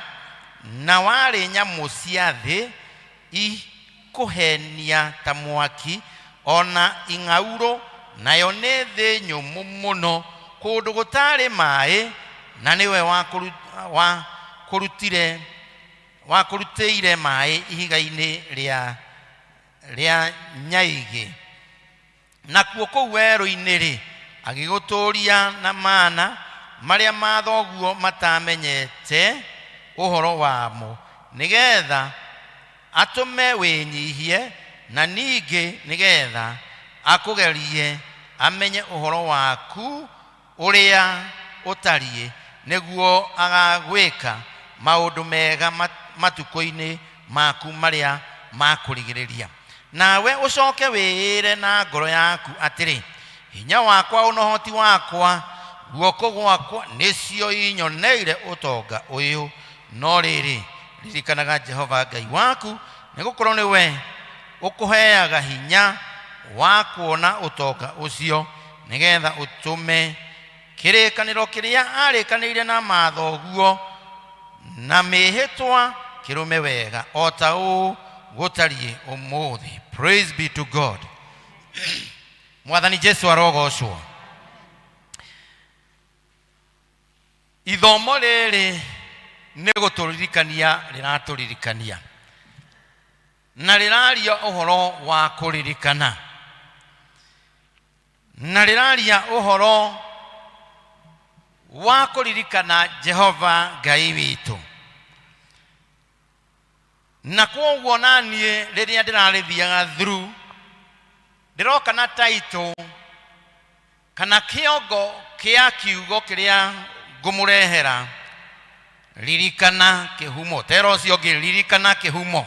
na warĩ nyamũ cia thĩ ikũhenia ta mwaki, o na ing'aurũ, nayo nĩ thĩ nyũmũ mũno, kũndũ gũtarĩ maĩ, na nĩwe wakũrutĩire maĩ ihiga-inĩ rĩa nyaigĩ. Nakuo kũu werũ-inĩ-rĩ, agĩgũtũũria na mana marĩa mathoguo matamenyete ũhoro wamo, nĩgeetha atũme wĩnyihie, na ningĩ nĩgeetha akũgerie amenye ũhoro waku ũrĩa ũtariĩ, nĩguo agagwĩka maũndũ mega matukũ-inĩ maku marĩa ma kũrigĩrĩria. Nawe ũcoke wĩĩre na ngoro yaku atĩrĩ, Hinya wakwa ona ũhoti wakwa, guoko gwakwa nĩcio inyoneire ũtonga ũyũ. No rĩrĩ, ririkanaga Jehova Ngai waku, nĩgũkorwo nĩwe ũkũheaga hinya wa kuona ũtonga ũcio, nĩgetha ũtũme kĩrĩkanĩro kĩrĩa arĩkanĩire na mathoguo na mĩhĩtwa kĩrũme wega o ta ũũ gũtariĩ ũmũthĩ. Praise be to God. Mwathani Jesu arogocwo. Ithomo rĩrĩ nĩ gũtũririkania rĩratũririkania, na rĩraria ũhoro wa kũririkana, na rĩraria ũhoro wa kũririkana Jehova Ngai witũ. Na kwoguo naniĩ rĩrĩa ndĩrarĩthiaga through, ndĩroka na title kana kĩongo kĩa kiugo kĩrĩa ngũmũrehera, ririkana kĩhumo. Tera ũcio ũngĩ, ririkana kĩhumo.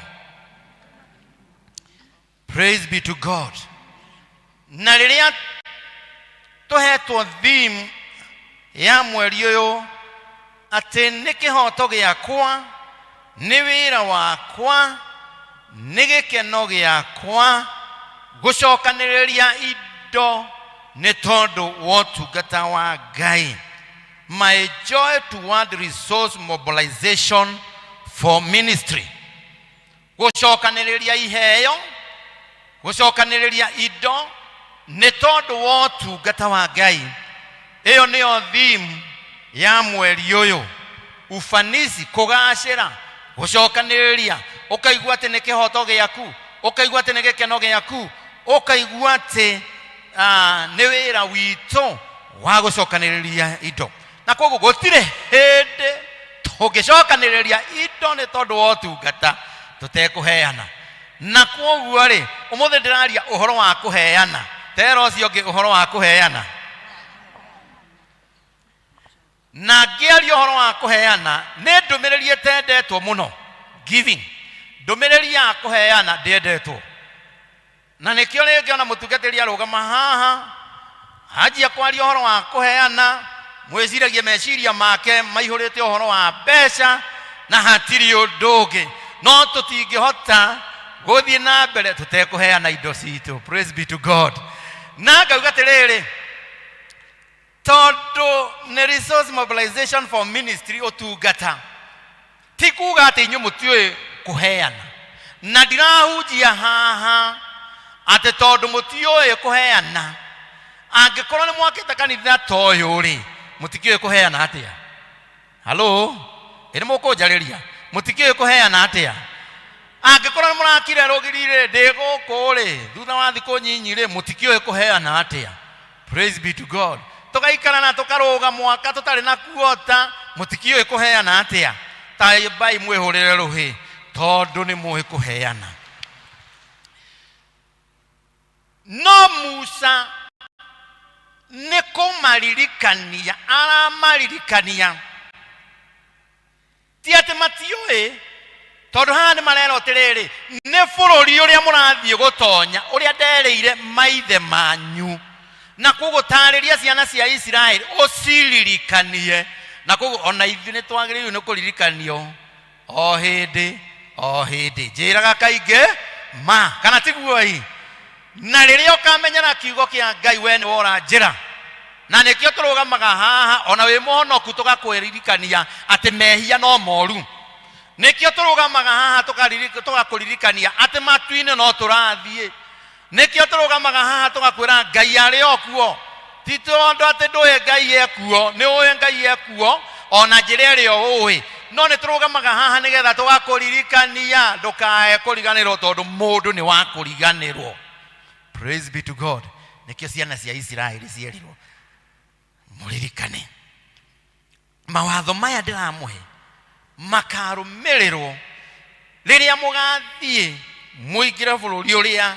Praise be to God. Na rĩrĩa tũhetwo theme ya mweri ũyũ atĩ nĩ kĩhoto gĩakwa, nĩ wĩra wakwa, nĩ gĩkeno gĩakwa gũcokanĩrĩria indo nĩ tondũ wa ũtungata wa Ngai. My joy toward resource mobilization for ministry. Gũcokanĩrĩria iheo, gũcokanĩrĩria indo nĩ tondũ wa ũtungata wa Ngai. Ĩyo nĩyo theme ya mweri ũyũ. Ufanisi, kũgacĩra, gũcokanĩrĩria, ũkaigua atĩ nĩ kĩhoto gĩaku, ũkaigua atĩ nĩ gĩkeno gĩaku, ũkaigua atĩ nĩ wĩra witũ wa gũcokanĩrĩria indo. Na koguo gũtirĩ hĩndĩ tũngĩcokanĩrĩria indo nĩ tondũ wa ũtungata tũtekũheana. Na koguo rĩ, ũmũthĩ ndĩraria ũhoro wa kũheana. Tera ũcio ũngĩ ũhoro wa kũheana. Na ngĩaria ũhoro wa kũheana, nĩ ndũmĩrĩri ĩtendetwo mũno, giving. Ndũmĩrĩri ya kũheana ndĩendetwo. Na nĩkĩo rĩngĩ ona mũtungatĩri arũgama haha anjia kwaria ũhoro wa kũheana, mwĩciragie meciria make maihũrĩte ũhoro wa mbeca na hatirĩ ũndũ ũngĩ. No tũtingĩhota gũthiĩ na mbere tũtekũheana indo citũ. Praise be to God. Na ngauga atĩrĩrĩ, tondũ nĩ resource mobilization for ministry, ũtungata, ti kuga atĩ inyuĩ mũtiũĩ kũheana. Na ndirahunjia haha atĩ tondũ mũtiũĩ kũheana. Angĩkorwo nĩ mwakĩte kanitha ta ũyũ rĩ, mũtikĩũĩ kũheana atĩa? Halo, ĩ nĩ mũkũnjarĩria? Mũtikĩũĩ kũheana atĩa? Angĩkorwo nĩ mũrakire rũgiri rĩ, ndĩ gũkũ rĩ, thutha wa thikũ nyinyi rĩ, mũtikĩũĩ kũheana atĩa? Praise be to God. Tũgaikara na tũkarũga mwaka tũtarĩ na kuota, mũtikĩũĩ kũheana atĩa? Taĩmbai mwĩhũrĩre rũhĩ tondũ nĩ mũĩ kũheana. No Musa nĩ kũmaririkania aramaririkania, ti atĩ matiũĩ, tondũ haha nĩ marerwo atĩrĩrĩ, nĩ bũrũri ũrĩa mũrathiĩ gũtonya, ũrĩa nderĩire maithe manyu. Na koguo tarĩria ciana cia Isiraeli ũciririkanie. Na koguo ona ithuĩ nĩ twagĩrĩirwo nĩ kũririkanio o hĩndĩ o hĩndĩ. Njĩraga kaingĩ ma, kana tiguo ĩ? Na rĩrĩa ũkamenyera kiugo kĩa Ngai, we nĩwe ũranjĩra. Na nĩkĩo tũrũgamaga haha ona wĩ mũhonoku tũgakwĩririkania atĩ mehia no moru. Nĩkĩo tũrũgamaga haha tũgakũririkania atĩ matu-inĩ no tũrathiĩ. Nĩkĩo tũrũgamaga haha tũgakwĩra Ngai arĩ o kuo. Ti tondũ atĩ ndũĩ Ngai ekuo, nĩ ũĩ Ngai ekuo ona njĩra ĩrĩa ũĩ. No nĩ tũrũgamaga haha nĩgetha tũgakũririkania ndũkae kũriganĩrwo, tondũ mũndũ nĩ wa kũriganĩrwo. Praise be to God. Nĩkĩo ciana cia Isiraeli cierirwo mũririkane mawatho maya ndĩramũhe makarũmĩrĩrwo rĩrĩa mũgathiĩ mũingĩre bũrũri ũrĩa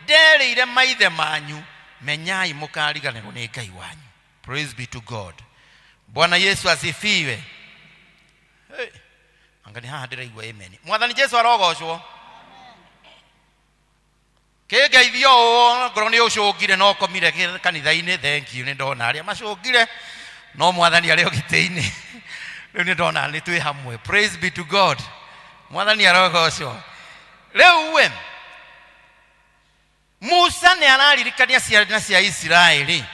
nderĩire maithe manyu. Menyai mũkariganĩrwo nĩ Ngai wanyu. Praise be to God. Bwana Yesu asifiwe. Hey, anga nĩ haha ndĩraigua amen. Mwathani Jesu arogocwo. Kĩngeithio ũũ ngorwo nĩ ũcũngire no ũkomire kanitha-inĩ, thank you, nĩ ndona arĩa macũngire, no mwathani arĩ o gĩtĩ-inĩ. Rĩu nĩ ndona nĩ twĩ hamwe. Praise be to God. Mwathani arogocwo. Rĩu we Musa nĩ araririkania ciana cia Isiraeli,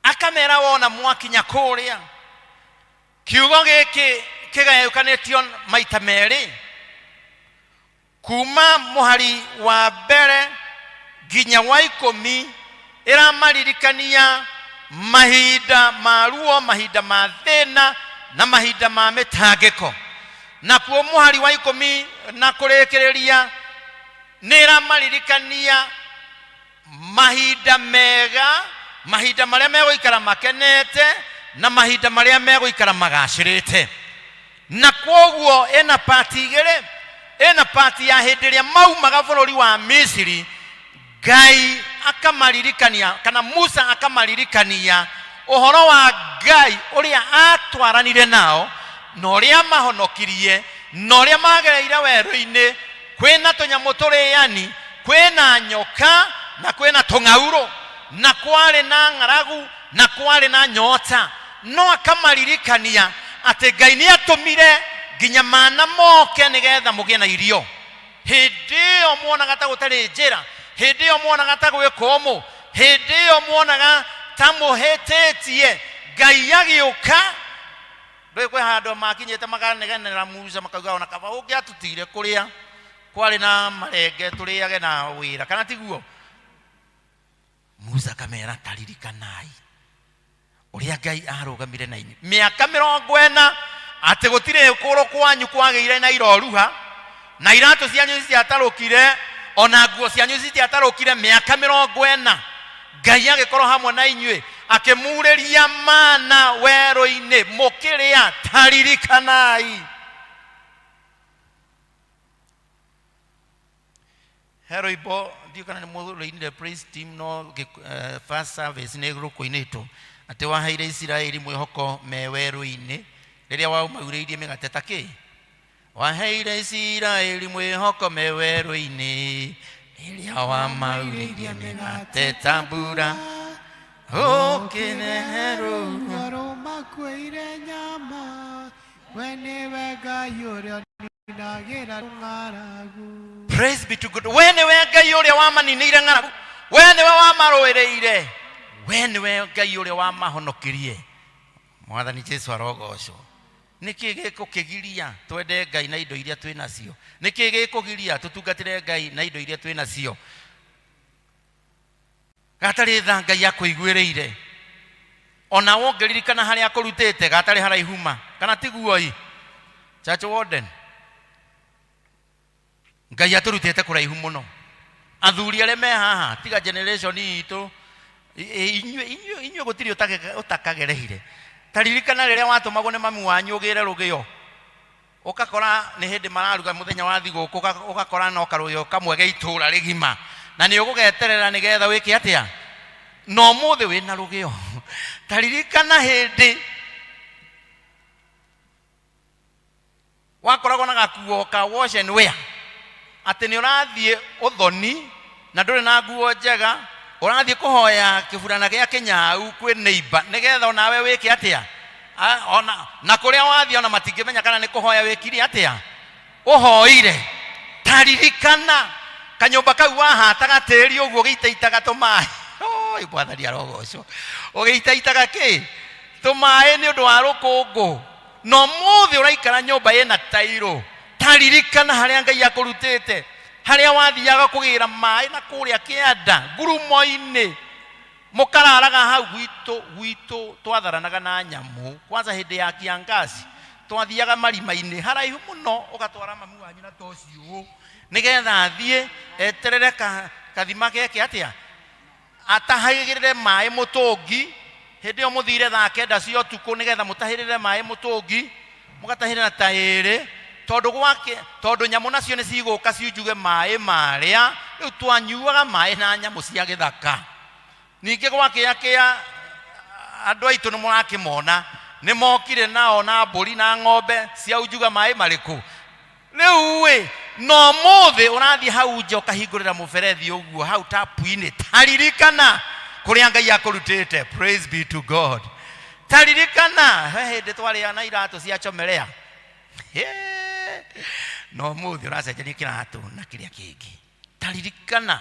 akamera wona mwakinya kũrĩa, kiugo gĩkĩ kĩgayũkanĩtio maita merĩ, kuma mũhari wa mbere nginya wa 10, ĩramaririkania mahinda ma ruo, mahinda ma thĩna na mahinda ma mĩtangĩko. Nakuo mũhari wa 10 na kũrĩkĩrĩria nĩ ĩramaririkania mahinda mega, mahinda marĩa megũikara makenete na mahinda marĩa megũikara magacĩrĩte. Na kwoguo ĩna pati igĩrĩ, ĩna pati ya hĩndĩ ĩrĩa maumaga bũrũri wa Misiri, Ngai akamaririkania, kana Musa akamaririkania ũhoro wa Ngai ũrĩa atwaranire nao na ũrĩa mahonokirie na ũrĩa magereire werũ-inĩ, kwĩna tũnyamũ tũrĩani, kwĩna nyoka na kwĩna tũng'aurũ, na kwarĩ na ng'aragu na kwarĩ na nyota. No akamaririkania atĩ Ngai nĩ atũmire nginya mana moke nĩgetha mũgĩe na irio. Hĩndĩ ĩyo muonaga ta gũtarĩ njĩra, hĩndĩ ĩyo muonaga ta gwĩ kũmũ, hĩndĩ ĩyo muonaga ta mũhĩtĩtie, Ngai agĩũka. Ndũĩ kwĩ handũ makinyĩte makanegenera Musa, makauga ona kaba ũngĩatũtigire kũrĩa kwarĩ na marenge tũrĩage na wĩra, kana tiguo? Musa akamera, taririkanai ũrĩa Ngai arũgamire na inyuĩ mĩaka 40, atĩ gũtirĩ kũgũrũ kwanyu kwagĩire na iroruha, na iratũ cianyu citiatarũkire, ona nguo cianyu citiatarũkire mĩaka 40. Ngai agĩkorwo hamwe na inyuĩ, akĩmurĩria mana werũ-inĩ mũkĩrĩa. Taririkanai. He rwĩmbo ndiũ kana nĩ mũrũinire praise team, no first service nĩ rũkũinĩtwo, atĩ waheire Isiraeli mwĩhoko me werũ-inĩ rĩrĩa waumaurĩirie mĩgate ta kĩ. Waheire Isiraeli mwĩhoko me werũ-inĩ rĩrĩa wamaurĩirie mĩgate ta mbura, ũkĩrehe rũhuho rũmakuĩire nyama, we nĩwe Ngai ũrĩa ũninagĩra ng'aragu. Praise be to God. We nĩwe Ngai ũrĩa wamaninĩire ng'aragu, we nĩwe wamarũĩrĩire, we nĩwe Ngai ũrĩa wamahonokirie. Mwathani Jesu arogocwo. Nĩkĩ gĩkũkĩgiria twende Ngai na indo iria twĩ nacio? Nĩkĩ gĩkũgiria tũtungatĩre Ngai na indo iria twĩ nacio? Gatarĩ tha Ngai akũiguĩrĩire, ona ũngĩririkana harĩa akũrutĩte gatarĩ haraihu ma, kana tiguo i? Church warden, Ngai atũrutĩte kũraihu mũno. Athuri arĩa me haha, tiga generation itũ, inyuĩ gũtirĩ ũtakagereire. Ta ririkana rĩrĩa watũmagwo nĩ mami wanyu ũgĩre rũgĩo, ũgakora nĩ hĩndĩ mararuga mũthenya wa thigũkũ, ũgakora no karũgĩo kamwe ge itũũra rĩgima, na nĩ ũgũgeterera nĩgetha wĩke atĩa? Na ũmũthĩ wĩna rũgĩo. Ta ririkana hĩndĩ wakoragwo na gakuo ka wash and wear, atĩ nĩ ũrathiĩ ũthoni na ndũrĩ na nguo njega, ũrathiĩ kũhoya kĩburana gĩa kĩnyau kwĩ neighbor nĩgetha onawe wĩke atĩa? Ona na kũrĩa wathiĩ ona matingĩmenya kana nĩ kũhoya wĩkire atĩa, ũhoire. Ta ririkana kanyũmba kau wahataga tĩri ũguo ũgĩitaitaga tũmaĩ. Oi, mwathani arogocwo. Ũgĩitaitaga kĩ? Tũmaĩ nĩ ũndũ wa rũkũngũ. Na ũmũthĩ ũraikara nyũmba ĩna tairũ. Ta ririkana harĩa Ngai akũrutĩte, harĩa wathiaga kũgĩra maĩ na kũrĩa kĩanda ngurumo-inĩ, mũkararaga hau. Gwitũ twatharanaga na nyamũ, kwanza hĩndĩ ya kiangazi twathiaga marima-inĩ haraihu mũno, ũgatwara mami wanyu na toci ũũ nĩgetha athiĩ eterere kathima geke atĩa, atahagĩrĩre maĩ mũtũngi. Hĩndĩ ĩyo mũthire thaa 9 cia ũtukũ nĩgetha mũtahĩrĩre maĩ mũtũngi, mũgatahĩrĩra ta ĩrĩ, tondũ gwake, tondũ nyamũ nacio nĩ cigũka ciunjuge maĩ marĩa. Rĩu twanyuaga maĩ na nyamũ cia gĩthaka. Ningĩ gwakĩa kĩa andũ aitũ nĩ mũrakĩmona, nĩ mokire nao na mbũri na ng'ombe ciaunjuga maĩ marĩkũ. Rĩu ĩ No mũthĩ ũrathiĩ hau nja ũkahingũrĩra mũberethi ũguo hau tapu-inĩ, taririkana kũrĩa Ngai akũrutĩte. Praise be to God. Taririkana he hĩndĩ twarĩa na iratũ cia chomelea. Hee. No mũthĩ ũracenjania kĩratũ na kĩrĩa kĩngĩ. Taririkana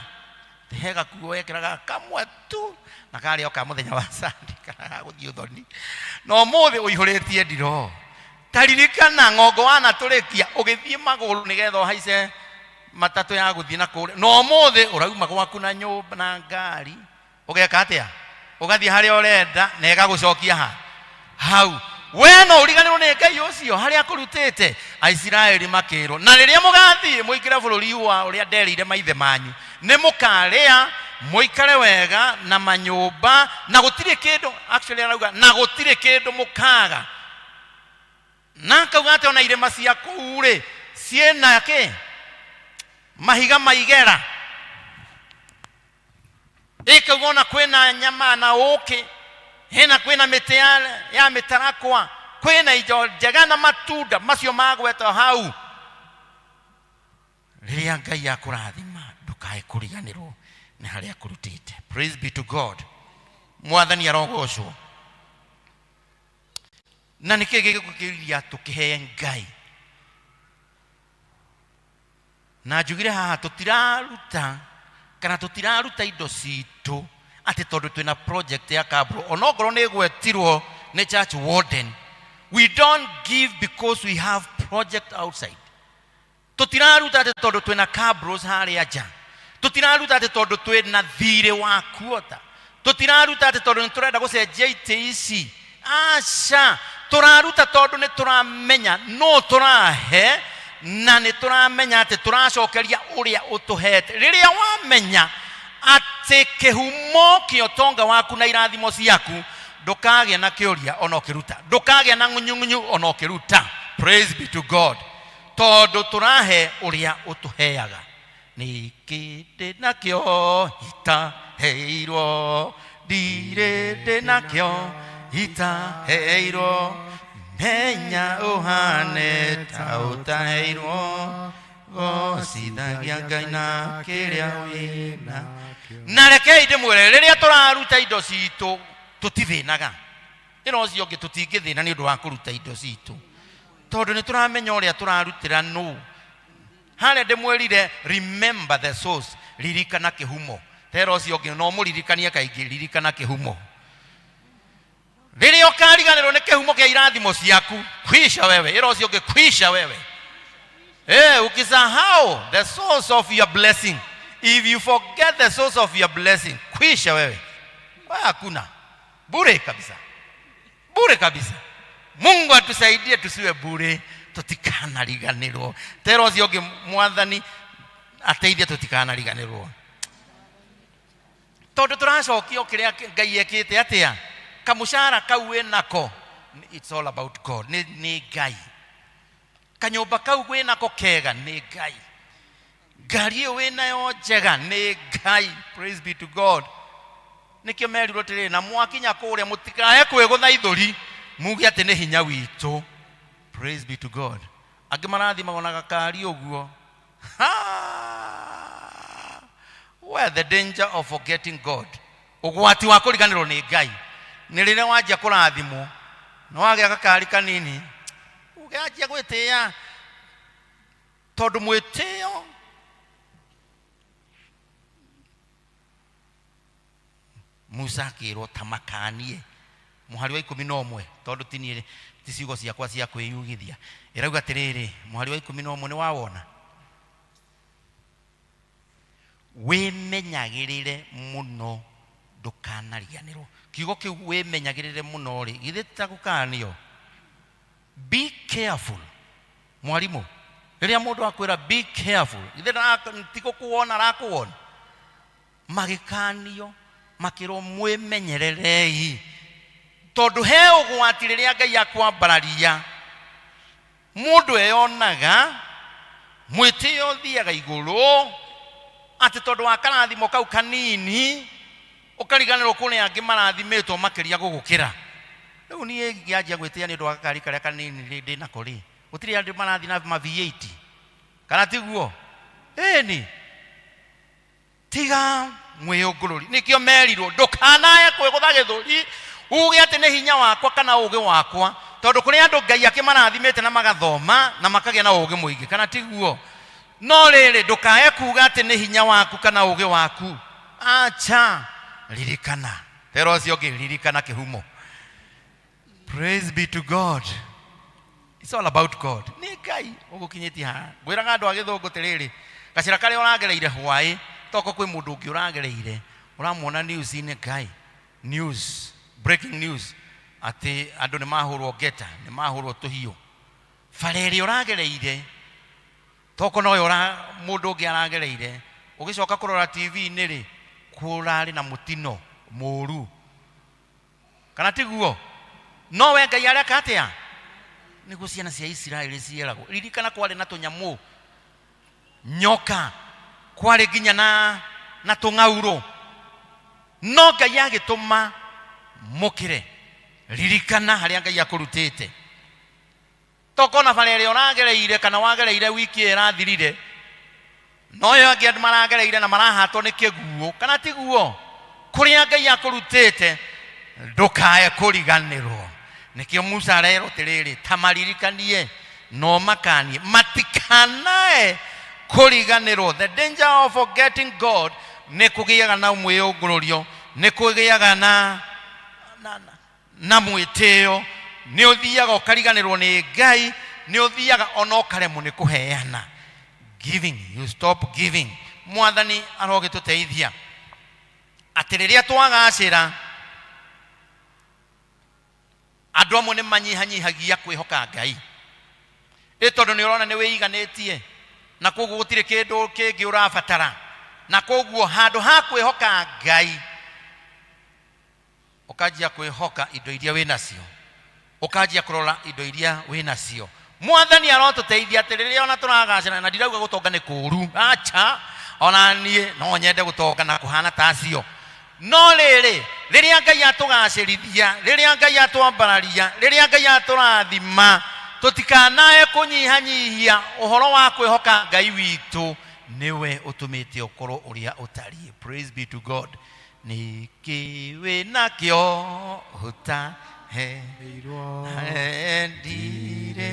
he gakuo wekĩraga kamwe tu na karĩ o ka mũthenya wa Sunday kana ga gũthiĩ ũthoni, no ũmũthĩ ũihũrĩtie ndiroo. Taririkana ng'ongo wanatũrĩkia ũgĩthiĩ magũrũ nĩgetha ũhaice matatũ ya gũthiĩ na kũrĩa, no ũmũthĩ ũrauma gwaku na nyũmba na ngari, ũgeka atĩa? Ũgathiĩ harĩa ũrenda na ĩgagũcokia ha hau. We no ũriganĩrwo nĩ Ngai ũcio harĩa akũrutĩte. Aisiraeli makĩrwo, na rĩrĩa mũgathiĩ mũingĩre bũrũri wa ũrĩa nderĩire maithe manyu, nĩ mũkarĩa mũikare wega na manyũmba, na gũtirĩ kĩndũ, actually arauga na gũtirĩ kĩndũ mũkaga. Na akauga atĩ ona irĩma cia kũu rĩ ciĩna kĩ? Mahiga maigera. Ĩkauga ona kwĩna nyama na ũkĩ, hena kwĩna mĩtĩ ya mĩtarakwa, kwĩna indo njega na matunda macio magwetwo hau. Rĩrĩa Ngai akũrathima ndũkae kũriganĩrwo nĩ harĩa akũrutĩte. Praise be to God. Mwathani arogocwo. Na nĩkĩ gĩgũkĩria tũkĩhe Ngai? Na njugire haha tũtiraruta kana tũtiraruta indo citũ atĩ tondũ twĩna project ya Kabro, onokorwo nĩ ĩgwetirwo nĩ church warden. We don't give because we have project outside. Tũtiraruta atĩ tondũ twĩna Kabros harĩa nja, tũtiraruta atĩ tondũ twĩna thirĩ wa kuota, tũtiraruta atĩ tondũ nĩ tũrenda gũcenjia itĩ ici. Aca, tũraruta tondũ nĩ tũramenya no tũrahe, na nĩ tũramenya atĩ tũracokeria ũrĩa ũtũhete. Rĩrĩa wamenya atĩ kĩhumo kĩa ũtonga waku na irathimo ciaku, ndũkagĩa na kĩũria ona ũkĩruta, ndũkagĩa na ng'unyung'unyu ona ũkĩruta. Praise be to God. Tondũ tũrahe ũrĩa ũtũheaga. Nĩkĩ ndĩ nakĩo itaheirwo, ndirĩ ndĩ nakĩo itaheirwo, menya ũhane ta ũtaheirwo, gocithagia Ngai na kĩrĩa wĩna. Na rekei ndĩmwĩre, rĩrĩa tũraruta indo citũ tũtithĩnaga. Ĩno ũcio ũngĩ, tũtingĩthĩna nĩ ũndũ wa kũruta indo citũ, tondũ nĩ tũramenya ũrĩa tũrarutĩra nũ. Harĩa ndĩmwĩrire, remember the source, ririkana kĩhumo. Tera ũcio ũngĩ no mũririkanie kaingĩ, ririkana kĩhumo. Rĩrĩa ũkariganĩrwo nĩ kĩhumo kĩa irathimo ciaku, kwisha wewe. Ĩra ũcio ũngĩ, kwisha wewe. Ukisahau the source of your blessing, if you forget the source of your blessing, kwisha wewe. Wewe hakuna. Bure kabisa. Bure kabisa. Mungu atusaidie tusiwe bure, tutikanariganirwo. Tera ũcio ũngĩ, Mwathani ateithie tutikanariganirwo, tondũ tũracokia o kĩrĩa Ngai ekĩte atĩa. Kamũcara kau wĩnako, it's all about God. Nĩ Ngai. Kanyũmba kau wĩnako kega, nĩ Ngai. Ngari ĩyo wĩnayo njega, nĩ Ngai. Praise be to God. Nĩkĩo merirwo atĩrĩrĩ, na mwakinya kũrĩa mũtikae kwĩgũtha ithũri muge atĩ nĩ hinya witũ. Praise be to God. Angĩ marathimagwo na gakari ũguo. Ha! Where the danger of forgetting God, ũgwati wa kũriganĩrwo nĩ Ngai, nĩ rĩrĩa wanjia kũrathimwo na wagĩa gakari kanini, ũkĩanjia gwĩtĩĩa, tondũ mwĩtĩo Musa akĩrwo ta makanie. Mũhari wa 11, tondũ ti niĩ, ti ciugo ciakwa cia kwĩyugithia, ĩrauga atĩrĩrĩ, mũhari wa 11 nĩ wawona, wĩmenyagĩrĩre mũno ndũkanariganĩrwo. Kiugo kĩu wĩmenyagĩrĩre mũno rĩ, githĩ ti ta gũkanio? Be careful. Mwarimũ, rĩrĩa mũndũ akwĩra be careful, githĩ ti gũkũwona arakũwona? Magĩkanio makĩrwo mwĩmenyererei, tondũ he ũgwati rĩrĩa Ngai akwambararia mũndũ eyonaga, mwĩtĩo ũthiaga igũrũ, atĩ tondũ wa karathimo kau kanini ũkariganĩrwo kũrĩ angĩ marathimĩtwo makĩria gũgũkĩra. Rĩu niĩ ngĩanjia gwĩtĩa nĩ ũndũ wa gakari karĩa kanini ndĩ nako rĩ, gũtirĩ andũ marathiĩ na ma V8. Kana tiguo? Ĩni, tiga mwĩyũngũrũri. Nĩkĩo merirwo ndũkanae kwĩgũtha gĩthũri uge atĩ nĩ hinya wakwa kana ũgĩ wakwa, tondũ kũrĩ andũ Ngai akĩmarathimĩte na magathoma na makagĩa na ũgĩ mũingĩ, kana tiguo? No rĩrĩ, ndũkae kuga atĩ nĩ hinya waku kana ũgĩ waku. Acha, ririkana tera ũcio ũngĩ, ririkana kĩhumo. Praise be to God. It's all about God. Nĩ Ngai ũgũkinyĩtie haha. Ngwĩraga andũ a gĩthũngũ tĩrĩrĩ, gacĩra karĩa ũragereire hwaĩ, toko kwĩ mũndũ ũngĩ ũragereire, ũramuona news-inĩ, Ngai, news, breaking news, atĩ andũ nĩ mahũrwo ngeta, nĩ mahũrwo tũhiũ. Bara ĩrĩa ũragereire, toko noyo mũndũ ũngĩ aragereire, ũgĩcoka kũrora TV-inĩ rĩ, kũrarĩ na mũtino mũru. Kana tiguo? No we Ngai areka atĩa? Nĩguo ciana cia Isiraeli cieragwo, ririkana kwarĩ na tũnyamũ, nyoka, kwarĩ nginya na tũng'aurũ, no Ngai agĩtũma mũkĩre. Ririkana harĩa Ngai akũrutĩte. Tokona bara ĩrĩa ũragereire kana wagereire wiki ĩyo ĩrathirire, noyo angĩ andũ maragereire na marahatwo nĩ kĩguũ, kana tiguo? Kũrĩa Ngai akũrutĩte ndũkae kũriganĩrwo. Nĩkĩo Musa arerwo atĩrĩrĩ, ta maririkanie no makanie matikanae kũriganĩrwo. The danger of forgetting God nĩ kũgĩaga na mwĩyũngũrũrio, nĩ kũgĩaga na mwĩtĩo, nĩ ũthiaga ũkariganĩrwo nĩ Ngai, nĩ ũthiaga ona ũkaremwo nĩ kũheana. Giving, you stop giving. Mwathani arogĩtũteithia atĩ rĩrĩa twagacĩra, andũ amwe nĩ manyihanyihagia kwĩhoka Ngai, ĩ tondũ nĩ ũrona nĩ wĩiganĩtie na koguo gũtirĩ kĩndũ kĩngĩ ũrabatara, na koguo handũ ha kwĩhoka Ngai ũkanjia kwĩhoka indo iria wĩ nacio, ũkanjia kũrora indo iria wĩ nacio. Mwathani arotũteithia atĩ rĩrĩa ona tũragacĩra, na ndirauga gũtonga nĩ kũũru, acha, ona niĩ no nyende gũtonga na kũhana ta acio, no rĩrĩ, rĩrĩa Ngai atũgacĩrithia, rĩrĩa Ngai atwambararia, rĩrĩa Ngai atũrathima, tũtikanae kũnyihanyihia ũhoro wa kwĩhoka Ngai witũ. Nĩwe ũtũmĩte ũkorwo ũrĩa ũtariĩ. Praise be to God. Nĩkĩ wĩ nakĩo ũtaheirwo? Ndire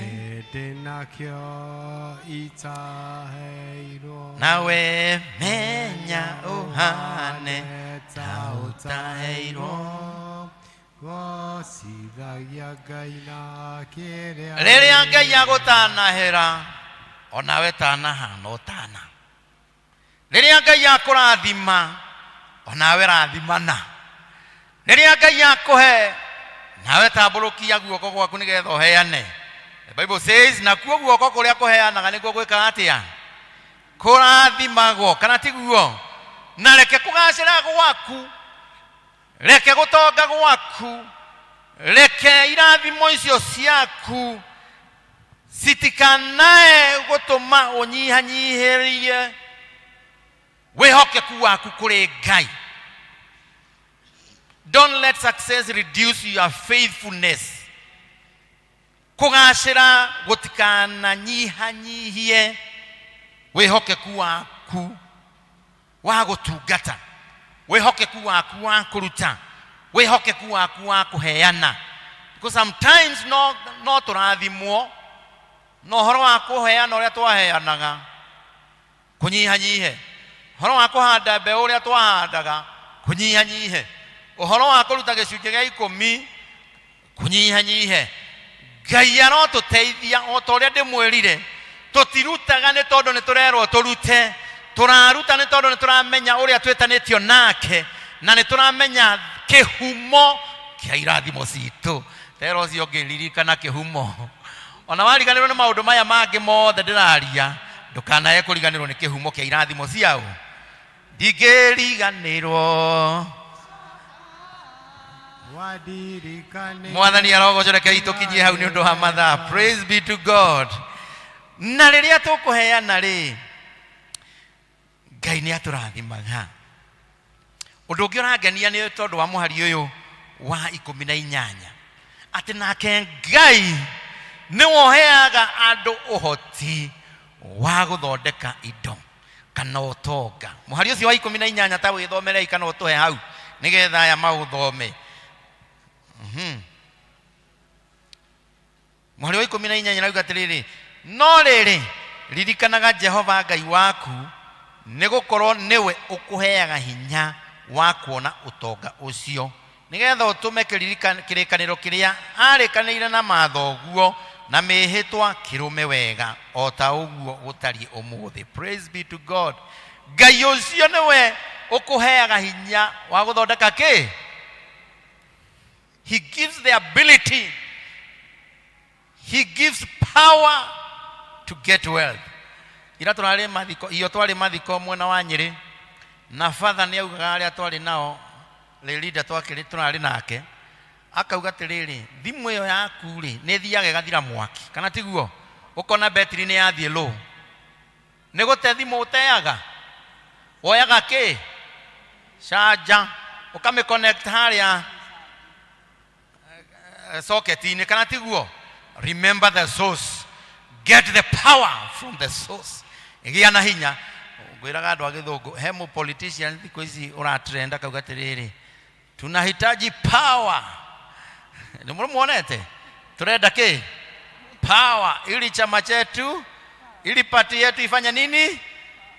ndĩ nakĩo itaheirwo. Nawe menya ũhane ta ũtaheirwo. Gocithagia Ngai na kĩrĩa Rĩrĩa Ngai agũtanahĩra, onawe tanahana ũtana. Rĩrĩa Ngai akũrathima, onawe rathimana. Rĩrĩa Ngai akũhe, nawe tambũrũkia guoko gwaku nĩgetha ũheane. The Bible says, nakuo guoko kũrĩa kũheanaga nĩkuo gwĩkaga atĩa? Kũrathimagwo, kana tiguo? Na reke kũgacĩra gwaku, reke gũtonga gwaku, reke irathimo icio ciaku citikanae gũtũma ũnyihanyihĩrie wĩhokeku waku kũrĩ Ngai. Don't let success reduce your faithfulness. Kũgacĩra gũtikananyihanyihie wĩhokeku waku wa gũtungata, wĩhokeku waku wa kũruta, wĩhokeku waku wa kũheana. Because sometimes no tũrathimwo na ũhoro wa kũheana ũrĩa twaheanaga kũnyihanyihe, ũhoro wa kũhanda mbeũ ũrĩa twahandaga kũnyihanyihe, ũhoro wa kũruta gĩcunjĩ gĩa ikũmi kũnyihanyihe. Ngai arotũteithia o ta ũrĩa ndĩmwĩrire, tũtirutaga nĩ tondũ nĩ tũrerwo tũrute, tũraruta nĩ tondũ nĩ tũramenya ũrĩa twĩtanĩtio nake, na nĩ tũramenya kĩhumo kĩa irathimo citũ. Tera ũcio ũngĩ, ririkana kĩhumo. Ona wariganĩrwo nĩ maũndũ maya mangĩ mothe ndĩraria, ndũkanae kũriganĩrwo nĩ kĩhumo kĩa irathimo ciao. Ndingĩriganĩrwo. Mwathani arogocwo. Rekei tũkinyie hau nĩ ũndũ wa mathaa. Praise be to God. Na rĩrĩa tũkũheana rĩ, Ngai nĩ atũrathimaga. Ũndũ ũngĩ ũrangenia nĩ tondũ wa mũhari ũyũ wa 18, atĩ nake Ngai nĩwe ũheaga andũ ũhoti. wa gũthondeka indo kana ũtonga. Mũhari ũcio wa 18 ta wĩthomerei kana ũtũhe hau nĩgetha aya maũthome. Mũhari wa 18 rauga atĩrĩrĩ, no rĩrĩ, ririkanaga Jehova Ngai waku, nĩ gũkorwo nĩwe ũkũheaga hinya wa kuona ũtonga ũcio, nĩgetha ũtũme kĩrĩkanĩro kĩrĩa aarĩkanĩire na mathoguo na mĩĩhĩtwa kĩrũme wega, o ta ũguo gũtariĩ ũmũthĩ. Praise be to God. Ngai ũcio nĩwe ũkũheaga hinya wa gũthondeka kĩ? He gives the ability. He gives power to get wealth. Ira tũrarĩ mathiko, iyo twarĩ mathiko mwena wa Nyĩrĩ, na father nĩ augaga arĩa twarĩ nao, Lelinda twakĩrĩ tũrarĩ nake, akauga atĩrĩrĩ, thimũ ĩyo yaku rĩ, nĩ ĩthiaga ĩgathira mwaki, kana tiguo? Ũkona betiri nĩ yathiĩ low. Nĩ gũte thimũ ũteaga? Woyaga kĩ? Charger, ũkamĩ connect harĩa socket-inĩ, kana tiguo? Remember the source. Get the power from the source. Gĩa na hinya. Ngwĩraga andũ a gĩthũngũ, he mũ politician thikũ ici ũratrend akauga atĩrĩrĩ, tunahitaji power. Nĩ mũmuonete? Turenda kĩ? Power, ili chama chetu, ili party yetu ifanye nini?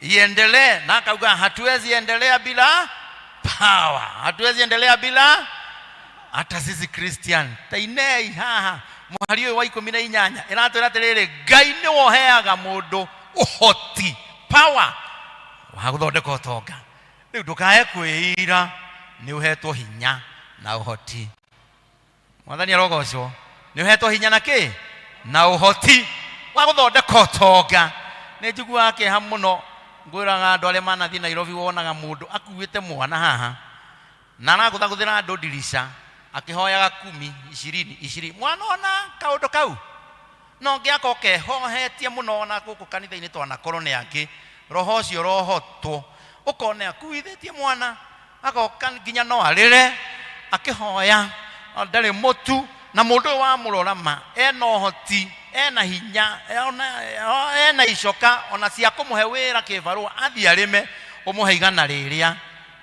Iendelee. Na akauga hatuwezi endelea bila power, hatuwezi endelea bila. Hata sisi Christian tainei haha mũhari ũyũ wa 18 ĩratwĩra atĩrĩrĩ, Ngai nĩwe ũheaga mũndũ ũhoti, power wa gũthondeka ũtonga. Rĩu ndũkae kwĩira, nĩ ũhetwo hinya na ũhoti. Mwathani arogocwo. Nĩ ũhetwo hinya na kĩ? Na ũhoti wa gũthondeka ũtonga. Nĩ njiguaga kĩeha mũno, ngwĩraga andũ arĩa manathiĩ Nairobi, wonaga mũndũ akuĩte mwana haha na aragũthagũthĩra andũ ndirica akĩhoyaga kumi, ishirini, ishirini. Mwana ona kaũndũ kau no ũngĩ akorwo kehohetie mũno, ona gũkũ kanitha-inĩ twanakorwo nĩ angĩ, roho ũcio ũrohotwo, ũkona akuithĩtie mwana agoka nginya no arĩre akĩhoya ndarĩ mũtu, na mũndũ ũyũ wamũrora ma ena ũhoti, ena hinya, ena icoka ona cia kũmũhe wĩra kĩbarũa, athiĩ arĩme, ũmũhe igana rĩrĩa,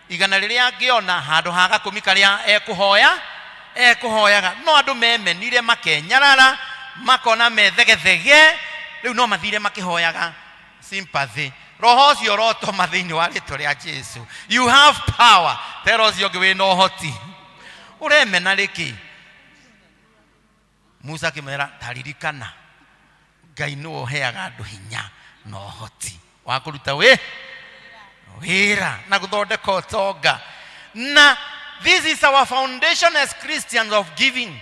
igana rĩrĩa angĩona handũ ha gakũmi karĩa ekũhoya ekũhoyaga. No andũ memenire makenyarara, makona methegethege, rĩu no mathire makĩhoyaga sympathy. Roho ũcio ũrotoma thĩinĩ wa rĩtwa rĩa Jesu. You have power. Tera ũcio ũngĩ wĩna ũhoti, ũremena rĩkĩ? Musa akĩmera, taririkana Ngai nĩwe ũheaga andũ hinya na ũhoti wa kũruta wĩra na gũthondeka ũtonga. Na this is our foundation as Christians of giving.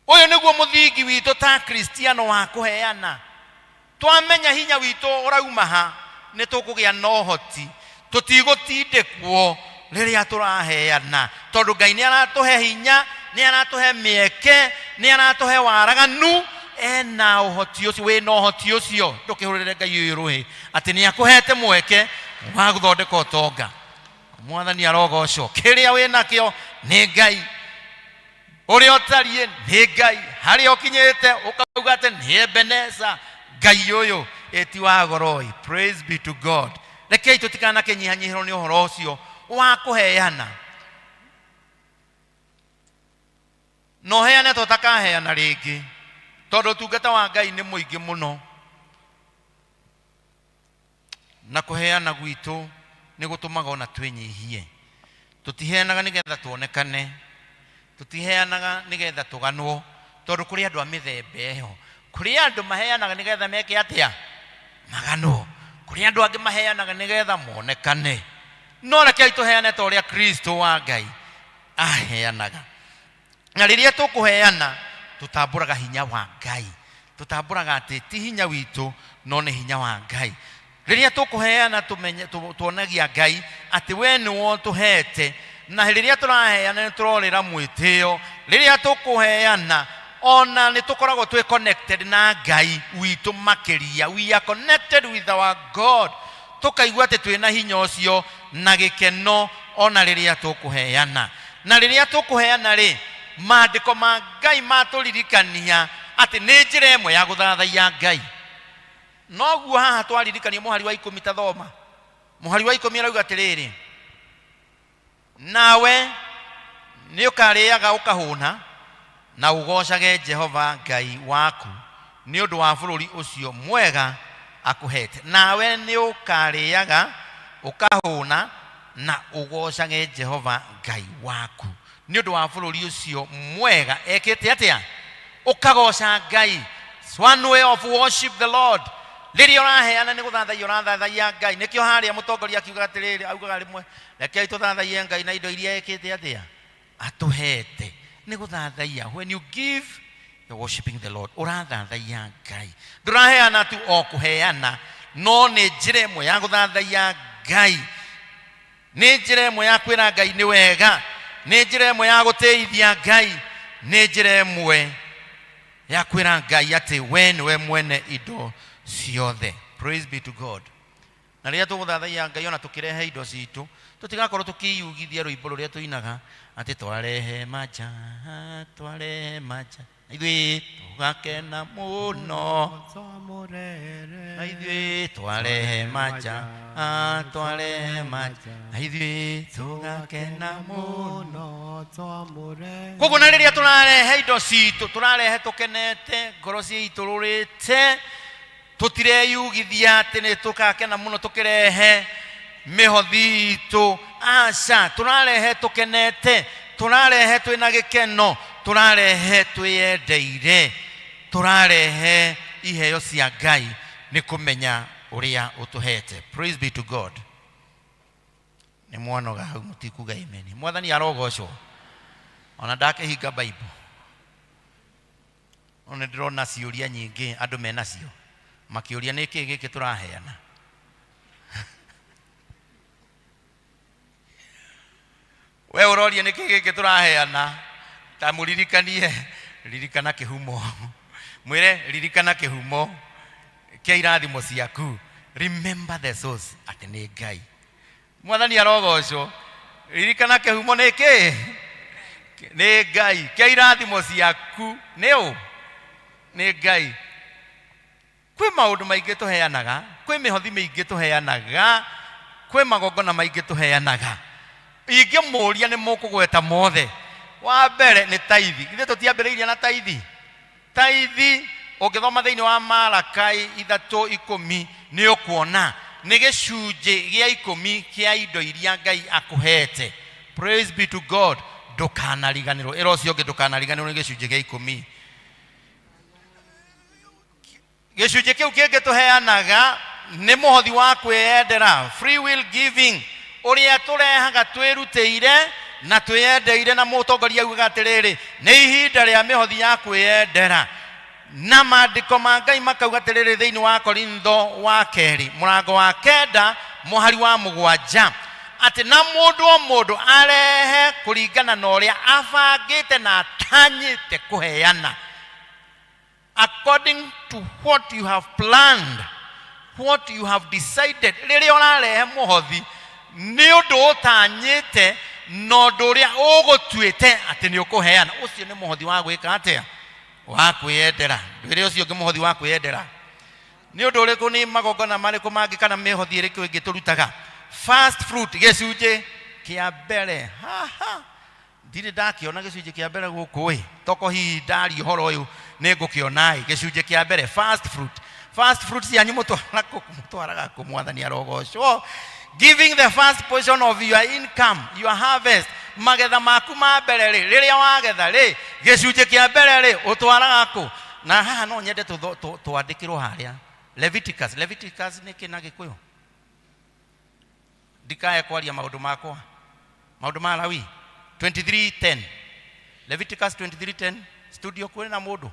Ũyũ nĩguo mũthingi witũ ta Kristiano wa kũheana. Twamenya hinya witũ ũrauma ha, nĩ tũkũgĩa na ũhoti, tũtigũtindĩkwo rĩrĩa tũraheana, tondũ Ngai nĩ aratũhe hinya, nĩ aratũhe mĩeke, nĩ aratũhe waraganu, ena ũhoti ũcio, wĩna ũhoti ũcio. Ndũkĩhũrĩre Ngai ũyũ rũhĩ atĩ nĩ akũhete mweke wa gũthondeka ũtonga. Mwathani arogocwo. Kĩrĩa wĩnakĩo nĩ Ngai, ũrĩa ũtariĩ nĩ Ngai, harĩa ũkinyĩte ũkauga atĩ nĩ Ebeneza, Ngai ũyũ ĩti wa goroi. Praise be to God. Rekei tũtikanakĩnyihanyihĩrwo nĩ ũhoro ũcio wa kũheana, na ũheane to ũtakaheana rĩngĩ, tondũ ũtungata wa Ngai nĩ mũingĩ mũno, na kũheana gwitũ nĩ gũtũmaga ona twĩnyihie. Tũtiheanaga nĩgetha tuonekane, tũtiheanaga nĩgetha tũganwo, tondũ kũrĩ andũ a mĩthemba ĩyo. Kũrĩ andũ maheanaga nĩgetha meke atĩa? Maganwo. Kũrĩ andũ angĩ maheanaga nĩgetha monekane. No rekei tũheane ta ũrĩa Kristo wa Ngai aheanaga. Na rĩrĩa tũkũheana, tũtambũraga hinya wa Ngai, tũtambũraga atĩ ti hinya witũ no nĩ hinya wa Ngai. Rĩrĩa tũkũheana, tuonagia Ngai atĩ we nĩwe ũtũhete, na rĩrĩa tũraheana nĩ tũrorĩra mwĩtĩo. Rĩrĩa tũkũheana ona nĩ tũkoragwo twĩ connected na Ngai witũ makĩria. We are connected with our God, tũkaigua atĩ twĩna hinya ũcio na gĩkeno ona rĩrĩa tũkũheana. Na rĩrĩa tũkũheana rĩ, maandĩko ma Ngai matũririkania atĩ nĩ njĩra ĩmwe ya gũthathaiya Ngai. Noguo haha twaririkanio mũhari wa ikũmi, ta thoma mũhari wa ikũmi, arauga atĩrĩrĩ, nawe nĩ ũkarĩaga ũkahũna na ũgoocage Jehova Ngai waku nĩ ũndũ wa bũrũri ũcio mwega akũhete. Nawe nĩ ũkarĩaga ũkahũna na ũgoocage Jehova Ngai waku nĩ ũndũ wa bũrũri ũcio mwega ekĩte atĩa? Ũkagoca Ngai. It's one way of worship the Lord. Rĩrĩa ũraheana nĩ gũthathaiya ũrathathaiya Ngai. Nĩkĩo harĩa mũtongoria akiuga atĩrĩrĩ, augaga rĩmwe, rekei tũthathaiye Ngai na indo iria ekĩte atĩa? Atũhete. Nĩ gũthathaiya. When you give, you're worshiping the Lord. Ũrathathaiya Ngai. Ndũraheana tu o kũheana, no nĩ njĩra ĩmwe ya gũthathaiya Ngai. Nĩ njĩra ĩmwe ya kwĩra Ngai nĩ wega. Nĩ njĩra ĩmwe ya gũtĩithia Ngai. Nĩ njĩra ĩmwe ya kwĩra Ngai atĩ we nĩwe mwene indo ciothe. Praise be to God. Na rĩrĩa tũgũthathaiya Ngai ona tũkĩrehe indo citũ, tũtigakorwo tũkĩyugithia rwĩmbo rũrĩa tũinaga atĩ twarehe maja, twarehe maja, na ithuĩ tũgakena mũno, na ithuĩ twarehe maja, twarehe maja, na ithuĩ tũgakena mũno. Koguo na rĩrĩa tũrarehe indo citũ, tũrarehe tũkenete, ngoro ciitũrũrĩte, tũtireyugithia atĩ nĩ tũgakena mũno tũkĩrehe mĩhothi itũ. Aca, tũrarehe tũkenete, tũrarehe twĩna gĩkeno, tũrarehe twĩyendeire, tũrarehe iheo cia Ngai nĩ kũmenya ũrĩa ũtũhete. Praise be to God. Nĩ mwanoga hau, mũtikuga amen. Mwathani arogocwo. Ona ndakĩhinga Bible, no nĩ ndĩrona ciũria nyingĩ andũ menacio makĩũria nĩ kĩĩ gĩkĩ tũraheana. We ũroria nĩ kĩĩ gĩkĩ tũraheana, ta mũririkanie, ririkana kĩhumo, mwĩre ririkana kĩhumo kĩa irathimo ciaku. Remember the source, atĩ nĩ Ngai. Mwathani arogocwo. Ririkana kĩhumo nĩ kĩĩ? Nĩ Ngai. Kĩa irathimo ciaku nĩ ũ? Nĩ Ngai. Kwĩ maũndũ maingĩ tũheanaga, kwĩ mĩhothi mĩingĩ tũheanaga, kwĩ magongona maingĩ tũheanaga. Ingĩmũria nĩ mũkũgweta mothe. Wa mbere nĩ taithi. Ithuĩ tũtiambĩrĩirie na taithi. Taithi, ũngĩthoma thĩinĩ wa Malakai ithatũ ikũmi nĩ ũkuona nĩ gĩcunjĩ gĩa ikũmi kĩa indo iria Ngai akũhete. Praise be to God. Ndũkanariganĩrwo. Ĩra ũcio ũngĩ ndũkanariganĩrwo nĩ gĩcunjĩ gĩa ikũmi. Gĩcunjĩ kĩu kĩngĩ tũheanaga nĩ mũhothi wa kwĩyendera, free will giving, ũrĩa tũrehaga twĩrutĩire na twĩyendeire. Na mũtongoria augaga atĩrĩrĩ, nĩ ihinda rĩa mĩhothi ya kwĩyendera. Na maandĩko ma Ngai makauga atĩrĩrĩ thĩinĩ wa Korintho wa kerĩ mũrango wa kenda mũhari wa mũgwanja, atĩ na mũndũ o mũndũ arehe kũringana na ũrĩa abangĩte na atanyĩte kũheana. According to what you have planned, what you have decided. Rĩrĩa ũrarehe mũhothi nĩ ũndũ ũtanyĩte na ũndũ ũrĩa ũgũtuĩte atĩ nĩ ũkũheana, ũcio nĩ mũhothi wa gwĩka atĩa? Wa kwĩyendera. Ndwĩre ũcio ũngĩ mũhothi wa kwĩyendera nĩ ũndũ ũrĩkũ, nĩ magongona marĩkũ mangĩ kana mĩhothi ĩrĩkũ ĩngĩ tũrutaga? First fruit, gĩcunjĩ kĩa mbere. Haha ndirĩ ndakĩona gĩcunjĩ kĩa mbere gũkũ ĩ, toko hihi ndaria ũhoro ũyũ nĩ ngũkĩona ĩ. Gĩcunjĩ kĩa mbere, first fruit. First fruit cianyu mũtwara kũ? Mũtwaraga kũ? Mwathani arogocwo. Giving the first portion of your income, your harvest, magetha maku ma mbere rĩ, rĩrĩa wagetha rĩ, gĩcunjĩ kĩa mbere rĩ, ũtwaraga kũ? Na haha no nyende twandĩkĩrwo harĩa Leviticus. Leviticus nĩ kĩ na Gĩkũyũ? Ndikae kwaria maũndũ makwa, maũndũ ma Lawi 23:10, Leviticus 23:10. Studio kwĩ na mũndũ?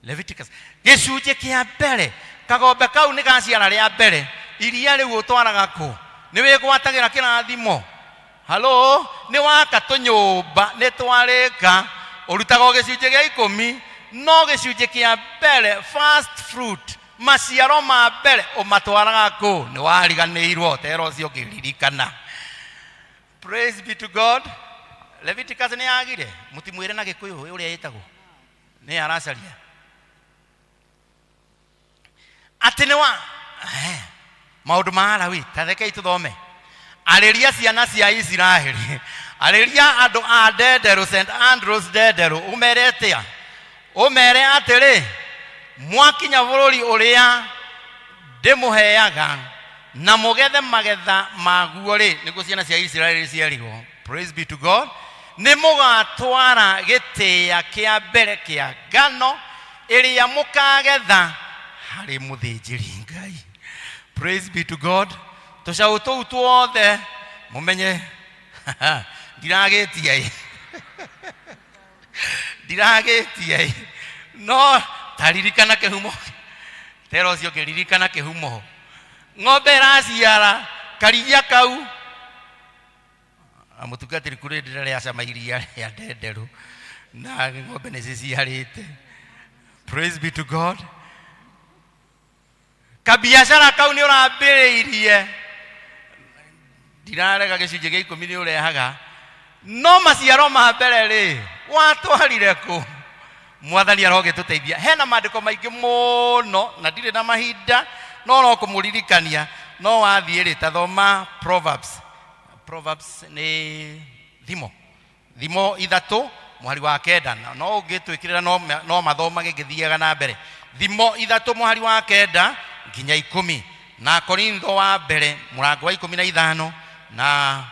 Leviticus, gĩcunjĩ kĩa mbere, kagombe kau nĩ gaciara rĩa mbere, iria rĩu ũtwaraga kũ? Nĩ wĩgwatagĩra kĩrathimo. Halo, nĩ waka tũnyũmba, nĩ twarĩka, ũrutaga o gĩcunjĩ gĩa ikũmi, no gĩcunjĩ kĩa mbere, first fruit, maciaro ma mbere, ũmatwaraga kũ? Nĩ wariganĩirwo? Tera ũcio ũngĩririkana. Praise be to God. Leviticus nĩ yagire, mũtimwĩre na Gĩkũyũ ũrĩa ĩtagwo, nĩ aracaria. Atĩ nĩ wa Eh, maũndũ ma Alawi, ta rekei tũthome. Arĩria ciana cia Isiraeli, arĩria andũ a Ndenderũ, St Andrews Ndenderũ, ũmere atĩa? Ũmere atĩrĩ, mwakinya bũrũri ũrĩa ndĩmũheaga na mũgethe magetha maguo-rĩ, nĩguo ciana cia Isiraeli cierirwo. Praise be to God. Nĩ mũgatwara gĩtĩa kĩa mbere kĩa ngano ĩrĩa mũkagetha harĩ mũthĩnjĩri Ngai. Praise be to God. Tũcaũ tũu tuothe mũmenye ndiragĩtia ĩ ndiragĩtia ĩ no taririkana kĩhumo tera ũcio ũngĩ ririkana kĩhumo ng'ombe ĩraciara karigia kau Na mũtungatĩri kũrĩ ndĩra rĩacama iria rĩa ndenderũ na ng'ombe nĩ ciciarĩte. Praise be to God. Kabiacara kau nĩ ũrambĩrĩirie, ndirarega gĩcunjĩ gĩa ikũmi nĩ ũrehaga, no maciaro ma mbere rĩ, watwarire kũ? Mwathani arogĩtũteithia. Hena maandĩko maingĩ mũno na ndirĩ na mahinda, no no kũmũririkania, no wathiĩ rĩ, ta thoma Proverbs. Proverbs nĩ thimo, thimo ithatũ mũhari wa kenda, na no ũngĩtwĩkĩrĩra no, no mathomage ngĩthiaga na mbere. Thimo ithatũ mũhari wa kenda nginya ikũmi, na Korintho wa mbere mũrango wa 15 na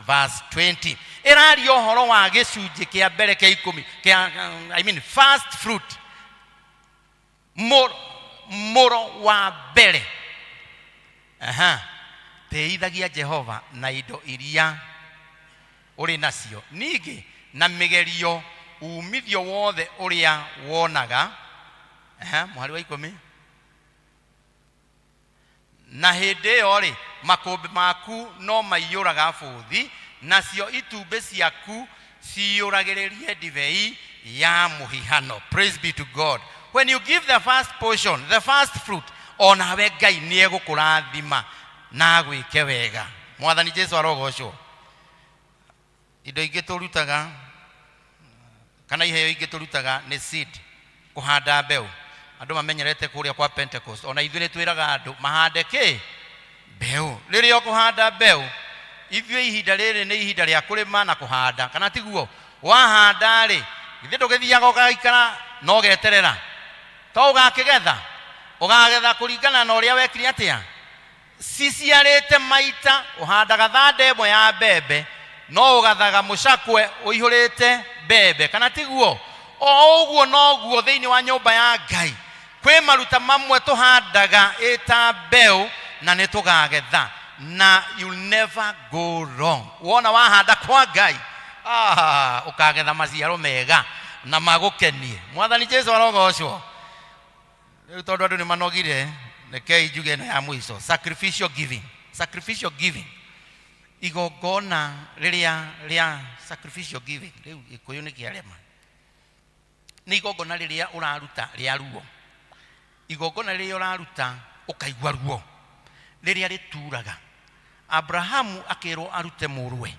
verse 20 ĩraria ũhoro wa gĩcunjĩ kĩa mbere kĩa ikũmi kĩa, I mean first fruit, mũro, mũro wa mbere. Aha. Tĩithagia Jehova na indo iria ũrĩ nacio, ningĩ na mĩgerio uumithio wothe ũrĩa wonaga. Aha, mũhari wa ikũmi. Na hĩndĩ ĩyo-rĩ, makũmbĩ maku no maiyũraga bũthi, nacio itumbĩ ciaku ciyũragĩrĩrie ndibei ya mũhihano. Praise be to God. When you give the first portion, the first fruit, o nawe Ngai nĩ egũkũrathima na agwĩke wega. Mwathani Jesu arogocwo. Indo ingĩ tũrutaga kana iheo ingĩ tũrutaga nĩ seed, kũhanda mbeũ. Andũ mamenyerete kũrĩa kwa Pentecost, ona ithuĩ nĩ twĩraga andũ mahande kĩ? Mbeũ. Rĩrĩa ũkũhanda mbeũ, ithuĩ ihinda rĩrĩ nĩ ihinda rĩa kũrĩma na kũhanda, kana tiguo? Wahanda rĩ, githĩ ndũgĩthiaga ũgaikara na ũgeterera? To ũgakĩgetha? Ũkagetha kũringana na ũrĩa wekire atĩa? Ciciarĩte maita, ũhandaga thanda ĩmwe ya mbembe, no ũgathaga mũcakwe ũihũrĩte mbembe, kana tiguo? O ũguo noguo thĩinĩ wa nyũmba ya Ngai, kwĩ maruta mamwe tũhandaga ĩta mbeũ na nĩ tũgagetha, na you'll never go wrong. Wona wahanda kwa Ngai, ah, ũkagetha maciaro mega na magũkenie. Mwathani Jesu arogocwo. Rĩu tondũ andũ nĩ manogire, rekei njuge ĩno ya mũico, sacrificial giving. Sacrificial giving, igongona rĩrĩa rĩa sacrificial giving, rĩu gĩkũyũ nĩ kĩarema, nĩ igongona rĩrĩa ũraruta rĩa ruo, igongona rĩrĩa ũraruta ũkaigua ruo, rĩrĩa rĩturaga. Abrahamu akĩrwo arute mũrũwe.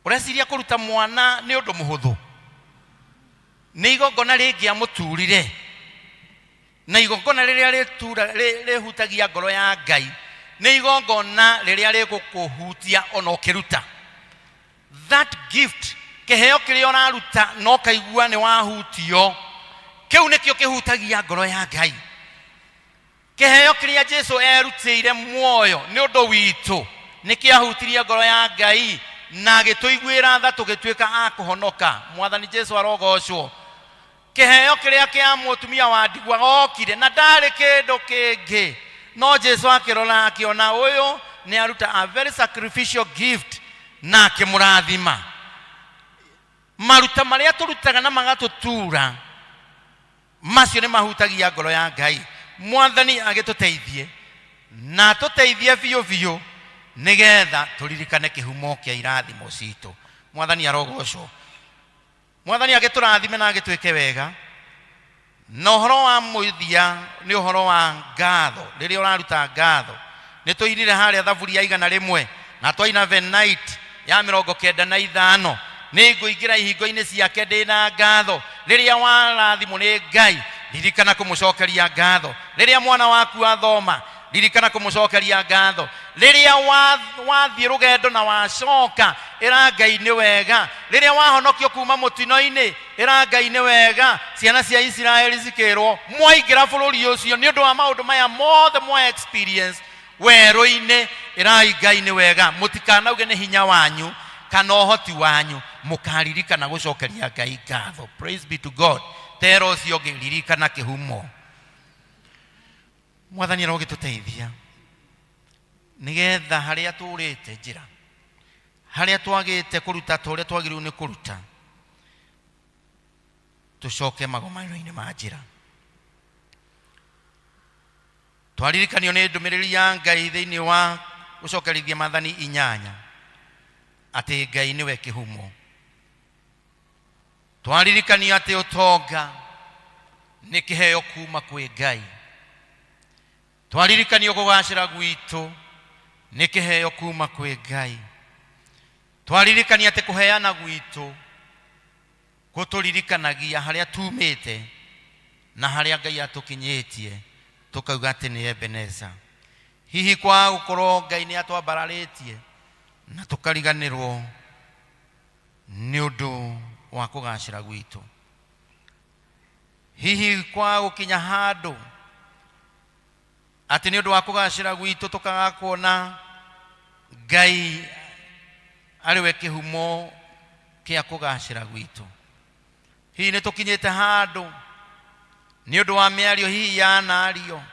Ũreciria kũruta mwana nĩ ũndũ mũhũthũ? Nĩ igongona rĩngĩamũturire, na igongona rĩrĩa rĩtura, rĩhutagia ngoro ya Ngai nĩ igongona rĩrĩa rĩgũkũhutia ona ũkĩruta. That gift, kĩheo kĩrĩa ũraruta na ũkaigua nĩ wahutio, kĩu nĩkĩo kĩhutagia ngoro ya Ngai. Kĩheo kĩrĩa Jesu eerutĩire muoyo nĩ ũndũ witũ nĩ kĩahutirie ngoro ya Ngai na agĩtũiguĩra tha tũgĩtuĩka a kũhonoka. Mwathani Jesu arogocwo. Kĩheo kĩrĩa kĩa mũtumia wa ndigwa okire na ndarĩ kĩndũ kĩngĩ, no Jesu akĩrora akĩona ũyũ nĩ aruta a very sacrificial gift na akĩmũrathima. Maruta marĩa tũrutaga na magatũtura macio nĩ mahutagia ngoro ya Ngai. Mwathani agĩtũteithie na atũteithie biũ biũ nĩgetha tũririkane kĩhumo kĩa irathimo citũ. Mwathani arogocwo. Mwathani agĩtũrathime na agĩtwĩke wega. Na ũhoro wa mũthia nĩ ũhoro wa ngatho. Rĩrĩa ũraruta ngatho, nĩ tũinire harĩa thaburi ya 101 na twaina Venite ya 95, nĩ ngũingĩra ihingo-inĩ ciake ndĩ na ngatho. Rĩrĩa warathimwo nĩ Ngai, ririkana kũmũcokeria ngatho. Rĩrĩa mwana waku athoma, ririkana kũmũcokeria ngatho. Rĩrĩa wathiĩ rũgendo na wacoka, ĩra Ngai nĩ wega. Rĩrĩa wahonokio kuma mũtino-inĩ, ĩra Ngai nĩ wega. Ciana cia Isiraeli cikĩrwo mwaingĩra bũrũri ũcio nĩ ũndũ wa maũndũ maya mothe mwa experience werũ-inĩ, ĩrai Ngai nĩ wega. Mũtikanauge nĩ hinya wanyu kana ũhoti wanyu, mũkaririkana gũcokeria Ngai ngatho. Praise be to God. Tera ũcio ũngĩ, ririkana kĩhumo. Mwathani arogĩtũteithia nĩgetha harĩa tũrĩte njĩra, harĩa twagĩte kũruta ta ũrĩa twagĩrĩirwo nĩ kũruta, tũcoke magomano-inĩ ma njĩra. Twaririkanio nĩ ndũmĩrĩri ya Ngai thĩinĩ wa gũcokerithia maathani inyanya atĩ Ngai nĩwe kĩhumo. Twaririkanio atĩ ũtonga nĩ kĩheo kuma kwĩ Ngai. Twaririkanio kũgacĩra gwitũ nĩ kĩheo kuma kwĩ Ngai. Twaririkania atĩ kũheana gwitũ gũtũririkanagia harĩa tumĩte na harĩa Ngai atũkinyĩtie, tũkauga atĩ nĩ Ebeneza. Hihi kwa gũkorwo Ngai nĩ atwambararĩtie na tũkariganĩrwo nĩ ũndũ wa kũgacĩra gwitũ. Hihi kwa gũkinya handũ atĩ nĩ ũndũ wa kũgacĩra gwitũ tũkaga kuona Ngai arĩ we kĩhumo kĩa kũgacĩra gwitũ. Hihi nĩ tũkinyĩte handũ nĩ ũndũ wa mĩario hihi yanario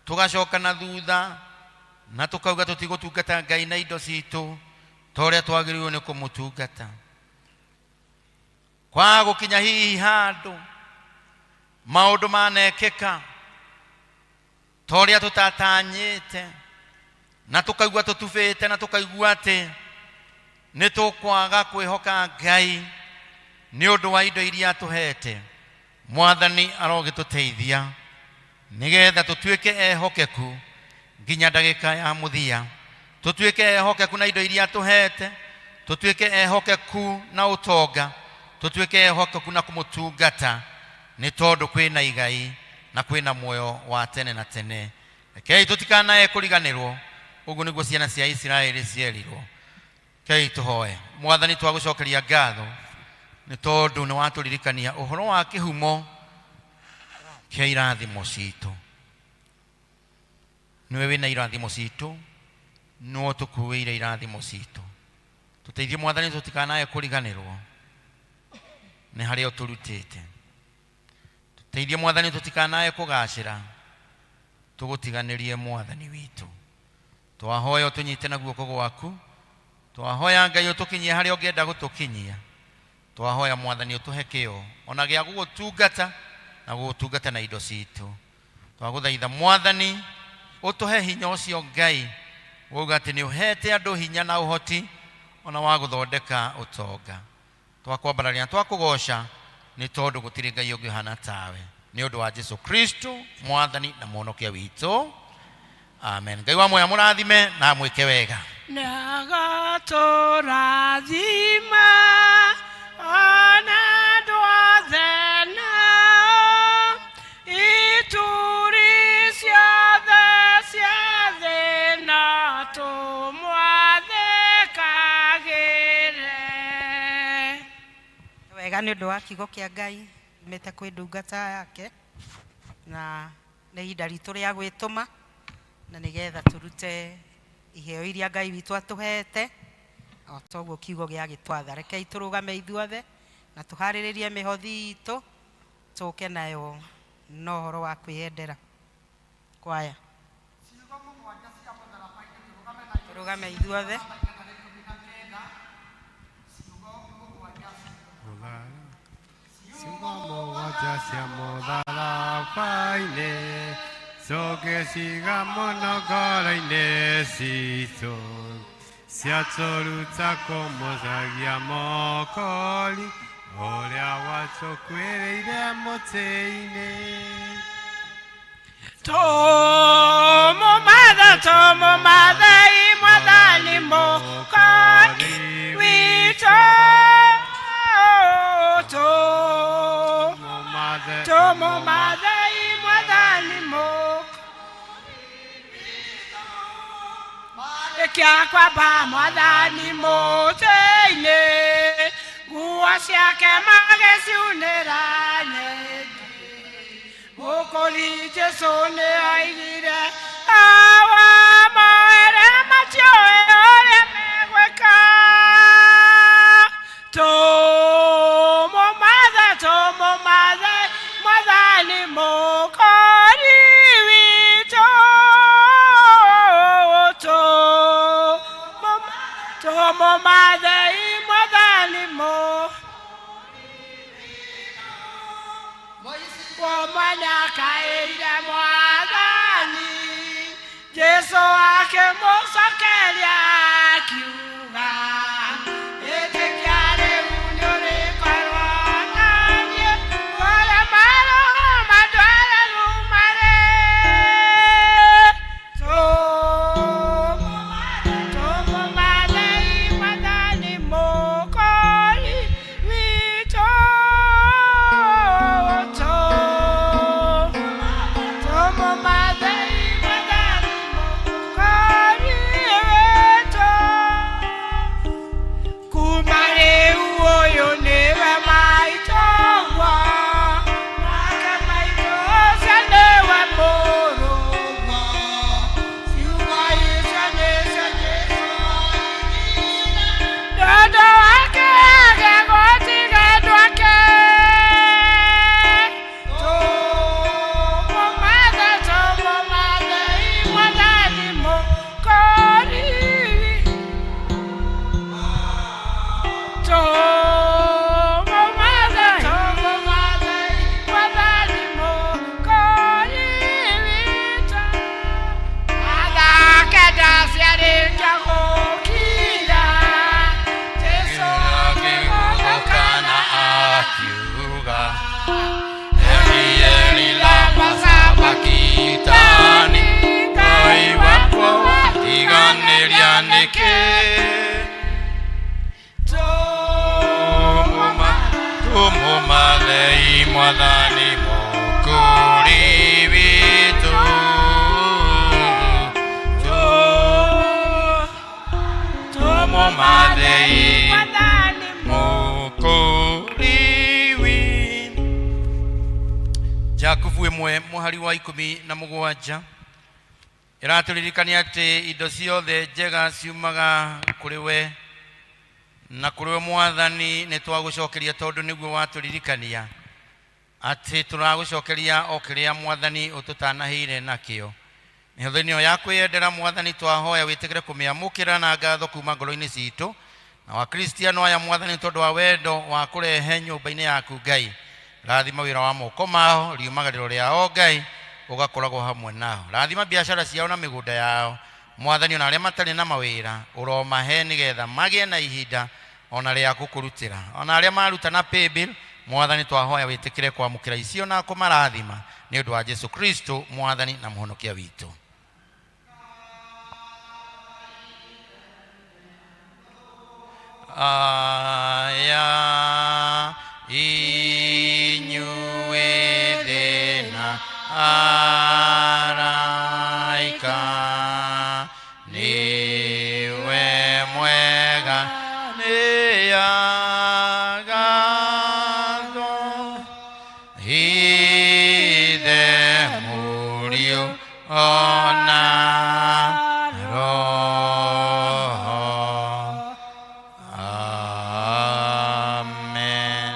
tũgacoka na thutha na tũkauga tũtigũtungata Ngai na indo citũ ta ũrĩa twagĩrĩirwo nĩ kũmũtungata. Kwa gũkinya hihi handũ maũndũ manekĩka ta ũrĩa tũtatanyĩte na tũkaigua tũtubĩte na tũkaigua atĩ nĩ tũkwaga kwĩhoka Ngai nĩ ũndũ wa indo iria atũhete. Mwathani arogĩtũteithia nĩgetha tũtuĩke ehokeku nginya ndagĩka ya mũthia, tũtuĩke ehokeku na indo iria atũhete, tũtuĩke ehokeku na ũtonga, tũtuĩke ehokeku na kũmũtungata, nĩ tondũ kwĩna igai na kwĩna muoyo wa tene na tene. Rekei tũtikanae kũriganĩrwo. Ũguo nĩguo ciana cia Isiraeli cierirwo. Rekei tũhoe. Mwathani, twagũcokeria ngatho nĩ tondũ nĩ watũririkania ũhoro wa kĩhumo kĩa irathimo citũ. Nĩwe wĩna irathimo citũ, nĩwe ũtũkuĩire irathimo citũ. Tũteithie Mwathani tũtikanae kũriganĩrwo nĩ harĩa ũtũrutĩte. Tũteithie Mwathani tũtikanae kũgacĩra tũgũtiganĩrie Mwathani witũ. Twahoya ũtũnyite na guoko gwaku. Twahoya Ngai ũtũkinyie harĩa ũngĩenda gũtũkinyia. Twahoya Mwathani ũtũhe kĩo ona gĩa gũgũtungata na gũgũtungata na indo citũ. Twagũthaitha Mwathani ũtũhe hinya ũcio Ngai wauga atĩ nĩ ũhete andũ hinya na ũhoti ona wa gũthondeka ũtonga. Twakwambararia na twakũgoca nĩ tondũ gũtirĩ Ngai ũngĩ ũhana tawe. Nĩ ũndũ wa Jesu Kristo Mwathani na Mũhonokia witũ. Amen. Ngai wa muoyo amũrathime na amwĩke wega. Nĩagatũrathima ona andũ othe nao, ituri ciothe cia thĩ no tũmwathĩkagĩre. Wega nĩ ũndũ wa kiugo kĩa Ngai umĩte kwĩ ndungata yake, na nĩ ihinda ritũ rĩa gwĩtũma na nĩgetha tũrute iheo iria Ngai witũ atũhete o toguo kiugo gĩagĩtwatha. Rekei tũrũgame ithuothe na tũharĩrĩrie mĩhothi itũ tũke nayo na ũhoro wa kwĩyendera. Kwaya tũrũgame ithuothe. Ciugo mũgwanja cia mũtharaba-inĩ tũngĩciga mũno ngoro-inĩ citũ, ciatũruta kũmũcagia Mokori ũrĩa watũkuĩrĩire mũtĩ-inĩ. Tũmũmathe, tũmũmathe Mwathani Mũkori witũ, tũmũmathe Mwathani Mũkori. Marĩkia kwamba mwathani mũtĩ-inĩ, nguo ciake magĩciunĩra nyeki. Mũkũri Jesũ nĩ oigire, Awa moere matiũĩ ũrĩa megwĩka. Tũmũmathe, tũmũmathe, mwathani mũkũri witũ. Tũmũmathe mwathani mũkũri Womwana mwathani Jesu akĩmũcokeria akiuga ĩtĩkia rĩu nĩũrĩkorwo na niĩ kũrĩa maroho mandwararu marĩ. Tũmũmathe mwathani mũkũri witũ. Tũmũmathe mwathani mũkũri witũ. Kuma rĩu ũyũ nĩwe maitũguo, nake maitũ ũcio nĩwe mũrũguo. Ciugo icio nĩcio Jesũ oigire, nĩ ũndũ wake age gũtiga andũ ake. Tũmũmathe, tũmũmathe mwathani mũkũri. Tũmũmathe, tũmũmathe mwathani mũkũri witũ. Athake ndaciarĩkia gũkira, Jesũ akĩgũthũka na akiuga Eli Eli lama sabakitani Ngai wakwa watiganĩria nĩkĩ Tũmũmathei mwathani mũkũri witũ. Tũmũmathei mũkũri witũ. Jakubu 1 mũhari wa 17 ĩratũririkania atĩ indo ciothe njega ciumaga kũrĩ we na kũrĩ we mwathani nĩ twagũcokeria tondũ nĩguo watũririkania atĩ tũragũcokeria o kĩrĩa mwathani ũtũtanahĩire nakĩo. Mĩhũthĩro ĩyo ya kwĩyendera mwathani twahoya wĩtĩkĩre kũmĩamũkĩra na ngatho kuma ngoro-inĩ citũ na wakristiano aya mwathani tondũ wa wendo wa kũrehe nyũmba-inĩ yaku Ngai. Rathima wĩra wa moko mao, riumagarĩro rĩao Ngai ũgakoragwo hamwe nao. Rathima biacara ciao na mĩgũnda yao mwathani, ona arĩa matarĩ na mawĩra ũromahe nĩgetha magĩe na ihinda ona rĩa gũkũrutĩra. Ona arĩa maruta na paybill mwathani twahoya wĩtĩkĩre kwamũkĩra icio na kũmarathima nĩ ũndũ wa Jesu Kristo mwathani na mũhonokia witũ. Aya inyuĩ thĩna araika nĩwe mwega nĩagathwo Ithe Mũriũ ona Roho. Amen.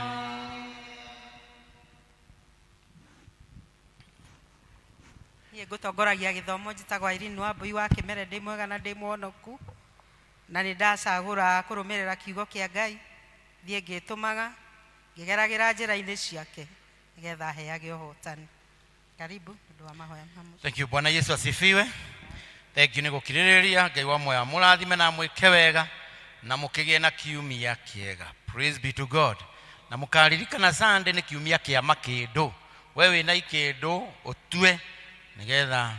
Niĩ ngũtongoragia gĩthomo njĩtagwo Irene Wambui wa Kĩmere, ndĩ mwega na ndĩ mwonoku, na nĩ ndacagũra kũrũmĩrĩra kiugo kĩa Ngai, thiĩ ngĩtũmaga ngĩgeragĩra njĩra-inĩ ciake nĩgetha heage ũhotani. Karibu nĩ ũndũ wa mahoya ma mũciĩ. Thank you. Bwana Yesu asifiwe. Thank you nĩ gũkirĩrĩria. Ngai wa muoyo amũrathime na amwĩke wega na mũkĩgĩe na kiumia kĩega. Praise be to God. Na mũkaririkana Sunday nĩ kiumia kĩa makĩndũ. We wĩna ikĩndũ ũtue nĩgetha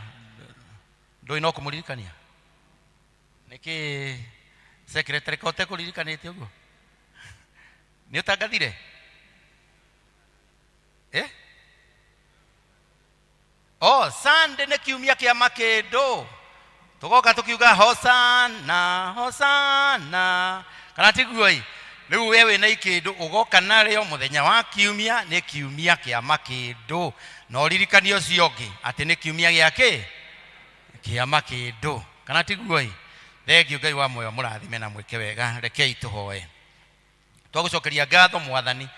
ndũĩ no kũmũririkania. Nĩkĩ secretary ko ũtekũririkanĩte ũguo? Nĩ ũtangathire? Eh? Oh, Sunday nĩ kiumia kĩa makĩndũ. Tũgoka tũkiuga hosana hosana, kana tiguo ĩ? Rĩu we wĩna ikĩndũ ũgoka narĩo mũthenya wa kiumia, nĩ kiumia kĩa makĩndũ, na ũririkanie ũcio ũngĩ atĩ nĩ kiumia gĩa kĩ? Kĩa makĩndũ, kana tiguo ĩ? Thengiũ. Ngai wa muoyo mũrathime na mwĩke wega. Rekei tũhoe. Twagũcokeria ngatho Mwathani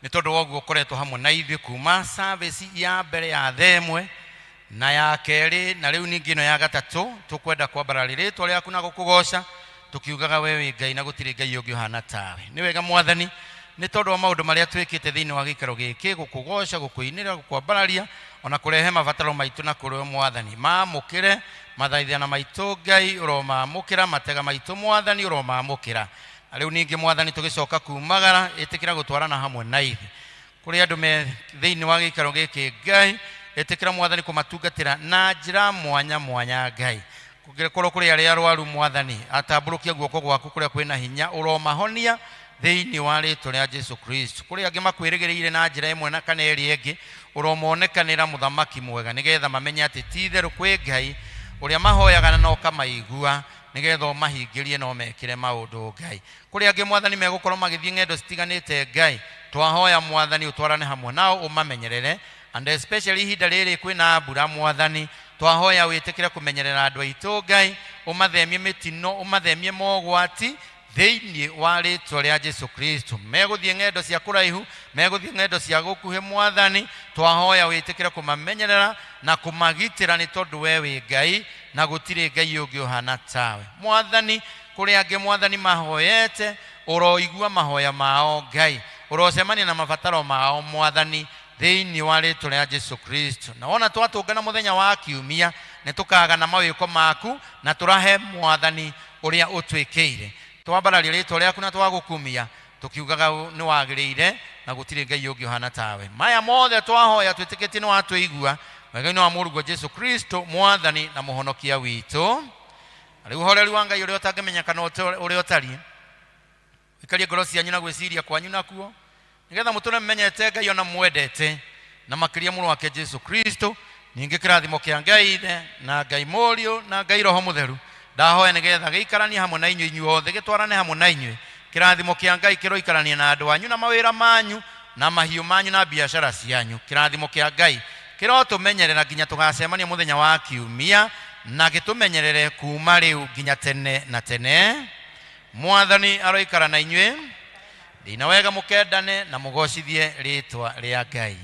nĩ tondũ wa ũguo ũkoretwo hamwe na ithuĩ kuma service ya mbere ya themwe na ya kerĩ na rĩu ningĩ ĩno ya gatatũ. Tũkwenda kwambarara rĩtwa rĩaku na gũkũgoca tũkiugaga we wĩ Ngai na gũtirĩ Ngai ũngĩ ũhana tawe. Nĩ wega Mwathani nĩ tondũ wa maũndũ marĩa twĩkĩte thĩinĩ wa gĩikaro gĩkĩ, gũkũgoca, gũkũinĩra, gũkwambararia ona kũrehe mabataro maitũ na kũrĩ Mwathani. Maamũkĩre mathaithana maitũ Ngai, ũromamũkĩra matega maitũ Mwathani, ũromamũkĩra. Na rĩu ningĩ Mwathani tũgĩcoka kumagara, ĩtĩkĩra gũtwarana hamwe na ithuĩ kũrĩ andũ me thĩinĩ wa gĩikaro gĩkĩ. Ngai, ĩtĩkĩra Mwathani kũmatungatĩra na njĩra mwanya mwanya. Ngai, kũngĩkorwo kũrĩ arĩa arwaru, Mwathani, atambũrũkia guoko gwaku kũrĩa kwĩna hinya, ũromahonia thĩinĩ wa rĩtwa rĩa Jesu Kristo. Kũrĩ angĩ makwĩrĩgĩrĩire na njĩra ĩmwe na kana ĩrĩa ĩngĩ, ũromonekanĩra mũthamaki mwega, nĩgetha mamenye atĩ ti itherũ kwĩ Ngai ũrĩa mahoyaga na ũkamaigua, nĩgetha ũmahingĩrie na ũmekĩre maũndũ. Ngai, kũrĩ angĩ Mwathani megũkorwo magĩthiĩ ng'endo citiganĩte, Ngai, twahoya Mwathani ũtwarane hamwe nao, ũmamenyerere, and especially ihinda rĩrĩ kwĩna mbura. Mwathani, twahoya wĩtĩkĩre kũmenyerera andũ aitũ. Ngai, ũmathemie mĩtino, ũmathemie mogwati thĩinĩ wa rĩtwa rĩa Jesu Kristo. Megũthiĩ ng'endo cia kũraihu, megũthiĩ ng'endo cia gũkuhĩ, Mwathani, twahoya wĩtĩkĩre kũmamenyerera na kũmagitĩra, nĩ tondũ we wĩ Ngai na gũtirĩ Ngai ũngĩ ũhana tawe. Mwathani, kũrĩ angĩ Mwathani mahoyete, ũroigua mahoya mao. Ngai, ũrocemania na mabataro mao Mwathani thĩinĩ wa rĩtwa rĩa Jesu Kristo. Na wona twatũngana mũthenya wa kiumia, nĩ tũkagana mawĩko maku na tũrahe Mwathani ũrĩa ũtwĩkĩire. Twambararia rĩtwa rĩaku na twagũkumia tũkiugaga nĩ wagĩrĩire na gũtirĩ Ngai ũngĩ ũhana tawe. Maya mothe twahoya twĩtĩkĩtie nĩ watũigua, wega-inĩ wa mũrũguo Jesu Kristo, Mwathani na Mũhonokia witũ. Na rĩu ũhoreri wa Ngai ũrĩa ũtangĩmenya kana ũrĩa ũtariĩ ikarie ngoro cianyu na gwĩciria kwanyu nakuo, nĩgetha mũtũre mũmenyete Ngai ona mwendete na makĩria mũrũ wake Jesu Kristo. Ningĩ kĩrathimo kĩa Ngai Ithe na Ngai Mũriũ na Ngai Roho Mũtheru ndahoya nĩgetha gĩikaranie hamwe na inyuĩ inyuothe, gĩtwarane hamwe na inyuĩ. Kĩrathimo kĩa Ngai kĩroikarania na andũ anyu na mawĩra manyu na mahiũ manyu na biacara cianyu. Kĩrathimo kĩa Ngai kĩrotũmenyerera nginya tũgacemania mũthenya wa kiumia, na gĩtũmenyerere kuma rĩu nginya tene na tene. Mwathani aroikara na inyuĩ. Thĩna wega, mũkendane na mũgocithie rĩtwa rĩa Ngai.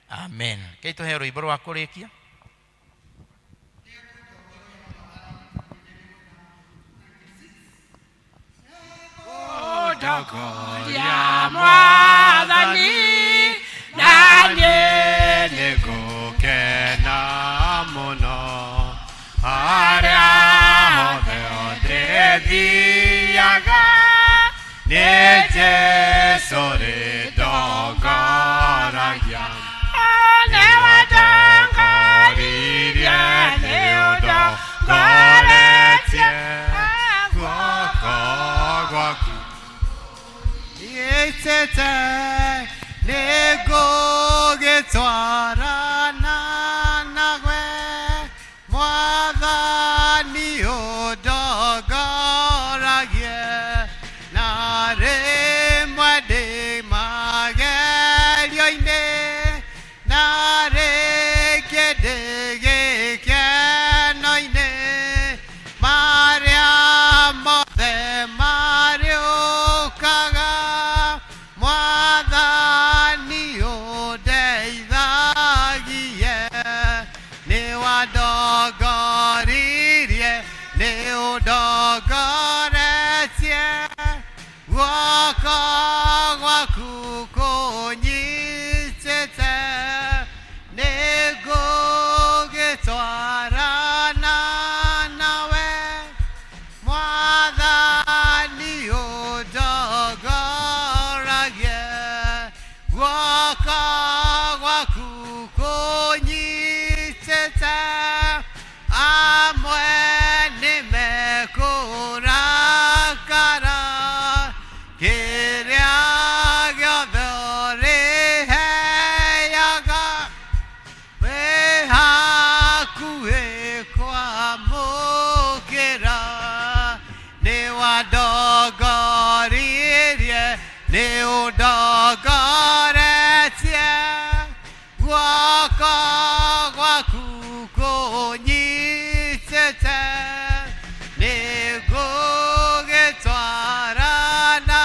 Amen. Kei tũheo rwĩmbo rwa kũrĩkia. Ndongoria Mwathani na niĩ nĩngũkena mũno harĩa hothe ndĩthiaga, nĩ Jesũ rĩndongoragia. Nĩwe ndongoririe, nĩ ũndongoretie. Guoko gwaku ĩtĩte, nĩngũgĩtwarana nawe Mwathani, ũndongoragie na rĩmwe ndĩ magerio-inĩ na rĩngĩ ndĩ gĩkeno-inĩ, marĩa mothe marĩũkaga Mwathani ũndeithagie. Nĩ wandongoririe, nĩ ũndongoretie, guoko gwaku kũnyitĩte, nĩ ngũgĩtwarana nawe Mwathani, ũndongoragie, guoko gwaku kũnyitĩte. Amwe nĩ mekũrakara. Kĩrĩndĩ. Nĩ ũndongoretie guoko gwaku kũnyitĩte nĩ ngũgĩtwarana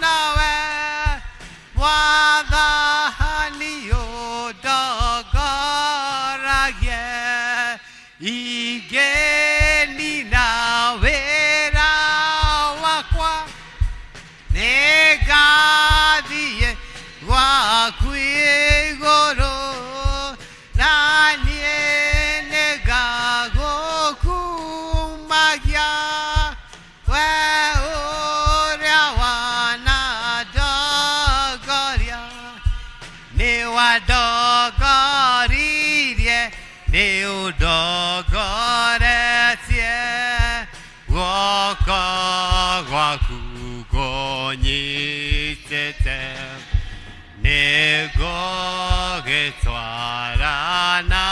nawe mwathani ũndongoragie ingĩnina wĩra wakwa nĩngathiĩ gwaku igũrũ na niĩ nĩngagũkumagia we ũrĩa wanandongoria nĩ wandongoririe nĩ ũndongoretie guoko gwaku kũnyitĩte nĩ ngũgĩtwarana